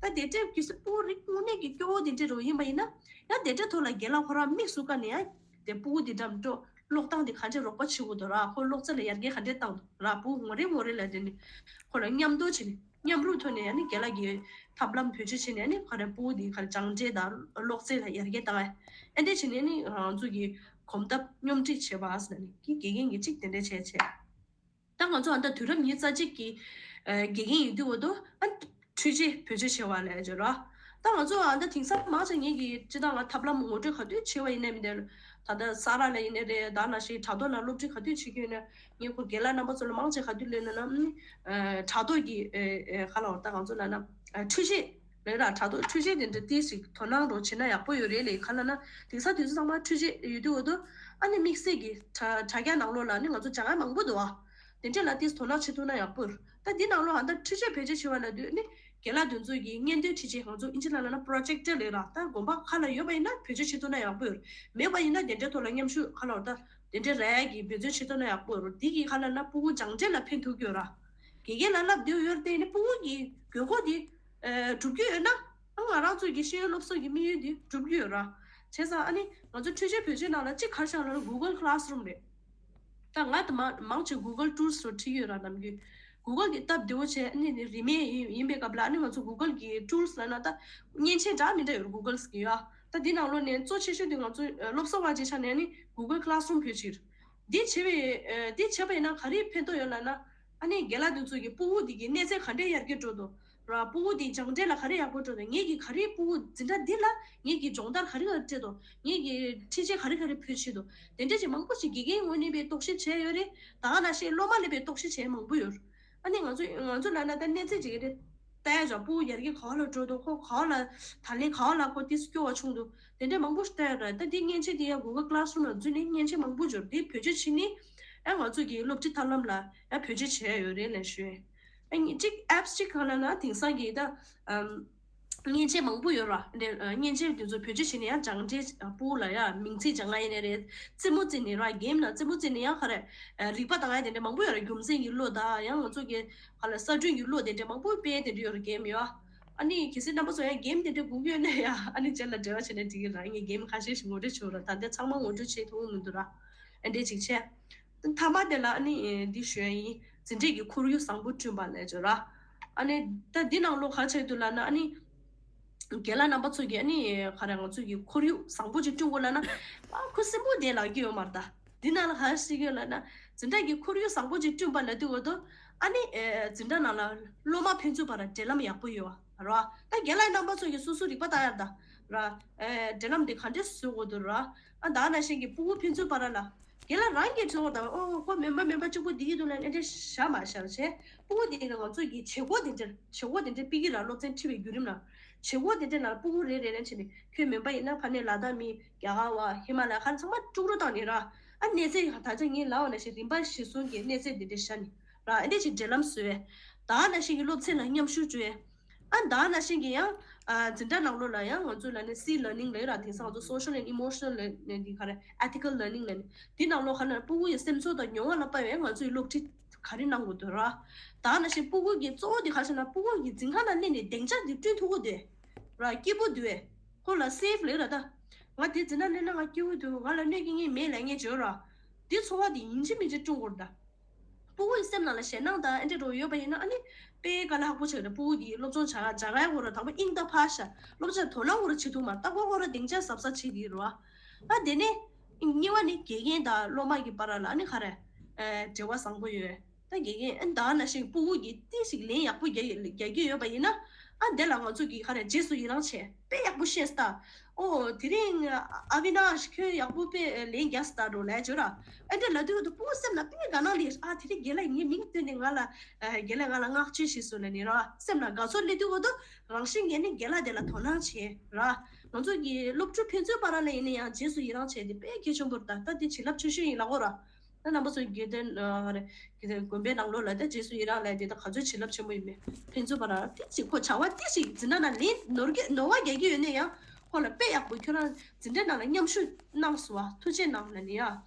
ད་དེ་འདྲས་གལ་སྲིད་སྤུ་གུ་རིགས་དངོས་གནས་ཀྱི་སྐྱོ་བོ་དེ་འདྲས་རུ་ཡིན་པ་ཡིན་ན། ཡང་དེ་འདྲས་ཐོག་ལ་རྒན་ལགས་ཁོ་རང་དམིགས་སུ་བཀར་ནས་ཡང་དེ་སྤུ་གུ་དེ་འགྲམ་འགྲོ། ཀློག་སྟངས་དེ་ག་འདྲས་རོགས་པ་བྱེད་དགོས་འདུག་ར། ཁོ་ཀློག་རྩལ་ལ་ཡར་རྒྱས་ག་འདྲས་བཏང་འདུག་ར། སྤུ་གུ་ངོ་རེ་ངོ་རེ་ལ་དེ་ནི་ཁོ་ལ་མཉམ་དུ་བྱས་ནས་མཉམ་རུབ་ཐོག་ནས་ཨ་ནི་རྒན་ལགས་ཀྱི་ཐབས་ལམ་བེད་སྤྱོད་བྱས་ནས་ཨ་ནི་ཁོ་རའི་སྤུ་གུ་དེ་ག་སྦྱངས་འབྲས་དང་ཀློག་རྩལ་ལ་ཡར་རྒྱས་བཏང་ཨ། ཨེ་འདྲས་བྱས་ནས་ཨ་ནི་ང་ཚོ་གི་གོམ་སྟབས་སྙོམས་སྒྲིག་བྱེད་པ་ཟེར་ནས་ཀྱི་དགེ་རྒན་གྱིས་གཅིག་དེ་འདྲས་བྱས་བྱས། ད་ང་ཚོ་ཨ་ད་དུས་རབས་ཉི་ཤུ་རྩ་གཅིག་གི་ཨ་དགེ་རྒན་ཡིན་དུས་འོ་དོ་ཨ་འཕྲུལ་ཆས་བེད་སྤྱོད་བྱེད་པ་ལས་བརྗོད་ར། ད་ང་ཚོ་ཨ་ད་དེང་སང་མང་ཆེ་ངེད་ཀྱི་སྤྱི་བཏང་ང་ཐབས་ལམ་ངོ་སྤྲོད་ག་དུས་བྱེད་པ་ཡིན་ནའི་མི་འདུག་ད་ལྟ་ས་ར་ལ་ཡིན་ནའི་རེད། ད་ནང་བཞིན་དྲ་ཐོག་ན་སློབ་ཁྲིད་ག་དུས་བྱེད་ཀྱི་ཡོད་ན་ངེད་ཁོ་རྒན་ལགས་རྣམ་པ་ཚོ་ལ་མང་ཆེ་ག་དུས་ལབ་ན་ན་ཨ་དྲ་ཐོག་གི་ཨ་ཨ་ག་ལ་བར་ད་ང་ཚོ་ལབ་ན་ཨ་འཕྲུལ་ཆས་ལས་ར། དྲ་ཐོག་འཕྲུལ་ཆས་དེ་འདྲ་ཏིས་ཞིག་དོ་སྣང་རོགས་བྱེད་ན་ཡག་པོ་ཡོད་རེད་ལས། ག་ལབ་ན་དེང་སང་དུས་ཚོད་ཚང་མ་འཕྲུལ་ཆས་ཡོད་དུས་འོ་དོ་ཨ་ནི་དམིགས་བསལ་གྱི་དྲ་དྲ་རྒྱ་ནང་ལོགས་ལ་ནི་ང་ཚོ་སྦྱང་ཡ་མང་པོ་འདུག་ཨ། དེ་འདྲས་ལ་ཏིས་དོ་སྣང་བྱེད་ཐུབ་ན་ཡག་པོ་རེད། ད་འདི་ནང་ལོགས་ཨ་ད་འཕྲུལ་ཆས་བེད་སྤྱོད་བྱེད་པ་ལབ་དུས་ནི་རྒན་ལགས་དེ་ཚོ་གི་བརྙན་ཐུང་འཕྲུལ་ཆས་ང་ཚོ་ཨིན་ཇི་ལ་ལབ་ན་པྲོ་ཇེག་ཊར་ལབ་ར། ད་དགོན་པ་ཁག་ལ་ཡོད་པ་ཡིན་ན་བེད་སྤྱོད་བྱེད་ཐུབ་ན་ཡག་པོ་ཡོད་རེད། མེད་པ་ཡིན་ན་དེ་འདྲས་ཐོག་ལ་མཉམ་ཞུགས་ག་ལབ་ད་དེ་འདྲས་རག་ཡ་གི་བེད་སྤྱོད་བྱེད་ཐུབ་ན་ཡག་པོ་ཡོད་རེད། འདི་གི་ག་ལབ་ན་སྤུ་གུ་སྦྱངས་འབྲས་ལ་ཕན་ཐོགས་ཀྱི་ཡོད་ར། དགེ་རྒན་ལ་བསླབ་བསྡད་ཡོད་རེད་དེ་ནི་སྤུ་གུ་གི་དགོས་མཁོ་དེ་ཨ་སྒྲུབ་ཀྱི་ཡོད་ན་ཨ་ང་རང་ཚོ་གི་ཤེས་ཡོན་སློབ་གསོ་གི་དམིགས་ཡུལ་དེ་འགྲུབ་ཀྱི་ཡོད་ར། བྱས་ཙང་ཨ་ནི་ང་ཚོ་འཕྲུལ་ཆས་བེད་སྤྱོད་ནང་ལ་གཅིག་ག་རེ་བཞག་ལབ་ན་Google Classroom་རེད། ད་ང་དང་མང་མང་ཆེ་Google Tools་རུ་ཁྲིད་ཡོད་ར་ནམ་རྒྱུན། Google་གི་སྟབས་བདེ་བོ་བྱས་ཨ་ནི་ནི་རིན་མེད་ཡིན་ཡིན་པའི་སྐབས་ལ་ཨ་ནི་ང་ཚོ་Google་གི་Tools་ལབ་ན་ད་མཉེན་ཆས་འདྲ་མི་འདྲ་ཡོད་རེད། Google་གི་ཡོད་ཨ། ད་འདི་ནང་ལོགས་ནས་གཙོ་ཆེ་ཤོས་དེ་ང་ཚོ་ཨ་སློབ་གསོ་བ་ཅིག་ཆ་ནས་ཨ་ནི་Google Classroom་བེད་སྤྱོད་བྱེད། འདི་བྱེད་པའི་ཨ་འདི་བྱས་པ་ཡིན་ན་ག་རེ་ཕན་ཐོགས་ཡོད་ལབ་ན། ཨ་ནི་རྒན་ལགས་དེ་ཚོ་གི་སྤུ་གུ་དེ་གི་གནས་ཚད་ག་འདྲས་ཡར་རྒྱས་འགྲོ་འདུག་ར། སྤུ་གུ་དེ་སྦྱངས་འབྲས་ལ་ག་རེ་ཡག་པོ་འགྲོ་འདུག་ངེད་ཀྱི་ག་རེ་སྤུ་གུ་འཛིན་གྲྭ་འདི་ལ་ངེད་ཀྱི་སྦྱོང་བརྡར་ག་རེ་ག་རེ་སྤྲད་འདུག་ངེད་ཀྱི་འཕྲུལ་ཆས་ག་རེ་ག་རེ་བེད་སྤྱོད་འདུག་དེ་འདྲས་ཀྱི་མང་པོ་ཞིག་དགེ་རྒན་ངོས་ནས་པའི་རྟོག་ཞིབ་བྱས་ཡོད་རེད། ད་ག་ནང་བཞིན་སློབ་མ་ལ་པའི་རྟོག་ཞིབ་བྱས་མང་པོ་ཡོད་རེད། ཨ་ནི་ང་ཚོ་ང་ཚོ་ལབ་ན་ད་གནས་ཚད་ཅིག་རེད། ལྟ་ཡ་ཅིག་སྤུ་གུ་ཡར་རྒྱས་ག་བ་ལ་འགྲོ་འདུག་ཁོ་ག་བ་ལ་ད་ལན་ག་བ་ལ་ཁོ་ཏིས་སྐྱོ་བ་བྱུང་འདུག་དེ་འདྲས་མང་པོ་ཞིག་ལྟ་ཡོད་རེད། ད་འདི་མཉེན་ཆས་དེ་ཡང་Google Classroom་ལ་འཛུལ་ནས་མཉེན་ཆས་མང་པོ་འབྱོར་དེ་བེད་སྤྱོད་བྱས་ནས་ཨ་ང་ཚོ་གི་སློབ་ཁྲིད་ཐབས་ལམ་ལ་ཡང་བེད་སྤྱོད་བྱས་ཡོད་རེད་ལབ་ཞུ། ཨ་ནི་གཅིག་apps་གཅིག་ག་ལབ་ན་དེང་སང་གི་ད་ཨམ་མཉེན་ཆས་མང་པོ་ཡོད་ར། འདི་ཨ་མཉེན་ཆས་དེ་ཚོ་བེད་སྤྱོད་བྱས་ནས་ཡང་སྦྱངས་འབྲས་ཨ་སྤུ་གུ་ལ་ཡང་མིང་ཚིག་སྦྱང་ཡ་ཡིན་ནའི་རེད། རྩེད་མོ་རྩེ་ནས་ར་གེམ་ནང་རྩེད་མོ་རྩེ་ནས་ཡང་ག་རེ་ཨ་རིག་པ་བཏང་ཡ་དེ་འདྲས་མང་པོ་ཡོད་ར། རྒྱུ་མཚན་གྱི་བློ་དང་ཡང་ང་ཚོ་གི་ག་ལ་གསར་སྐྲུན་གྱི་བློ་དེ་འདྲས་མང་པོ་སྤེལ་དེ་འདྲས་ཡོད་ར་གེམ་ཡོད། ཨ་ནི་གལ་སྲིད་རྣམ་པ་ཚོ་ཡང་གེམ་དེ་འདྲས་དགོས་ཀྱི་ཡོད་ན་ཡང་ཨ་ནི་རྗེས་ལ་འབྲེལ་བ་བྱས་ན་འགྲིག་གི་ར། ངས་གེམ་ཁ་ཤས་ཤིག་ངོ་སྤྲོད་བྱེད་ར། ད་ལྟ་ཚང་མ་ངོ་སྤྲོད་བྱེད་ཐུབ་ཀྱི་མི་འདུག་ར། ཨ་འདྲས་ཅིག་བྱས། མཐའ་མ་དེ་ལ་ཨ་ནི་འདི་ཞུ་ཡ་ཡིན། འཛིན་གྲྭའི་གི་ཁོར་ཡུག་བཟང་པོ་བསྐྲུན་པ་ལབ་ཡ་ཅིག་ཡོད་ར། ཨ་ནི་ད་འདི་ནང་ལོགས་ག་རེ་ཆགས་འདུག་ལབ་ན་ཨ་ནི་རྒན་ལགས་རྣམ་པ་ཚོ་གིས་ཨ་ནི་ག་རེ་ང་ཚོ་གི་ཁོར་ཡུག་བཟང་པོ་ཅིག་བསྐྲུན་དགོས་ལབ་ན་ཨ་ཁུ་སིམ་པོ་དེ་ལབ་ཀྱི་ཡོད་མ་རེད་ད། འདི་ནང་ལ་ག་རེ་ཞིག་ཡོད་ལབ་ན་འཛིན་གྲྭ་གི་ཁོར་ཡུག་བཟང་པོ་ཅིག་བསྐྲུན་པ་ལབ་དུས་འོ་དོ་ཨ་ནི་ཨེ་འཛིན་གྲྭ་ནང་ལ་སློབ་མ་ཕན་ཚུན་བར་འབྲེལ་ལམ་ཡག་པོ་ཡོད་པ་ར། ད་རྒན་ལགས་རྣམ་པ་ཚོ་གིས་སོ་སོ་རིག་པ་བཏང་ཡ་རེད་ད་ར། ཨེ་འབྲེལ་ལམ་དེ་ག་འདྲས་བཟོ་དགོས་འདུག་ར། ཨ་ད་ནང་བཞིན་གྱི་སྤུ་གུ་ཕན་ཚུན་བར་ལ་རྒན་ལགས་རང་གིས་ཚོར་བ་དང་ཨོ་ཁོ་མིན་པ་མིན་པ་གཅིག་པོ་འདི་ཡིན་འདུག་ལབ་ནས་འདྲ་བཞག་མ་བཞག་བྱས། སྤུ་གུ་དེ་ནི་ང་ཚོ་གི་བྱེད་སྒོ་དེ་འདྲ་བྱེད་སྒོ་དེ་འདྲ་སྤེལ་གྱི་ར། སློབ་ཚན་ཁྲིད་པའི་བརྒྱུད་རིམ་ལ་བྱེད་སྒོ་དེ་འདྲ་ལ་སྤུ་གུ་རེ་རེ་ལ་བྱས་ནས་ཁྱོད་མིན་པ་ཡིན་ན་ཕ་ནས་ལ་དྭགས་མི་རྒྱ་གར་བ་ཧི་མ་ལ་ཡ་ཁ་ཚང་མ་དཀྲུག་རོགས་བཏང་ནས་ར། ཨ་གནས་ཚད་ད་ཆ་ངས་ལབ་པ་ནང་བཞིན་རིམ་པ་གཞིར་བཟུང་གི་གནས་ཚད་དེ་འདྲ་བཞག་ནས་ར། ཨ་འདྲ་ཅིག་འབྲེལ་ལམ་བཟོས་བས། ད་ནང་བཞིན་གྱི་སློབ་ཚན་ལ་མཉམ་ཞུགས་བྱོས། ཨ་ད་ནང་བཞིན་གྱི་ཡང་ཨ་འཛིན་གྲྭ་ནང་ལོགས་ལ་ཡང་ང་ཚོ་ལ་ནི་སི་ལར་ནིང་ལབ་ཡོད་ར། དེང་སང་ང་ཚོ་social and emotional learning་འདི་ག་རེ་ethical learning་ལབ་ནི་འདི་ནང་ལོགས་ག་ན་སྤུ་གུ་ཡི་སེམས་ཚོར་དང་མྱོང་བ་ལ་དཔག་པའི་ང་ཚོའི་སློབ་ཁྲིད་ག་རེ་གནང་དགོས་འདུག་ར། ད་ནང་བཞིན་སྤུ་གུ་གི་གཙོ་བོ་དེ་ག་རེ་ཟེར་ན་སྤུ་གུ་གི་འཛིན་ཁང་ནང་སླེབས་ནས་སྡིངས་ཆ་འདི་བསྐྲུན་ཐུབ་ཀྱི་འདུག་ར། སྐྱིད་པོ་འདུག་བས། ཁོ་ལ་safe་ལབ་ཡོད་ར། ད་ང་དེ་འཛིན་གྲྭ་སླེབས་ན་ང་སྐྱིད་པོ་འདུག་ང་ལ་གནོད་སྐྱེལ་མཁན་མེད་ལབ་མཁན་ཅིག་ཡོད་ར། འདི་ཚོར་བ་དེ་ཡིན་གཅིག་མིན་གཅིག་བསྐྲུན་དགོས་རེད་ད། སྤུ་གུ་ཡི་སེམས་ནང་ལ་ཞེད་སྣང་དང་ཨེ་འདྲ་འདྲ་བོ་ཡོད་པ་ཡིན་ན་ཨ་ནི་དཔེ་དཀའ་ལས་ཁག་པོ་ཆགས་རེད། སྤུ་གུ་དེ་སློབ་སྦྱོང་བྱ་བྱ་ག་ཡ་གོ་ར་དང་པོ་དབྱིངས་ད་ཕར་བཞག་སློབ་སྦྱོང་དོ་སྣང་གོ་ར་བྱེད་ཐུབ་མ་རེད། ད་གོ་གོ་ར་སྡིངས་ཆ་གཟབ་གཟབ་བྱེད་དེ་རེད་བ། ཨ་དེ་ནས་གཉིས་པ་ནི་དགེ་རྒན་དང་སློབ་མ་གི་བར་ལ་ཨ་ནི་ག་རེ་ཨེ་འབྲེལ་བ་བཟང་པོ་ཡོད། ད་དགེ་རྒན་ཨ་ནི་ད་ནང་བཞིན་སྤུ་གུ་གི་ཏིག་ཞིག་ལན་ཡག་པོ་རྒྱག་རྒྱག་གི་ཡོད་པ་ཡིན་ན་ཨ་དེ་ལ་ང་ཚོ་གི་ག་རེ་རྗེས་སུ་ཡི་རང་བྱས་དཔེ་ཡག་པོ་ཤེས་སྟ། ཨོ་དེ་རིང་ཨ་བི་ནཱ་ཤི་ཁྱོད་ཡག་པོ་དཔེ་ལན་རྒྱག་སྟ་འགྲོ་ལས་བྱོས་ར། ཨ་འདྲ་ལབ་དུས་སྤུ་གུ་སེམས་ལ་དཔེ་དགའ་སྣང་སླེབས། ཨ་དེ་རིང་རྒན་ལགས་ངའི་མིང་བཏོན་ནས་ང་ལ་ཨ་རྒན་ལགས་ང་ལ་བསྔགས་བརྗོད་བྱས་སོང་ལབ་ནས་ར། སེམས་ལ་དགའ་ཚོར་སླེབས་དུས་འོ་དོ་རང་བཞིན་གྱིས་ནི་རྒན་ལགས་དེ་ལ་དོ་སྣང་བྱེད་ར། ང་ཚོ་གི་སློབ་ཕྲུག་ཕན་ཚུན་བར་ལ་ཡིན་ན་ཡང་རྗེས་སུ་ཡི་རང་བྱས་ཏེ་དཔེ་གལ་ཆེན་པོ་རེད། ད་ད་དེ་བྱིན་རླབས་ཆེ་ཤོས་ཡིན་ལབ་དགོས་ར། ད་རྣམ་པ་ཚོ་དགེ་ལྡན་ཨ་རེ་དགེ་ལྡན་དགོན་པའི་ནང་ལོགས་ལ་ད་རྗེས་སུ་ཡི་རང་ལབ་དེ་ད་ག་ཚོད་བྱིན་རླབས་ཆེན་པོ་ཡིན་མེད། ཕན་ཚུན་བར་ལ་ཏིག་ཅིག་ཁོ་བྱ་བ་ཏིག་ཅིག་འཛིན་གྲྭ་ནང་ལེན་ནོར་གི་ནོར་བ་རྒྱག་གི་ཡོད་ན་ཡང་ཁོ་ལ་དཔེ་ཡག་པོ་ཁྱོད་རང་འཛིན་གྲྭ་ནང་ལ་མཉམ་ཞུགས་གནང་སོང་བ་ཐུགས་རྗེ་གནང་ལབ་ནས་ཡ།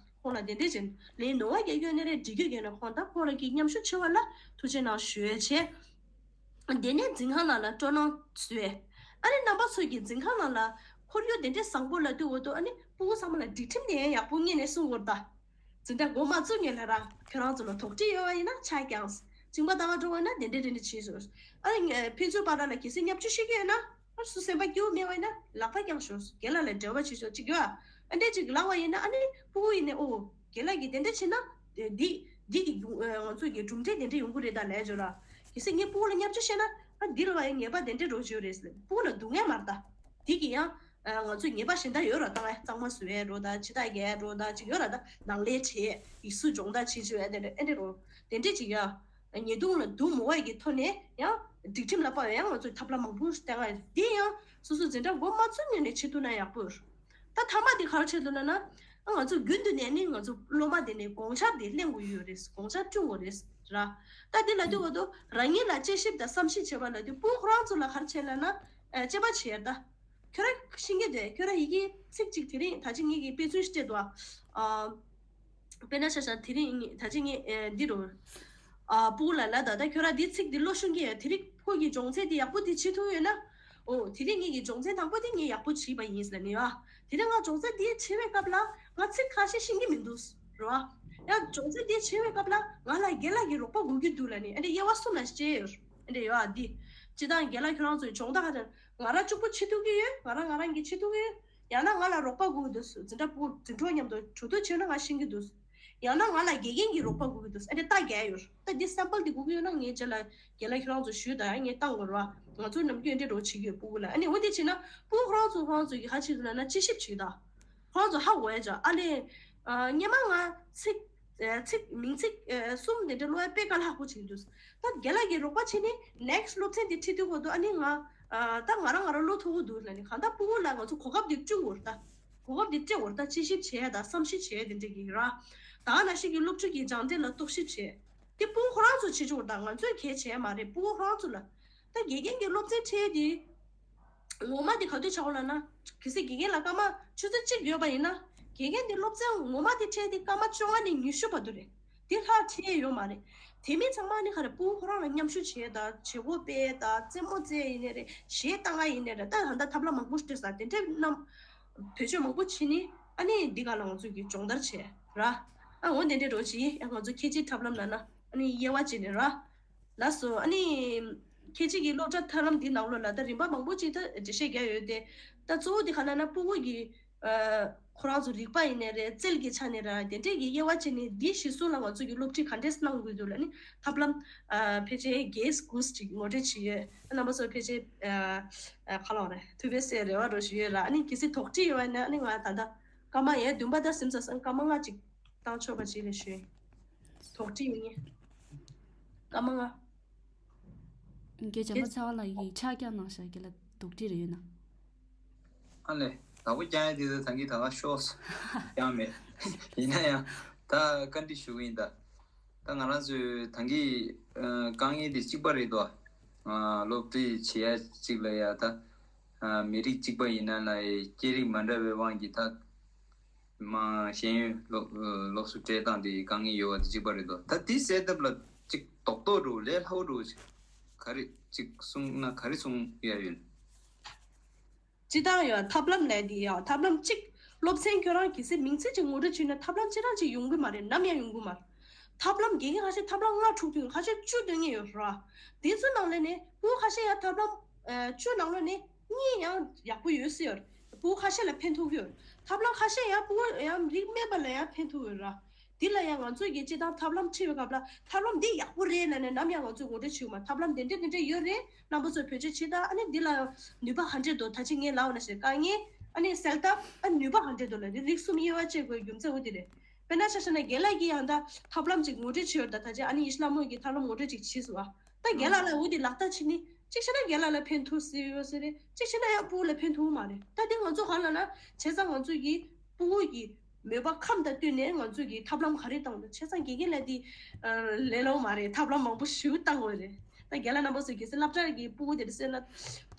ཁོང་ལ་དེ་འདྲས་ཅན་ལས་ནོར་བ་རྒྱག་རྒྱུ་ནི་རེད། འདྲི་རྒྱུ་རྒྱག་ན་ཁོང་ད་ཁོང་རང་གི་མཉམ་ཞུགས་བྱེད་པ་ལ་ཐུགས་རྗེ་གནང་ཞུ་ཡས་བྱས། དེ་ནས་འཛིན་ཁང་ནང་ལ་སྤྲོ་སྣང་བཟོས། ཨ་ནི་རྣམ་པ་ཚོས་ཀྱི་འཛིན་ཁང་ནང་ལ་ཁོར་ཡུག་དེ་འདྲས་བཟང་པོ་ལ་དུས་འོ་དུ་ཨ་ནི་སྤུ་གུ་ཚང་མ་ལ་སྒྲིག་ཁྲིམས་དེ་ཡང་ཡག་པོ་ངེས་ནས་སྲུང་དགོས་རེད་ད། འཛིན་གྲྭ་འགོ་མ་བཙུགས་ངེས་ལ་རང་ཁྱོད་རང་ཚོ་ལ་དོགས་འདྲི་ཡོད་པ་ཡིན་ན་ཆ་རྐྱང་། གཅིན་པ་ལྟ་བ་འགྲོ་བ་ཡིན་ན་དེ་འདྲས་དེ་འདྲས་བྱེད་ཤོག་ཨ་ནི་ཕན་ཚུན་བར་ལ་གལ་སྲིད་བརྙས་བཅོས་ཤེས་ཀྱི་ཡོད་ན། ཨ་སུ་སེམས་པ་སྐྱིད་པོ་མེད་པ་ཡིན་ན་ལག་པ་བརྐྱངས་ཤོག་རྒན་ལགས་ལ་འབྲེལ་བ་བྱེད་ཤོག་ཅིག་ཡོད་ཨ། ཨ་འདྲས་ཅིག་ལངས་པ་ཡིན་ན་ཨ་ནི་སྤུ་གུ་ཡིན་ནའི་ཨོ་རྒན་ལགས་ཀྱིས་དེ་འདྲས་བྱས་ན་འདི་འདི་གི་ང་ཚོ་གི་གྲུབ་འབྲས་དེ་འདྲས་ཡོང་གི་རེད་ད་ལས་བརྗོད་ལ། གལ་སྲིད་ངས་སྤུ་གུ་ལ་བརྙས་བཅོས་བཤད་ན་ཨ་འདི་ལ་བ་ཡིན་ངེས་པ་དེ་འདྲས་འགྲོ་བཞིན་ཡོད་རེད་ཟེར་སྤུ་གུ་ལ་སྡུག་བསྔལ་མ་རེད་ད། འདི་གི་ཡང་ང་ཚོ་ཉེས་པ་གཞན་དག་ཡོད་ར་ད་ང་གཙང་མ་བཟོ་ཡས་རོ་ད་ཇི་ལྟར་རྒྱག་ཡས་རོ་ད་ཅིག་ཡོད་ར་ད་ནང་ལས་བྱེད་ཡིག་གཟུགས་སྦྱོང་བརྡར་བྱེད་བྱེད་ཡས་དེ་འདྲས་ཨེ་འདྲས་རོ། དེ་འདྲས་ཅིག་ཡ། ཉེས་རྡུང་ལ་རྡུང་མི་དགོས་ཀྱི་ཐོག་ནས་ཡང་སྒྲིག་ཁྲིམས་ལ་དཔག་ཡང་ང་ཚོས་ཐབས་ལམ་མང་པོ་བསྟེན་ཡ་འདི་ཡང་སོ་སོ་འཛིན་གྲྭ་འགོ་མ་བཙུགས་ནས་ནས་བྱེད་ཐུབ་ན་ཡག་པོ་ཡོད། ད་མཐའ་མ་འདི་ག་རེ་བྱེད་ཐུབ་ན་ན་ང་ཚོ་རྒྱུན་དུ་ནས་ནི་ང་ཚོ་སློབ་མ་དེ་ནས་དགོངས་འཆར་འདི་གླེང་དགོས་ཡོད་རེད། དགོངས་འཆར་བསྐྲུན་དགོས་རེད་ར། ད་འདི་ལ་དུས་འོ་དོ་རང་ཉིད་ལ་དཔྱད་ཞིབ་དང་བསམ་ཤེས་བྱེད་པ་ལ་དུས་སྤུ་གུ་ཁོ་རང་ཚོ་ལ་ག་རེ་བྱེད་ལ་ན་དཔྱད་པ་བྱེད་ཡ་ད། ཁྱོད་རང་ཤེས་ཀྱི་འདུག་ཁྱོད་རང་ཡི་གེ་ཚིག་གཅིག་དེ་རིང་ད་ཅི་ངེད་ཀྱིས་དཔེ་མཚོན་ཞིག་སྤྲད་འདུག་ཨ། དཔེར་ན་ཆ་བཞག་དེ་རིང་ངེད་ད་ཅི་ངེད་འདི་རུ། ཨ་སྤུ་གུ་ལ་ལ་ད་ད་ཁྱོད་རང་འདི་ཚིག་འདི་བློ་ཤོང་གི་ཡོད་དེ་རིང་ཁོ་གི་སྦྱོང་ཚན་འདི་ཡག་པོ་འདི་བྱེད་ཐུབ་ཡོད་ན། ཨོ་དེ་རིང་ངེད་ཀྱི་སྦྱོང་ཚན་དང་པོ་འདི་ངས་ཡག་པོ་བྱས་པ་ཡིན་ཟེར་ནས་ཡ། དེ་རིང་ང་སྦྱོང་ཚན་འདི་བྱེད་པའི་སྐབས་ལ་ང་ཚིག་ཁ་ཤས་ཤེས་ཀྱི་མི་འདུག་རེད་བ། ཡང་སྦྱོང་ཚན་འདི་བྱེད་པའི་སྐབས་ལ་ང་ལ་རྒན་ལགས་ཀྱི་རོགས་པ་དགོས་ཀྱི་འདུག་ལ་ནི་ཨ་འདྲ་དབྱེ་བ་གསུམ་ལ་ཕྱེ་ཡོད། ཨ་འདྲ་ཡོད་ཨ་འདི། སྤྱི་བཏང་རྒན་ལགས་ཁྱོད་རང་ཚོའི་སྦྱོང་བརྡར་ཁ་ང་རང་གཅིག་པུ་བྱེད་ཐུབ་ཀྱི་ཡོད། ང་རང་ང་རང་གིས་བྱེད་ཐུབ་ཀྱི་ཡོད། ཡང་ན་ང་ལ་རོགས་པ་དགོས་ཀྱི་འདུག་འཛིན་གྲྭ་སྤུ་འཛིན་གྲོགས་མཉམ་དུ་གྲོས་བསྡུར་བྱས་ན་ང་ཤེས་ཀྱི་འདུག་ཡང་ན་ང་ལ་དགེ་རྒན་གྱི་རོགས་པ་དགོས་ཀྱི་འདུག་ཨ་འདི་རྟགས་རྒྱག་ཡོད། ད་འདི་སེམ་པལ་འདི་དགོས་ཀྱི་ཡོད་ན་ངས་རྗེས་ལ་རྒན་ལགས་ཁྱོད་རང་ཚོ་ཞུས་དང་ཡང་ངས་བཏང་དགོས་རེད་བ། ང་ཚོ་ནམ་རྒྱུན་འདྲ་འདྲ་བོ་བྱེད་ཀྱི་ཡོད་སྤུ་གུ་ལ། ཨ་ནི་འོ་འདི་བྱས་ན་སྤུ་གུ་ཁོ་རང་ཚོ་ཁོ་རང་ཚོ་གི་ཧ་ཅིག་ལ་ན་དཔྱད་ཞིབ་བྱེད་དང་། ཁོ་རང་ཚོ་ཧ་གོ་ཡ་ཅག་ཨ་ལས། སྔོན་མ་ང་ཚིག་ཚིག་མིང་ཚིག་གསུམ་དེ་འདྲ་ཀློག་ཡ་དཔེ་དཀའ་ལས་ཁག་པོ་བྱེད་ཀྱི་འདུག་ད་རྒན་ལགས་ཀྱིས་རོགས་པ་བྱས་ནས་ནེག་སི་སློབ་ཚན་དེ་ཁྲིད་དུས་སྐབས་དུ་ཨ་ནི་ང་ད་ང་རང་ང་རང་ཀློག་ཐུབ་ཀྱི་འདུག་ལབ་ནས་གང་ལྟར་སྤུ་གུ་ལ་ང་ཚོ་གོ་སྐབས་དེ་བསྐྲུན་དགོས་རེད་ད། གོ་སྐབས་དེ་སྤྲད་དགོས་རེད་ད། དཔྱད་ཞིབ་བྱེད་ཡ་ད་བསམ་ཞིབ་བྱེད་ཡ་དེ་འདྲ་གི་ར། ད་ག་ནང་བཞིན་གྱི་སློབ་ཕྲུག་གི་སྦྱང་འབྲས་ལ་རྟོག་ཞིབ་བྱེད། དེ་སྤུ་གུ་ཁོ་རང་ཚོ་བྱེད་ཆོག་ད་ང་ཚོས་གལ་བྱེད་ཡ་མ་རེད་སྤུ་གུ་ཁོ་རང་ཚོ་ལ། ད་དགེ་རྒན་གྱི་སློབ་ཚན་ཁྲིད་དེ། ངོ་མ་དེ་ག་དུས་ཆགས་ལ་ན། གལ་སྲིད་དགེ་རྒན་ལ་སྐར་མ་ཆུ་ཚོད་གཅིག་ཡོད་པ་ཡིན་ན། དགེ་རྒན་དེ་སློབ་ཚན་ངོ་མ་དེ་ཁྲིད་དེ་སྐར་མ་བཅོ་ལྔ་ནས་ཉི་ཤུ་བར་དུ་རེད། དེ་ལྷག་ཁྲིད་ཡོད་མ་རེད། དེ་མིན་ཚང་མ་ནི་ག་རེ་སྤུ་གུ་ཁོ་རང་ལ་མཉམ་ཞུགས་བྱེད་ད་བྱེད་སྒོ་སྤེལ་ད་རྩེད་མོ་རྩེ་ཡིན་ནའི་རེད་གཞས་བཏང་ང་ཡིན་ནའི་རེད་ད་ད་ལྟ་ཐབས་ལམ་མང་པོ་སྤྲད་ས་དེ་འདྲས་རྣམས། བེད་སྤྱོད་མང་པོ་བྱེད་ནི་ཨ་ནི་འདི་ག་ལ་ང་ཚོས་ཀྱི་སྦྱོང་བརྡར་བྱེད་ར། ཨ་འོ་དེ་འདྲས་རོ་བྱེད་ང་ཚོ་ཁྱད་ཆེའི་ཐབས་ལམ་ལ་ན་ཨ་ནི་དབྱེ་བ་བྱེད་ནི་ར། ལགས་སོ། ཨ་ནི། ཁྱེད་ཅག་གི་སློབ་གྲྭ་ཐབས་ལམ་འདིའི་ནང་ལོགས་ལ་ད་རིམ་པ་མང་པོ་ཅིག་ད་འགྲེལ་བཤད་རྒྱག་ཡོད་དེ། ད་གཙོ་བོ་དེ་ག་ལ་ན་སྤུ་གུ་གི་ཁོ་རང་ཚོ་རིག་པ་ཡིན་ནའི་རེད་རྩལ་གྱི་ཆ་ནས་ར་དེ་འདྲས་ཀྱི་དབྱེ་བ་བྱས་ནས་འདི་གཞིར་བཟུང་ལ་ང་ཚོ་གི་སློབ་ཁྲིད་ག་འདྲས་གནང་དགོས་འདུག་ལ་ནི་ཐབས་ལམ་ཕལ་ཆེར་བརྒྱད་དགུ་ཅིག་ངོ་སྤྲོད་བྱས་ཡོད། རྣམ་པ་ཚོ་ཕལ་ཆེར་ག་ལ་རེད་ཐུགས་ཕན་གསལ་རེ་བ་རོ་ཞུ་ཡོད་ར། ཨ་ནི་གལ་སྲིད་དོགས་འདྲི་ཡོད་པ་ན་ཨ་ནི་ང་ད་ལྟ་སྐར་མ་ཡས་བདུན་པ་ད་ཟིན་ཚར་སོང་སྐར་མ་ལྔ་ཅིག་བཏང་ཆོག་པ་ཅིག་ལ་ཞུ་ཡིན། དོགས་འདྲི་ཡོད་ངེས། སྐར་མ་ལྔ། རྒན་བྱམས་པ་ཚེ་དབང་ལགས་ཀྱིས་ཕྱག་བརྐྱངས་གནང་ཤག་རྒན་ལགས་དོགས་འདྲི་རེ་ཡོད་ན། ཨ་ལས། དྭགས་པོ་རྐྱང་ཡ་དེ་ད་ཐང་གི་ད་ག་ཤོག་རྐྱང་མེད། ཡིན་ན་ཡང་ད་བཀའ་འདྲི་ཞུ་གི་ཡིན་ད། ད་ང་རང་ཚོའི་ཐང་གི་དཀའ་ངལ་དེ་གཅིག་པ་རེད་དོ། སློབ་ཁྲིད་བྱེད་ཡ་གཅིག་ལ་ཡ་ད། མི་རིགས་གཅིག་པ་ཡིན་ན་ལ་སྐད་རིགས་མ་འདྲ་བའི་དབང་གིས་ད། མ་ཤེས་ཡོན་སློབ་སློབ་གསོ་སྤྲད་སྟངས་དེ་དཀའ་ངལ་ཡོད་པ་དེ་གཅིག་པ་རེད་དོ། ད་དེ་སེལ་ཐབས་ལ་གཅིག་རྡོག་རྡོག་འགྲོ་ལས་སླ་བོ་འགྲོ་གཅིག་ག་རེ་གཅིག་གསུང་ན་ག་རེ་གསུང་ཡ་ཡོད། སྤྱི་བཏང་ཡོད་ཐབས་ལམ་ལས་དེ་ཡོད་ཐབས་ལམ་གཅིག་སློབ་ཚན་ཁྱོད་རང་གི་སེ་མིང་ཚིག་ཅིག་ངོ་སྤྲོད་བྱས་ན་ཐབས་ལམ་ཅི་རང་ཅིག་ཡོང་གི་མ་རེད། ནམ་ཡང་ཡོང་གི་མ་རེད། ཐབས་ལམ་དགེ་རྒན་ཁ་ཤས་ཐབས་ལམ་ལྔ་དྲུག་དུས་ཁ་ཤས་བཅུ་འདོན་ངེས་ཡོད་ར། དེ་ཚོའི་ནང་ལས་ནས་སྤུ་གུ་ཁ་ཤས་ཡང་ཐབས་ལམ་བཅུ་ནང་ལོགས་ནས་གཉིས་ཡང་ཡག་པོ་ཡོད་སྲིད་ཡོད། སྤུ་གུ་ཁ་ཤས་ལ་ཕན་ཐོགས་ཀྱི་ཡོད། ཐབས་ལམ་ཁ་ཤས་ཡང་སྤུ་གུ་ཡང་རིགས་སྨད་པ་ལ་ཡང་ཕན་ཐོགས་ཡོད་ར། འདི་ལ་ཡང་ང་ཚོས་ཀྱི་སྤྱི་བཏང་ཐབས་ལམ་ཁྲིད་པའི་སྐབས་ལ་ཐབས་ལམ་འདི་ཡག་པོ་རེད་ལབ་ནས་ནམ་ཡང་ང་ཚོས་ངོ་སྤྲོད་བྱེད་དགོས་མ་ཐབས་ལམ་འདི་འདྲས་འདི་འདྲས་ཡོད་རེད། རྣམ་པ་ཚོས་བེད་སྤྱོད་བྱེད་དང་ཨ་ནི་འདི་ལ་ནུས་པ་ག་འདྲས་འདུག་ད་ཅི་ངས་ལབ་པ་ནང་བཞིན་དཀའ་ངལ་ཨ་ནི་སེལ་ཐབས་ཨ་ནུས་པ་ག་འདྲས་འདུག་ལབ་ནི་རིགས་གསུམ་དབྱེ་བ་ཕྱེ་དགོས་རྒྱུ་མཚན་འོ་འདི་རེད། དཔེར་ན་ཆ་བཞག་ན་རྒན་ལགས་ཀྱིས་ཡང་ད་ཐབས་ལམ་ཅིག་ངོ་སྤྲོད་བྱས་ཡོད་ད་ད་ཅི་ཨ་ནི་ཡེ་ཤེས་ལྷ་མོ་གིས་ཐབས་ལམ་ངོ་སྤྲོད་ཅིག་བྱས་སོང་བ། ད་རྒན་ལགས་ལ་འོ་དེ་ལག་བསྟར་བྱེད་ནི་གཅིག་བྱས་ན་རྒན་ལགས་ལ་ཕན་ཐོགས་སྲིད་ཡོད་ཟེར་རེད། གཅིག་བྱས་ན་ཡང་སྤུ་གུ་ལ་ཕན་ཐོགས་མ་རེད། ད་དེ་ང་ཚོ་གང་ལ་ན་བྱས་ཙང་ང་ཚོ་གི་སྤུ་གུ་གི་མོས་པ་ཁམས་དང་བསྟུན་ནས་ང་ཚོ་གི་ཐབས་ལམ་ག་རེ་བཏང་འདུག་བྱས་ཙང་དགེ་རྒན་ལ་དེ་ལས་སླ་བོ་མ་རེད། ཐབས་ལམ་མང་པོ་ཞིག་བཏང་དགོས་རེད། ད་རྒན་ལགས་རྣམ་པ་ཚོ་གལ་སྲིད་སློབ་གྲྭ་གི་སྤུ་གུ་དེ་འདྲ་སེལ་ན་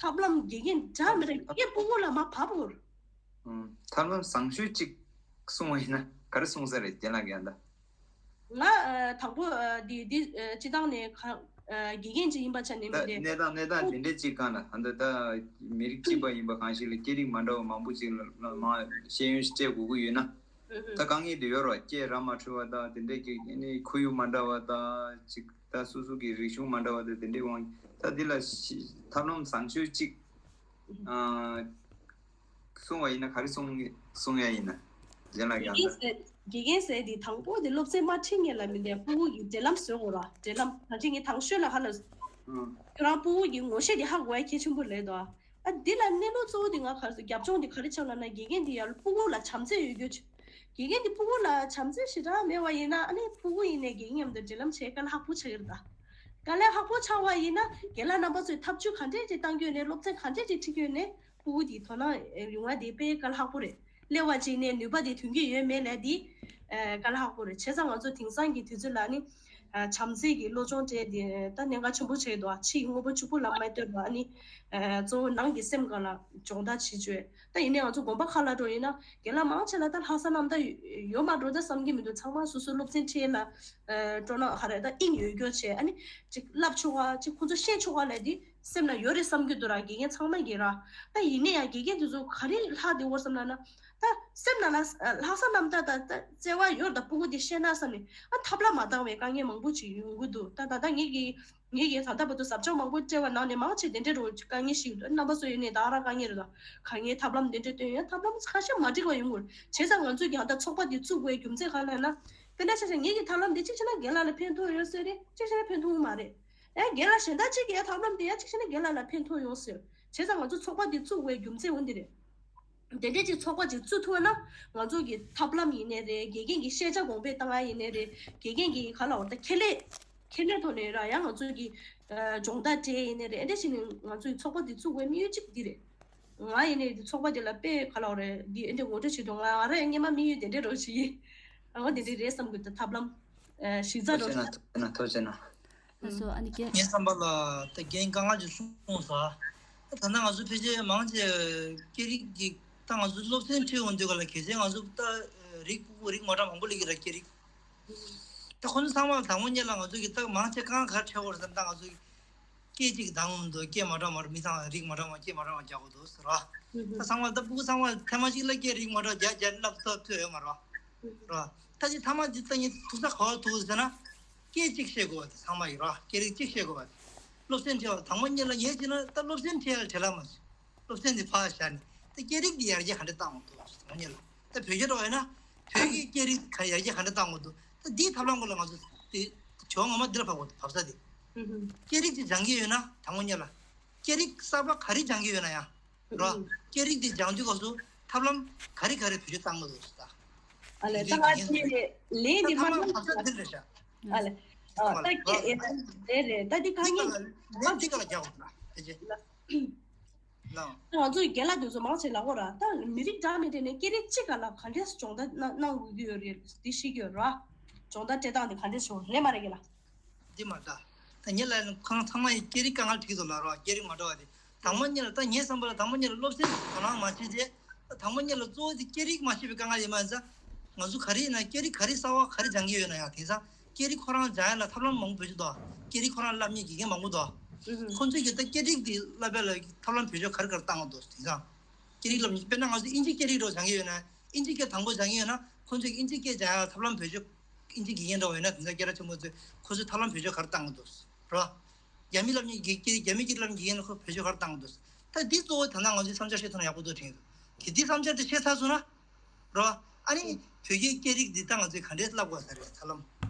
ཐབས་ལམ་དགེ་རྒན་འདྲ་མི་འདྲ་དགེ་རྒན་སྤུ་གུ་ལ་མ་བབས་དགོས་རེད། ཐབས་ལམ་བཟང་ཤོས་གཅིག་གསུང་བ་ཡིན་ན། ག་རེ་གསུངས་ས་རེད་རྒན་ལགས་ཀྱིས་ད། ང་དང་པོ་འདི་འདི་སྤྱི་བཏང་ནས་ག་དགེ་རྒན་ཅིག་ཡིན་པ་ཆ་ནས་མི་འདི། གནས་སྟངས་གནས་སྟངས་དེ་འདྲས་ཅིག་གང་ལ་ཨ་འདི་ད་མི་རིགས་གཅིག་པ་ཡིན་པ་གང་ཞིག་ལ་སྐད་རིགས་མ་འདྲ་བ་མང་པོ་ཅིག་ལ་མ་ཤེས་ཡོན་སྤྲད་དགོས་ཀྱི་ཡོད་ན། ད་དཀའ་ངལ་དེ་ཡོད་རེད་བ། སྐད་ར་མ་འཕྲོད་པ་དང་དེ་འདྲས་ཀྱི་ཨ་ནི་ཁོར་ཡུག་མ་འདྲ་བ་དང་ཅིག་ད་སོ་སོ་གི་རིག་གཞུང་མ་འདྲ་བ་དང་དེ་འདྲས་དབང་ད་འདི་ལ་ཐབས་ལམ་བཟང་ཤོས་ཅིག་གསུང་བ་ཡིན་ན་ག་རེ་གསུང་གསུང་ཡ་ཡིན་ན་རྒན་ལགས་ཀྱང་ད། དགེ་རྒན་ཟེར་དེ་དང་པོ་དེ་སློབ་ཚན་མ་ཁྲིད་སྔོན་ལ་མི་འདི་ཕྲུ་གུ་གི་འབྲེལ་ལམ་བཟོ་དགོས་ར། འབྲེལ་ལམ་ད་ཅི་ངས་དང་ཤོས་ལ་ཧ་ལ་ཁྱོད་རང་ཕྲུ་གུ་གི་ངོ་ཤེས་དེ་ཧ་གོ་ཡ་གལ་ཆེན་པོ་རེད་དོ། ཨ་འདི་ལ་གནས་ལུགས་གཙོ་བོ་དེ་ང་ག་རེ་ཟེར་རྒྱབ་ལྗོངས་དེ་ག་རེ་ཆགས་ལབ་ན་དགེ་རྒན་དེ་ཡར་ཕྲུ་གུ་ལ་བྱམས་བརྩེ་ཡོད་རྒྱུ་ཆེ། དགེ་རྒན་དེ་ཕྲུ་གུ་ལ་བྱམས་བརྩེ་ཞེ་དྲག་མེད་པ་ཡིན་ན་ཨ་ནི་ཕྲུ་གུ་ཡིན་ནའི་དགེ་རྒན་མཉམ་དུ་འབྲེལ་ལམ་བྱེད་དཀའ་ལས་ཁག་པོ་ཆགས་ཀྱི་རེད་ད། དཀའ་ལས་ཁག་པོ་ཆགས་པ་ཡིན་ན་རྒན་ལགས་རྣམ་པ་ཚོས་ཐབས་ཇུས་ག་འདྲས་ཅིག་བཏང་རྒྱུ་ནས་སློབ་ཚན་ག་འདྲས་ཅིག་ཁྲིད་རྒྱུ་ནས། ཕྲུ་གུ་དེའི་དོ་སྣང་ཡོང་བ་དེ་དཔེ་དཀའ་ལས་ཁག་པོ་རེད། སླེབས་པ་ཅིག་ནས་ནུས་པ་དེ་ཐོན་གྱི་ཡོད་མེད་ལབ་དེ་དཀའ་ལས་ཁག་པོ་རེད། བྱས་ཙང་ང་ཚོ་དེང་སང་གི་དུས་ཚོད་ལ་ནི་བྱམས་བརྩེ་གི་བློ་སྦྱོང་སྤྲད་དེ་ད་གནད་འགག་ཆེན་པོ་ཆགས་འདུག་ཕྱི་ཡི་དངོས་པོ་ཕྱུག་པོ་ལ་མ་ལྟོས་པ་ནི་གཙོ་བོ་ནང་གི་སེམས་ག་ལ་སྦྱོང་བརྡར་བྱེད་བཅུག་ད་ཡིན་ནའི་ང་ཚོ་དགོན་པ་ཁག་ལ་འགྲོ་ཡིན་ན་རྒན་ལགས་མང་ཆེ་ལ་ད་ལྷག་བསམ་རྣམ་དག་ཡོད་མ་འགྲོ་ད་བསམ་གྱི་མི་འདུག་ཚང་མ་སོ་སོའི་སློབ་ཚན་ཁྲིད་ལ་སྤྲོ་སྣང་ཧ་རེ་ད་དབྱིངས་ཡོད་རྒྱུ་བྱས་ཨ་ནི་ཅིག་བསླབ་ཆོག་ག་ཅིག་ཁོ་ཚོ་ཤེས་ཆོག་ག་ལབ་དེ། སེམས་ན་ཡོད་རེད་བསམ་གྱི་འདུག་ར། དགེ་རྒན་ཚང་མ་གིས་ར། ད་ཡིན་ནའི་ཡང་དགེ་རྒན་དེ་ཚོ་ག་རེ་ལྷག་བསྡད་ཡོད་བསམ་ན་ན། ད་སེམས་ནང་ལ་ལྷག་བསམ་རྣམ་དག་ད་ད་བརྩེ་བ་ཡོད་ད་ཕྲུ་གུ་དེ་ཤེས་ན་བསམ་ནས་ཨ་ཐབས་ལམ་མ་འདང་བའི་དཀའ་ངལ་མང་པོ་ཅིག་ཡོང་གི་འདུག་ད་ད་ལྟ་ངེད་ཀྱི་ངེད་ཀྱིས་ད་ལྟ་བར་དུ་ཟབ་སྦྱོང་མང་པོ་སྤྲད་པ་ནང་ནས་མང་ཆེ་དེ་འདྲའི་རོ་དཀའ་ངལ་ཞིག་འདུག་རྣམ་པ་ཚོ་ཡིན་ནའི་ད་ར་དཀའ་ངལ་རེད་ད། ག་ངའི་ཐབས་ལམ་དེ་འདྲ་བཏོན་ཡོད་ཐབས་ལམ་ཁ་ཤས་མ་འགྲིག་པ་ཡོང་གི་རེད། བྱས་ཙང་ང་ཚོས་ཀྱང་ད་ཚོགས་པ་དེ་བཙུགས་པའི་རྒྱུ་མཚན་གང་ལབ་ན། དེ་འདྲ་བྱས་ཙང་ངེད་ཀྱི་ཐབས་ལམ་དེ་གཅིག་བྱས་ན་རྒན་ལགས་ལ་ཕན་ཐོགས་ཡོད་ཟེར་རེད་གཅིག་བྱས་ན་ཕན་ཐོགས་མ་རེད། ཨེ་རྒན་ལགས་གཞན་དག་ཅིག་གིས་ཐབས་ལམ་དེ་ཡང་གཅིག་བྱས་ན་རྒན་ལགས་ལ་ཕན་ཐོགས་ཡོང་ཟེར། བྱས་ཙང་ང་ཚོ་ཚོགས་པ་དེ་བཙུགས་པའི་རྒྱུ་མཚན་འོ་འདི་རེད། དེ་འདྲས་ཅིག་ཚོགས་པ་ཅིག་བཙུགས་ཐུབ་ན་ང་ཚོ་གི་ཐབས་ལམ་ཡིན་ནའི་རེད། དགེ་རྒན་གྱི་ཤེས་བྱ་གོང་འཕེལ་བཏང་ཡ་ཡིན་ནའི་རེད། དགེ་རྒན་གྱི་ག་ལ་བར་ད་ཁེ་ལས་ཁེ་ལས་ཐོག་ནས་ར་ཡང་ང་ཚོ་གི་སྦྱོང་བརྡར་སྤྲད་ཡིན་ནའི་རེད། ཨེ་འདྲས་ཞིག་ནས་ང་ཚོའི་ཚོགས་པ་འདི་བཙུགས་པའི་དམིགས་ཡུལ་གཅིག་འདི་རེད། ང་ཡིན་ནའི་འདི་ཚོགས་པ་འདི་ལ་དཔེ་ག་ལ་བར་རེད་འདི་ཨེ་འདྲས་ངོ་སྤྲོད་བྱེད་དུས་ང་རང་སྔོན་མ་དམིགས་ཡུལ་དེ་འདྲས་རོ་ཞིག་ཡིན། ཨ་ང་དེ་འདྲས་རེད་བསམ་གི་འདུག་ཐབས་ལམ་གཞི་རྩ་རོ་ཞིག་ཐོས་ཆེ་ན་ཐོས་ཆེ་ན། ལགས་སོ་ཨ་ནི་རྒན། ངའི་བསམ་པ་ལ་ད་རྒན་དཀའ་ངལ་ཅིག་གསུངས་ས། ད་ད་ལྟ་ང་ཚོ་ཕལ་ཆེར་མང་ཆེ་སྐད་རིགས་ཀྱི་ད་ང་ཚོ་སློབ་ཚན་ཁྲིད་འོང་དུས་ག་ལ་གལ་སྲིད་ང་ཚོ་ད་རིགས་ཕྲུ་གུ་རིགས་མ་འདྲ་མང་པོ་སླེབས་ཀྱི་རེད་སྐད་རིགས། ད་ཁོ་ཚོ་ཚང་མ་ལ་དང་པོ་ཉིད་ལ་ང་ཚོ་གི་ད་མང་ཆེ་དཀའ་ངལ་ག་རེ་འཕྲད་ཀྱི་ཡོད་རེད་ཟེར་ན་ད་ང་ཚོ་གི་སྐད་གཅིག་གདངས་འོང་དུས་སྐད་མ་འདྲ་མ་མི་ཚང་རིགས་མ་འདྲ་མ་སྐད་མ་འདྲ་མ་རྒྱག་དགོས་འདུག་ཟེར་བ། ད་ཚང་མ་ད་ཕྲུ་གུ་ཚང་མ་ཐེངས་མ་གཅིག་ལ་སྐད་རིགས་མ་འདྲ་རྒྱག་རྒྱག་བསླབ་ཐུབ་ཐུབ་ཡོད་མ་རེད་བ། རེད་བ། ད་ཅི་ཐ་མ་ཅི་ད་ངས་ཐུག་ས་ག་བ་ཐུག་ཟེར་ན། སྐད་གཅིག་བཤད་དགོས་པ་དེ་ཚང་མ་ཡིན་ར་སྐད་རིགས་གཅིག་བཤད་དགོས་པ་དེ། སློབ་ཚན་ཁྲིད་པ་དང་པོ་ཉིད་ལ་ངས་བྱས་ན་ད་སློབ་ཚན་ཁྲིད་ཡ་ལ་བྲེལ་བ་མ་བྱེད། སློབ་ཚན་དེ་ཕར་བཞག་ནས་ད་སྐད་རིགས་འདི་ཡར་རྒྱས་ག་འདྲ་བཏང་དགོས་འདུག་དང་པོ་ཉིད་ལ། ད་བོད་སྐད་འགྲོ་བ་ཡིན་ན་བོད་ཀྱི་སྐད་རིགས་ག་ཡར་རྒྱས་ག་འདྲ་བཏང་དགོས་འདུག་ད་འདིའི་ཐབས་ལམ་སྐོར་ལ་ང་ཚོ་དེ་བྱ་བ་ངོ་མ་འདི་ལ་བབས་དགོས་འདུག་བབས་ས་དེ། སྐད་རིགས་ཅིག་སྦྱང་གི་ཡོད་ན་དང་པོ་ཉིད་ལ། སྐད་རིགས་གསར་པ་ག་རེ་སྦྱང་གི་ཡོད་ན་ཡང་། རོ། སྐད་རིགས་འདི་སྦྱང་དུས་སྐབས་སུ་ཐབས་ལམ་ག་རེ་ག་རེ་བེད་སྤྱོད་བཏང་དགོས་འདུག་ད། ཨ་ལས་ད་ང་ཚོས་ལས་འདི་མ་ཐབས་ལམ་གང་ས་འདི་རེད་ཤག་ཨ་ལས། ཨ་ད་སྐད་རེད་རེད་ད་འདི་གང་ཡིན། ལས་འདི་ག་ལ་རྒྱག་དགོས་ན་དེ་རྗེས། ལ། ལ། ང་ཚོའི་རྒན་ལགས་དེ་ཚོ་མང་ཆེ་ལབ་དགོས་ར་ད་མི་རིགས་འདྲ་མི་འདྲ་ནས་སྐད་རིགས་གཅིག་ག་ལ་ག་འདྲས་སྦྱོང་བརྡར་གནང་གནང་དགོས་ཀྱི་ཡོད་རེད་འདི་ཤེས་ཀྱི་ཡོད་ར། སྦྱོང་བརྡར་སྤྲད་སྟངས་དེ་ག་འདྲས་བྱུང་རེད་མ་རེད་རྒན་ལགས། འདི་མ་ད། ད་ངེད་ལ་ཁོང་ཚང་མ་ཡི་སྐད་རིགས་དཀའ་ངལ་འཕྲད་ཀྱི་འདུག་ལབ་རོགས་སྐད་རིགས་མ་འདྲ་བ་དེ། དང་པོ་ཉིད་ལ་ད་ངའི་བསམ་པ་ལ་དང་པོ་ཉིད་ལ་སློབ་ཚན་དོ་སྣང་མ་བྱེད་རྗེས། དང་པོ་ཉིད་ལ་གཙོ་བོ་དེ་སྐད་རིགས་མ་ཤེས་པའི་དཀའ་ངལ་ཡིན་མ་ཡིན་ཙང་། ང་ཚོ་ག་རེ་ཡིན་ན་སྐད་རིགས་ག་རེ་གསར་བ་ག་རེ་སྦྱང་གི་ཡོད་ན་ཡང་དེང་སང་སྐད་རིགས་ཁོ་རང་སྦྱང་ཡ་ལ་ཐབས་ལམ་མང་པོ་བེད་སྤྱོད་འདུག་སྐད་རིགས་ཁོ་རང་བསླབ་མཁན་དགེ་རྒན་མང་པོ་འདུག་ཁོ་ཚོས་ཀྱི་ད་སྐད་རིགས་དེ་བསླབ་ཡ་ལ་ཐབས་ལམ་བེད་སྤྱོད་ག་རེ་ག་རེ་བཏང་གི་འདུག་དེང་སང་། སྐད་རིགས་སློབ་གཉེར་དཔེར་ན་ང་ཚོ་ཨིན་ཇི་སྐད་རིགས་རོགས་སྦྱང་གི་ཡོད་ན་ཨིན་ཇི་སྐད་དང་པོ་སྦྱང་གི་ཡོད་ན་ཁོ་ཚོས་ཨིན་ཇི་སྐད་སྦྱང་ཡ་ཐབས་ལམ་བེད་སྤྱོད་ཨིན་ཇི་དགེ་རྒན་འདྲ་བོ་ཡོད་ན་དེང་སང་སྐད་གྲགས་ཆེན་པོ་ཚོས་ཁོ་ཚོས་ཐབས་ལམ་བེད་སྤྱོད་ག་རེ་བཏང་གི་འདུག་རོ། རྒྱ་མི་སློབ་གཉེར་སྐད་རྒྱ་མི་སྐད་རིགས་སློབ་གཉེར་ཡིན་ན་ཁོ་བེད་སྤྱོད་ག་རེ་བཏང་གི་འདུག་ད་འདི་གཙོ་བོ་ད་ལྟ་ང་ཚོས་བསམ་འཆར་བཤད་ཐུབ་ན་ཡག་པོ་འདུག་དྲན་གི་འདུག་དེ་འདི་བསམ་འཆར་དེ་བཤད་ཚར་སོང་ན། རོ། ཨ་ནི་བོད་སྐད་སྐད་རིགས་འདི་ད་ང་ཚོས་ག་འདྲས་བསླབ་དགོས་ས་རེད་ཐབས་ལམ།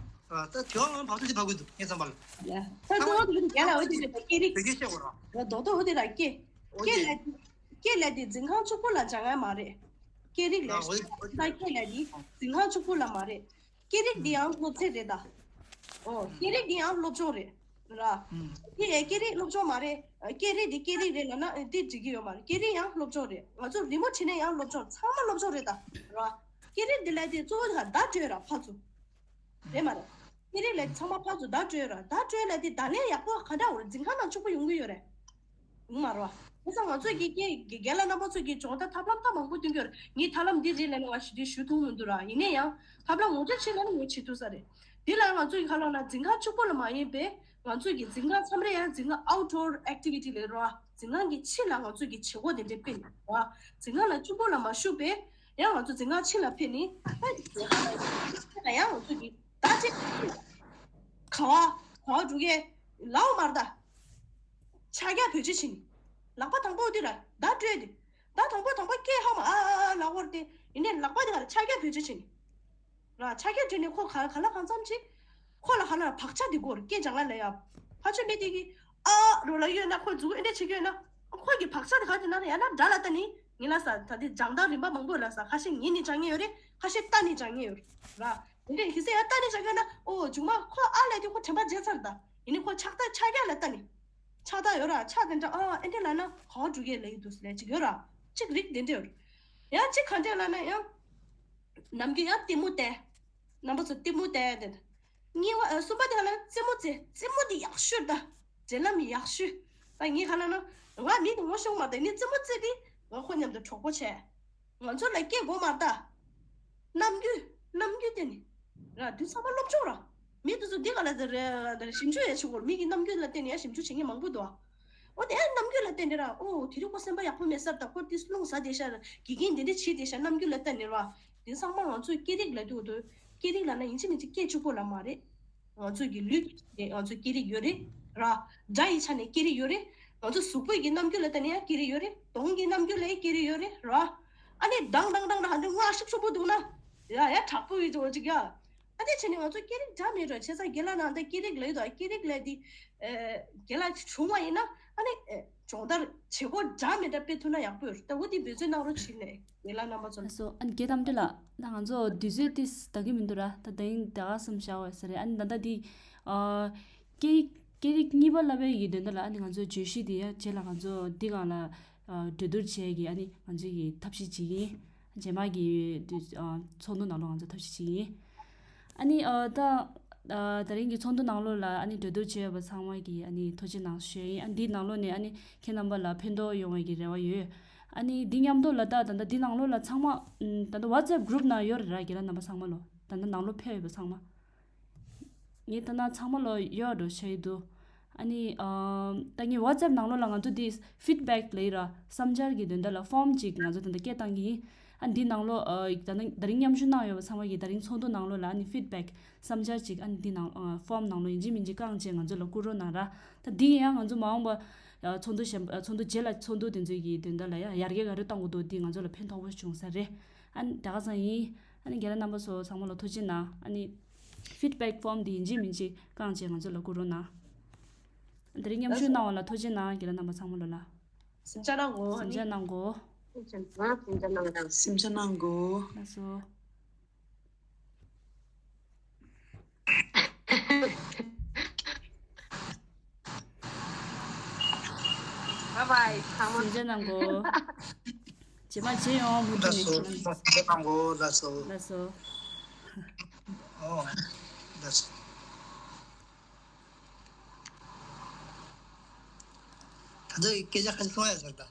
རོ་ད་དེ་བའང་བབས་ཚོད་དེ་བབས་དགོས་འདུག་ངའི་བསམ་པ་ལ། ད་གཙོ་བོ་དེ་རྒྱ་ལ་འོ་དེ་རེད་ད་སྐད་རིགས། བོད་སྐད་བཤད་དགོས་རོ། རོ་རྡོག་རྡོག་འོ་དེ་ར་སྐད། སྐད་ལ་སྐད་ལ་དེ་འཛིན་ཁང་ཕྱུག་པོ་ལ་སྦྱང་ཡ་མ་རེད། སྐད་རིགས་ལ་ད་སྐད་ལ་དེ་འཛིན་ཁང་ཕྱུག་པོ་ལ་མ་རེད། སྐད་རིགས་འདི་ཡང་སློབ་ཚན་རེད་ད། ཨོ་སྐད་རིགས་འདི་ཡང་སློབ་སྦྱོང་རེད། ར། ཨུམ། དེ་ཡང་སྐད་རིགས་སློབ་སྦྱོང་མ་རེད། སྐད་རིགས་འདི་སྐད་རིགས་རེད་ལབ་ན་འདི་འགྲིག་གི་ཡོད་མ་རེད། སྐད་རིགས་ཡང་སློབ་སྦྱོང་རེད། ང་ཚོ་རི་མོ་བྲིས་ནས་ཡང་སློབ་སྦྱོང་ཚང་མ་སློབ་སྦྱོང་རེད་ད། ར། སྐད་རིགས་འདི་ལ་དེ་གཙོ་བོ་ལ་བརྡ་སྤྲོད་ར་ཕར་ཚུར། རེད་མ་རེད། སྐད་རིགས་ལ་ཚང་མ་ཕར་ཚུར་བརྡ་སྤྲོད་ར་བརྡ་སྤྲོད་ལ་དེ་བརྡ་ལན་ཡག་པོ་ག་འདྲ་འོ་རེད་འཛིན་ཁང་ནང་ཕྱུག་པོ་ཡོང་གི་ཡོད་རེད། ཡོང་མ་རེད་བ། དེ་ཚོ་ང་ཚོས་ཀྱི་སྐད་རྒན་ལགས་རྣམ་པ་ཚོས་ཀྱི་སྦྱོང་བརྡར་ཐབས་ལམ་ད་མང་པོ་སྟོན་གྱི་ཡོད་རེད། ངས་ཐབས་ལམ་འདི་རེད་ལབ་ནས་ང་ཞུ་དུས་ཞུ་ཐུབ་མི་འདུག་ར། ཡིན་ན་ཡང་ཐབས་ལམ་ངོ་སྤྲོད་བྱེད་ལབ་ན་ངས་བྱེད་ཐུབ་ས་རེད། དེ་ལ་ང་ཚོས་ཀྱི་ཁ་ལོ་ན་འཛིན་ཁང་གཅིག་པོ་ལ་མ་ཡིན་པའི་ང་ཚོས་ཀྱི་འཛིན་ཁང་མཚམས་རེ་ཡང་འཛིན་ཁང་outdoor activity ལབ་ར། འཛིན་ཁང་གི་ཕྱི་ལ་ང་ཚོས་ཀྱི་བྱེད་སྒོ་དེ་འདྲ་སྤེལ་ནས་ར། འཛིན་ཁང་ལ་གཅིག་པོ་ལ་མ་ཞུགས་པའི་ཡང་ང་ཚོ་འཛིན་ཁང་ཕྱི་ལ་ཕེབས་ནས་ད་ཡང་ང་ཚོས་ཀྱི་ད་ཅིག་ག་བ་ག་བ་འགྲོ་གི་ལའོ་མར་ད། ཕྱག་རྒྱ་བེད་སྤྱོད་བྱེད་ནི། ལག་པ་དང་པོ་འདི་ར་བརྡ་སྤྲོད་དེ། བརྡ་དང་པོ་དང་པོ་སྐད་ཧ་མ་ཨ་ཨ་ཨ་ལབ་དགོས་རེད་དེ། ཡིན་ནའི་ལག་པ་འདི་ག་ར་ཕྱག་རྒྱ་བེད་སྤྱོད་བྱེད་ནི། ར་ཕྱག་རྒྱ་བྱས་ནས་ཁོ་ག་ག་ལ་གང་འཚམ་ཅིག་ཁོ་ལ་ག་ལ་བག་ཆགས་འདི་དགོས་རེད། སྐད་སྦྱང་ལ་ལ་ཡ། ཕ་ཆོས་མེད་དེ་གི་ཨ་རོ་ལ་ཡོད་ན་ཁོ་མཛུ་གུ་ཨེ་འདྲ་བྱེད་ཀྱི་ཡོད་ན། ཁོ་གི་བག་ཆགས་དེ་ག་དེ་ན་ཡ་ན་འདྲ་ལ་ལྟ་ནི། ངི་ལ་ས་ད་དེ་སྦྱང་སྟངས་རིམ་པ་མང་པོ་ལ་ས་ཁ་ཤས་ངེད་གཉིས་སྦྱང་མཁན་ཡོད་རེད། ཁ་ཤས་ལྟ་ནི་སྦྱང་མཁན་ཡོད་རེད་ར། དེ་འདྲ་ཡིན་ཟེར་ཡ་ལྟ་ནི་སྦྱང་མཁན་ན་ཨོ་མཇུག་མ་ཁོ་ཨ་ལས་དེ་ཁོ་དྲན་པ་བརྗེད་ཚར་ད། ཡིན་ནི་ཁོ་ཕྱག་རྟགས་ཕྱག་རྒྱ་ལ་ལྟ་ནི། ཕྱག་རྟགས་ཡོད་ར་ཕྱག་དེ་འདྲ་ཨ་ཨེ་འདྲ་ལ་ན་ག་བ་འགྲོ་གི་ལ་ཡི་འདུག་ལས་ཅིག་ཡོད་ར། ཅིག་རིགས་དེ་འདྲ་ཡོད་ར། ཡང་ཅིག་ག་འདྲ་ལ་ན་ཡང་། ནམ་རྒྱུན་ཡང་ལྟད་མོ་བལྟས། རྣམ་པ་ཚོ་ལྟད་མོ་བལྟས་དེ། གཉིས་པ་ཨ་གསུམ་པ་དེ་ག་ལ་རྩེད་མོ་རྩེ། རྩེད་མོ་འདི་ཡག་ཤོས་ད། འབྲེལ་ལམ་ཡག་ཤོས། ད་ངས་ག་ལ་ན། ང་མི་དེ་ངོ་ཤེས་མ་ད་ནི་རྩེད་མོ་རྩེ་དེ། ང་ཁོ་མཉམ་དུ་གྲོགས་པོ་བྱས། ང་ཚོ་ལ་སྐད་གོ་མ་ད། རྣམ་འགྱུར། རྣམ་འགྱུར་དེ་ནི། ར་དུས་ཚང་མ་སློབ་སྦྱོང་ར། མི་དེ་ཚོ་འདི་ག་ལ་ཟེར་རེ་རེ་ཞིབ་འཇུག་ཡས་བྱེད་དགོས། མི་གི་རྣམ་འགྱུར་ལ་བརྟེན་ནས་ཡང་ཞིབ་འཇུག་བྱེད་མཁན་མང་པོ་འདུག་ཨ། འོ་དེ་རྣམ་འགྱུར་ལ་བརྟེན་ནས་ར། ཨོ་དེ་རིང་ཁོ་སེམས་པ་ཡག་པོ་མེད་ས་ད། ཁོ་དེ་རླུང་ཟ་བསྡད་ཤག་དགེ་རྒན་དེ་འདྲ་བྱེད་བསྡད་ཤག་རྣམ་འགྱུར་ལ་བལྟས་ནས་ར། དེ་ཚང་མ་ང་ཚོའི་སྐད་རིགས་ལ་འདུག་འདུག་སྐད་རིགས་ལ་ན་ཡིན་གཅིག་མིན་གཅིག་སྐད་གཅིག་པོ་ལ་མ་རེད། ང་ཚོའི་གི་ལུས་ཀྱི་ང་ཚོའི་སྐད་རིགས་ཡོད་རེད་ར། སྒྲ་ཡི་ཆ་ནས་སྐད་རིགས་ཡོད་རེད། ང་ཚོ་གཟུགས་པོའི་གི་རྣམ་འགྱུར་ལ་བལྟས་ནས་ཡང་སྐད་རིགས་ཡོད་རེད། གདོང་གི་རྣམ་འགྱུར་ལ་ཡང་སྐད་རིགས་ཡོད་རེད་ར། ཨ་ནི་དང་དང་དང་དང་ཧ་འདྲ་ངོ་ཨ་ཤུགས་ཆེན་པོ་འདུག་ན། ཡ་ཡ་དྲག་པོ་ཡོད་འགྲོ་ཅིག་ཡ། ཨ་ནི་བྱས་ནས་ང་ཚོ་སྐད་རིགས་འདྲ་མེད་འགྲོ་བྱས་ཙང་རྒན་ལགས་ནང་ད་སྐད་རིགས་ལ་ཡོད་དོ། སྐད་རིགས་ལ་དེ་རྒན་ལགས་བྱུང་བ་ཡིན་ན་ཨ་ནི་སྦྱོང་བརྡར་བྱེད་སྒོ་འདྲ་མེད་འདྲ་སྤེལ་ཐུབ་ན་ཡག་པོ་ཡོད་རེད། ད་འོ་དེ་འབད་བརྩོན་གནང་རོགས་བྱེད་ནས་རྒན་ལགས་རྣམ་པ་ཚོ་ལ། ལགས་སོ། ཨ་ནི་རྒན་དམ་འདྲེ་ལགས་ད་ང་ཚོ་དུས་ཚོད་ཏིས་ད་གི་མི་འདུག་ར། ད་དེང་ད་ག་སུམ་བཞག་བ་ཟེར་རེད། ཨ་ནི་ད་ད་དེ་ཨ་སྐད་སྐད་རིགས་གཉིས་པ་བསླབ་པའི་གི་དོན་དག་ལ་ཨ་ནི་ང་ཚོ་བརྗོད་གཞི་དེ་ཡ་རྗེས་ལ་ང་ཚོ་འདི་སྒང་ལ་ཨ་གྲོས་བསྡུར་བྱས་གི་ཨ་ནི་ང་ཚོ་གི་ཐབས་ཤེས་བྱེད་ཀྱི་ཡིན། རྗེས་མ་གི་དུས་ཨ་ཚོགས་འདུ་ནང་ལོགས་ང་ཚོ་ཐབས་ཤེས་བྱེད་ཀྱི་ཡིན། ཨ་ནི་ཨ་ད་ཨ་ད་རིང་གི་ཚོགས་འདུ་ནང་ལོགས་ལ་ཨ་ནི་གྲོས་བསྡུར་བྱས་ཡོད་པ་ཚང་མ་གི་ཨ་ནི་ཐུགས་རྗེ་གནང་ཞུ་ཡ་ཡིན། ཨ་འདིའི་ནང་ལོགས་ནས་ཨ་ནི་ཁྱེད་རྣམ་པ་ལ་ཕན་ཐོགས་ཡོང་བའི་གི་རེ་བ་ཡོད། ཨ་ནི་འདི་མཉམ་དུ་ལ་ད་ད་ལྟ་འདི་ནང་ལོགས་ལ་ཚང་མ་ཨམ་ད་ལྟ་WhatsApp group ནང་ཡོད་རེད་ར། རྒན་ལགས་རྣམ་པ་ཚང་མ་ལོ་ད་ལྟ་ནང་ལོགས་ཕེབས་ཡོད་པ་ཚང་མ། ངས་ད་ནང་ཚང་མ་ལོ་ཡོད་འགྲོ་ཤེས་འདུག་ཨ་ནི་ཨམ་ད་ངས་WhatsApp ནང་ལོགས་ལ་ང་ཚོ་འདི་feedback ལབ་ཡི་ར། བསམ་འཆར་གྱི་དོན་དག་ལ་form ཅིག་ང་ཚོ་ད་ལྟ་སྐད་བཏང་གི་ཡིན། ཨ་འདི་ནང་ལོགས་ཨ་ད་ནང་ད་རིང་མཉམ་ཞུགས་གནང་ཡོད་པ་ཚང་མ་གིས་ད་རིང་ཚོགས་འདུ་ནང་ལོགས་ལ་ཨ་ནི་feedback བསམ་འཆར་ཅིག་ཨ་ནི་འདི་ནང་ཨ་form ནང་ལོགས་ཡིན་གཅིག་མིན་གཅིག་བཀང་བྱས་ང་ཚོ་ལ་བསྐུར་རོགས་གནང་ར། ད་འདི་ཡིན་ཡང་ང་ཚོ་མ་འོངས་པ་ཨ་ཚོགས་འདུ་གཞན་པ་ཨ་ཚོགས་འདུ་རྗེས་ལ་ཚོགས་འདུ་དེ་ཚོའི་གི་དོན་དག་ལ་ཡང་ཡར་རྒྱས་ག་རེ་གཏོང་དགོས་འདུག་འདི་ང་ཚོ་ལ་ཕན་ཐོགས་པོ་བྱུང་ས་རེད། ཨ་ནི་ད་ག་ཚང་ཡིན། ཨ་ནི་རྒན་ལགས་རྣམ་པ་ཚོ་ཚང་མ་ལ་ཐུགས་རྗེ་གནང་། ཨ་ནི་feedback form འདི་ཡིན་གཅིག་མིན་གཅིག་བཀང་བྱས་ང་ཚོ་ལ་བསྐུར་རོགས་གནང་། དེ་རིང་མཉམ་ཞུགས་གནང་བ་ལ་ཐུགས་རྗེ་གནང་། རྒན་ལགས་རྣམ་པ་ཚང་མ་ལོ་ལ། སེམས་ཅན་ནང་གོ་སེམས་ཅན་ནང་གོ་སེམས་ཅན་ནང་གོ་སེམས་ཅན་ནང་གོ་ལགས་སོ། Bye bye. ཚང་མ་སེམས་ཅན་ནང་གོ་རྗེས་མ་མཇལ་ཡོང་། མུ་མཐུད་ནས། ལགས་སོ། ལགས་སོ། ལགས་སོ། ཨོ། ལགས་སོ། ད་ལྟ་སྐད་ཆ་ཁ་ཤས་གསུང་ཡ་ཟེར་ད།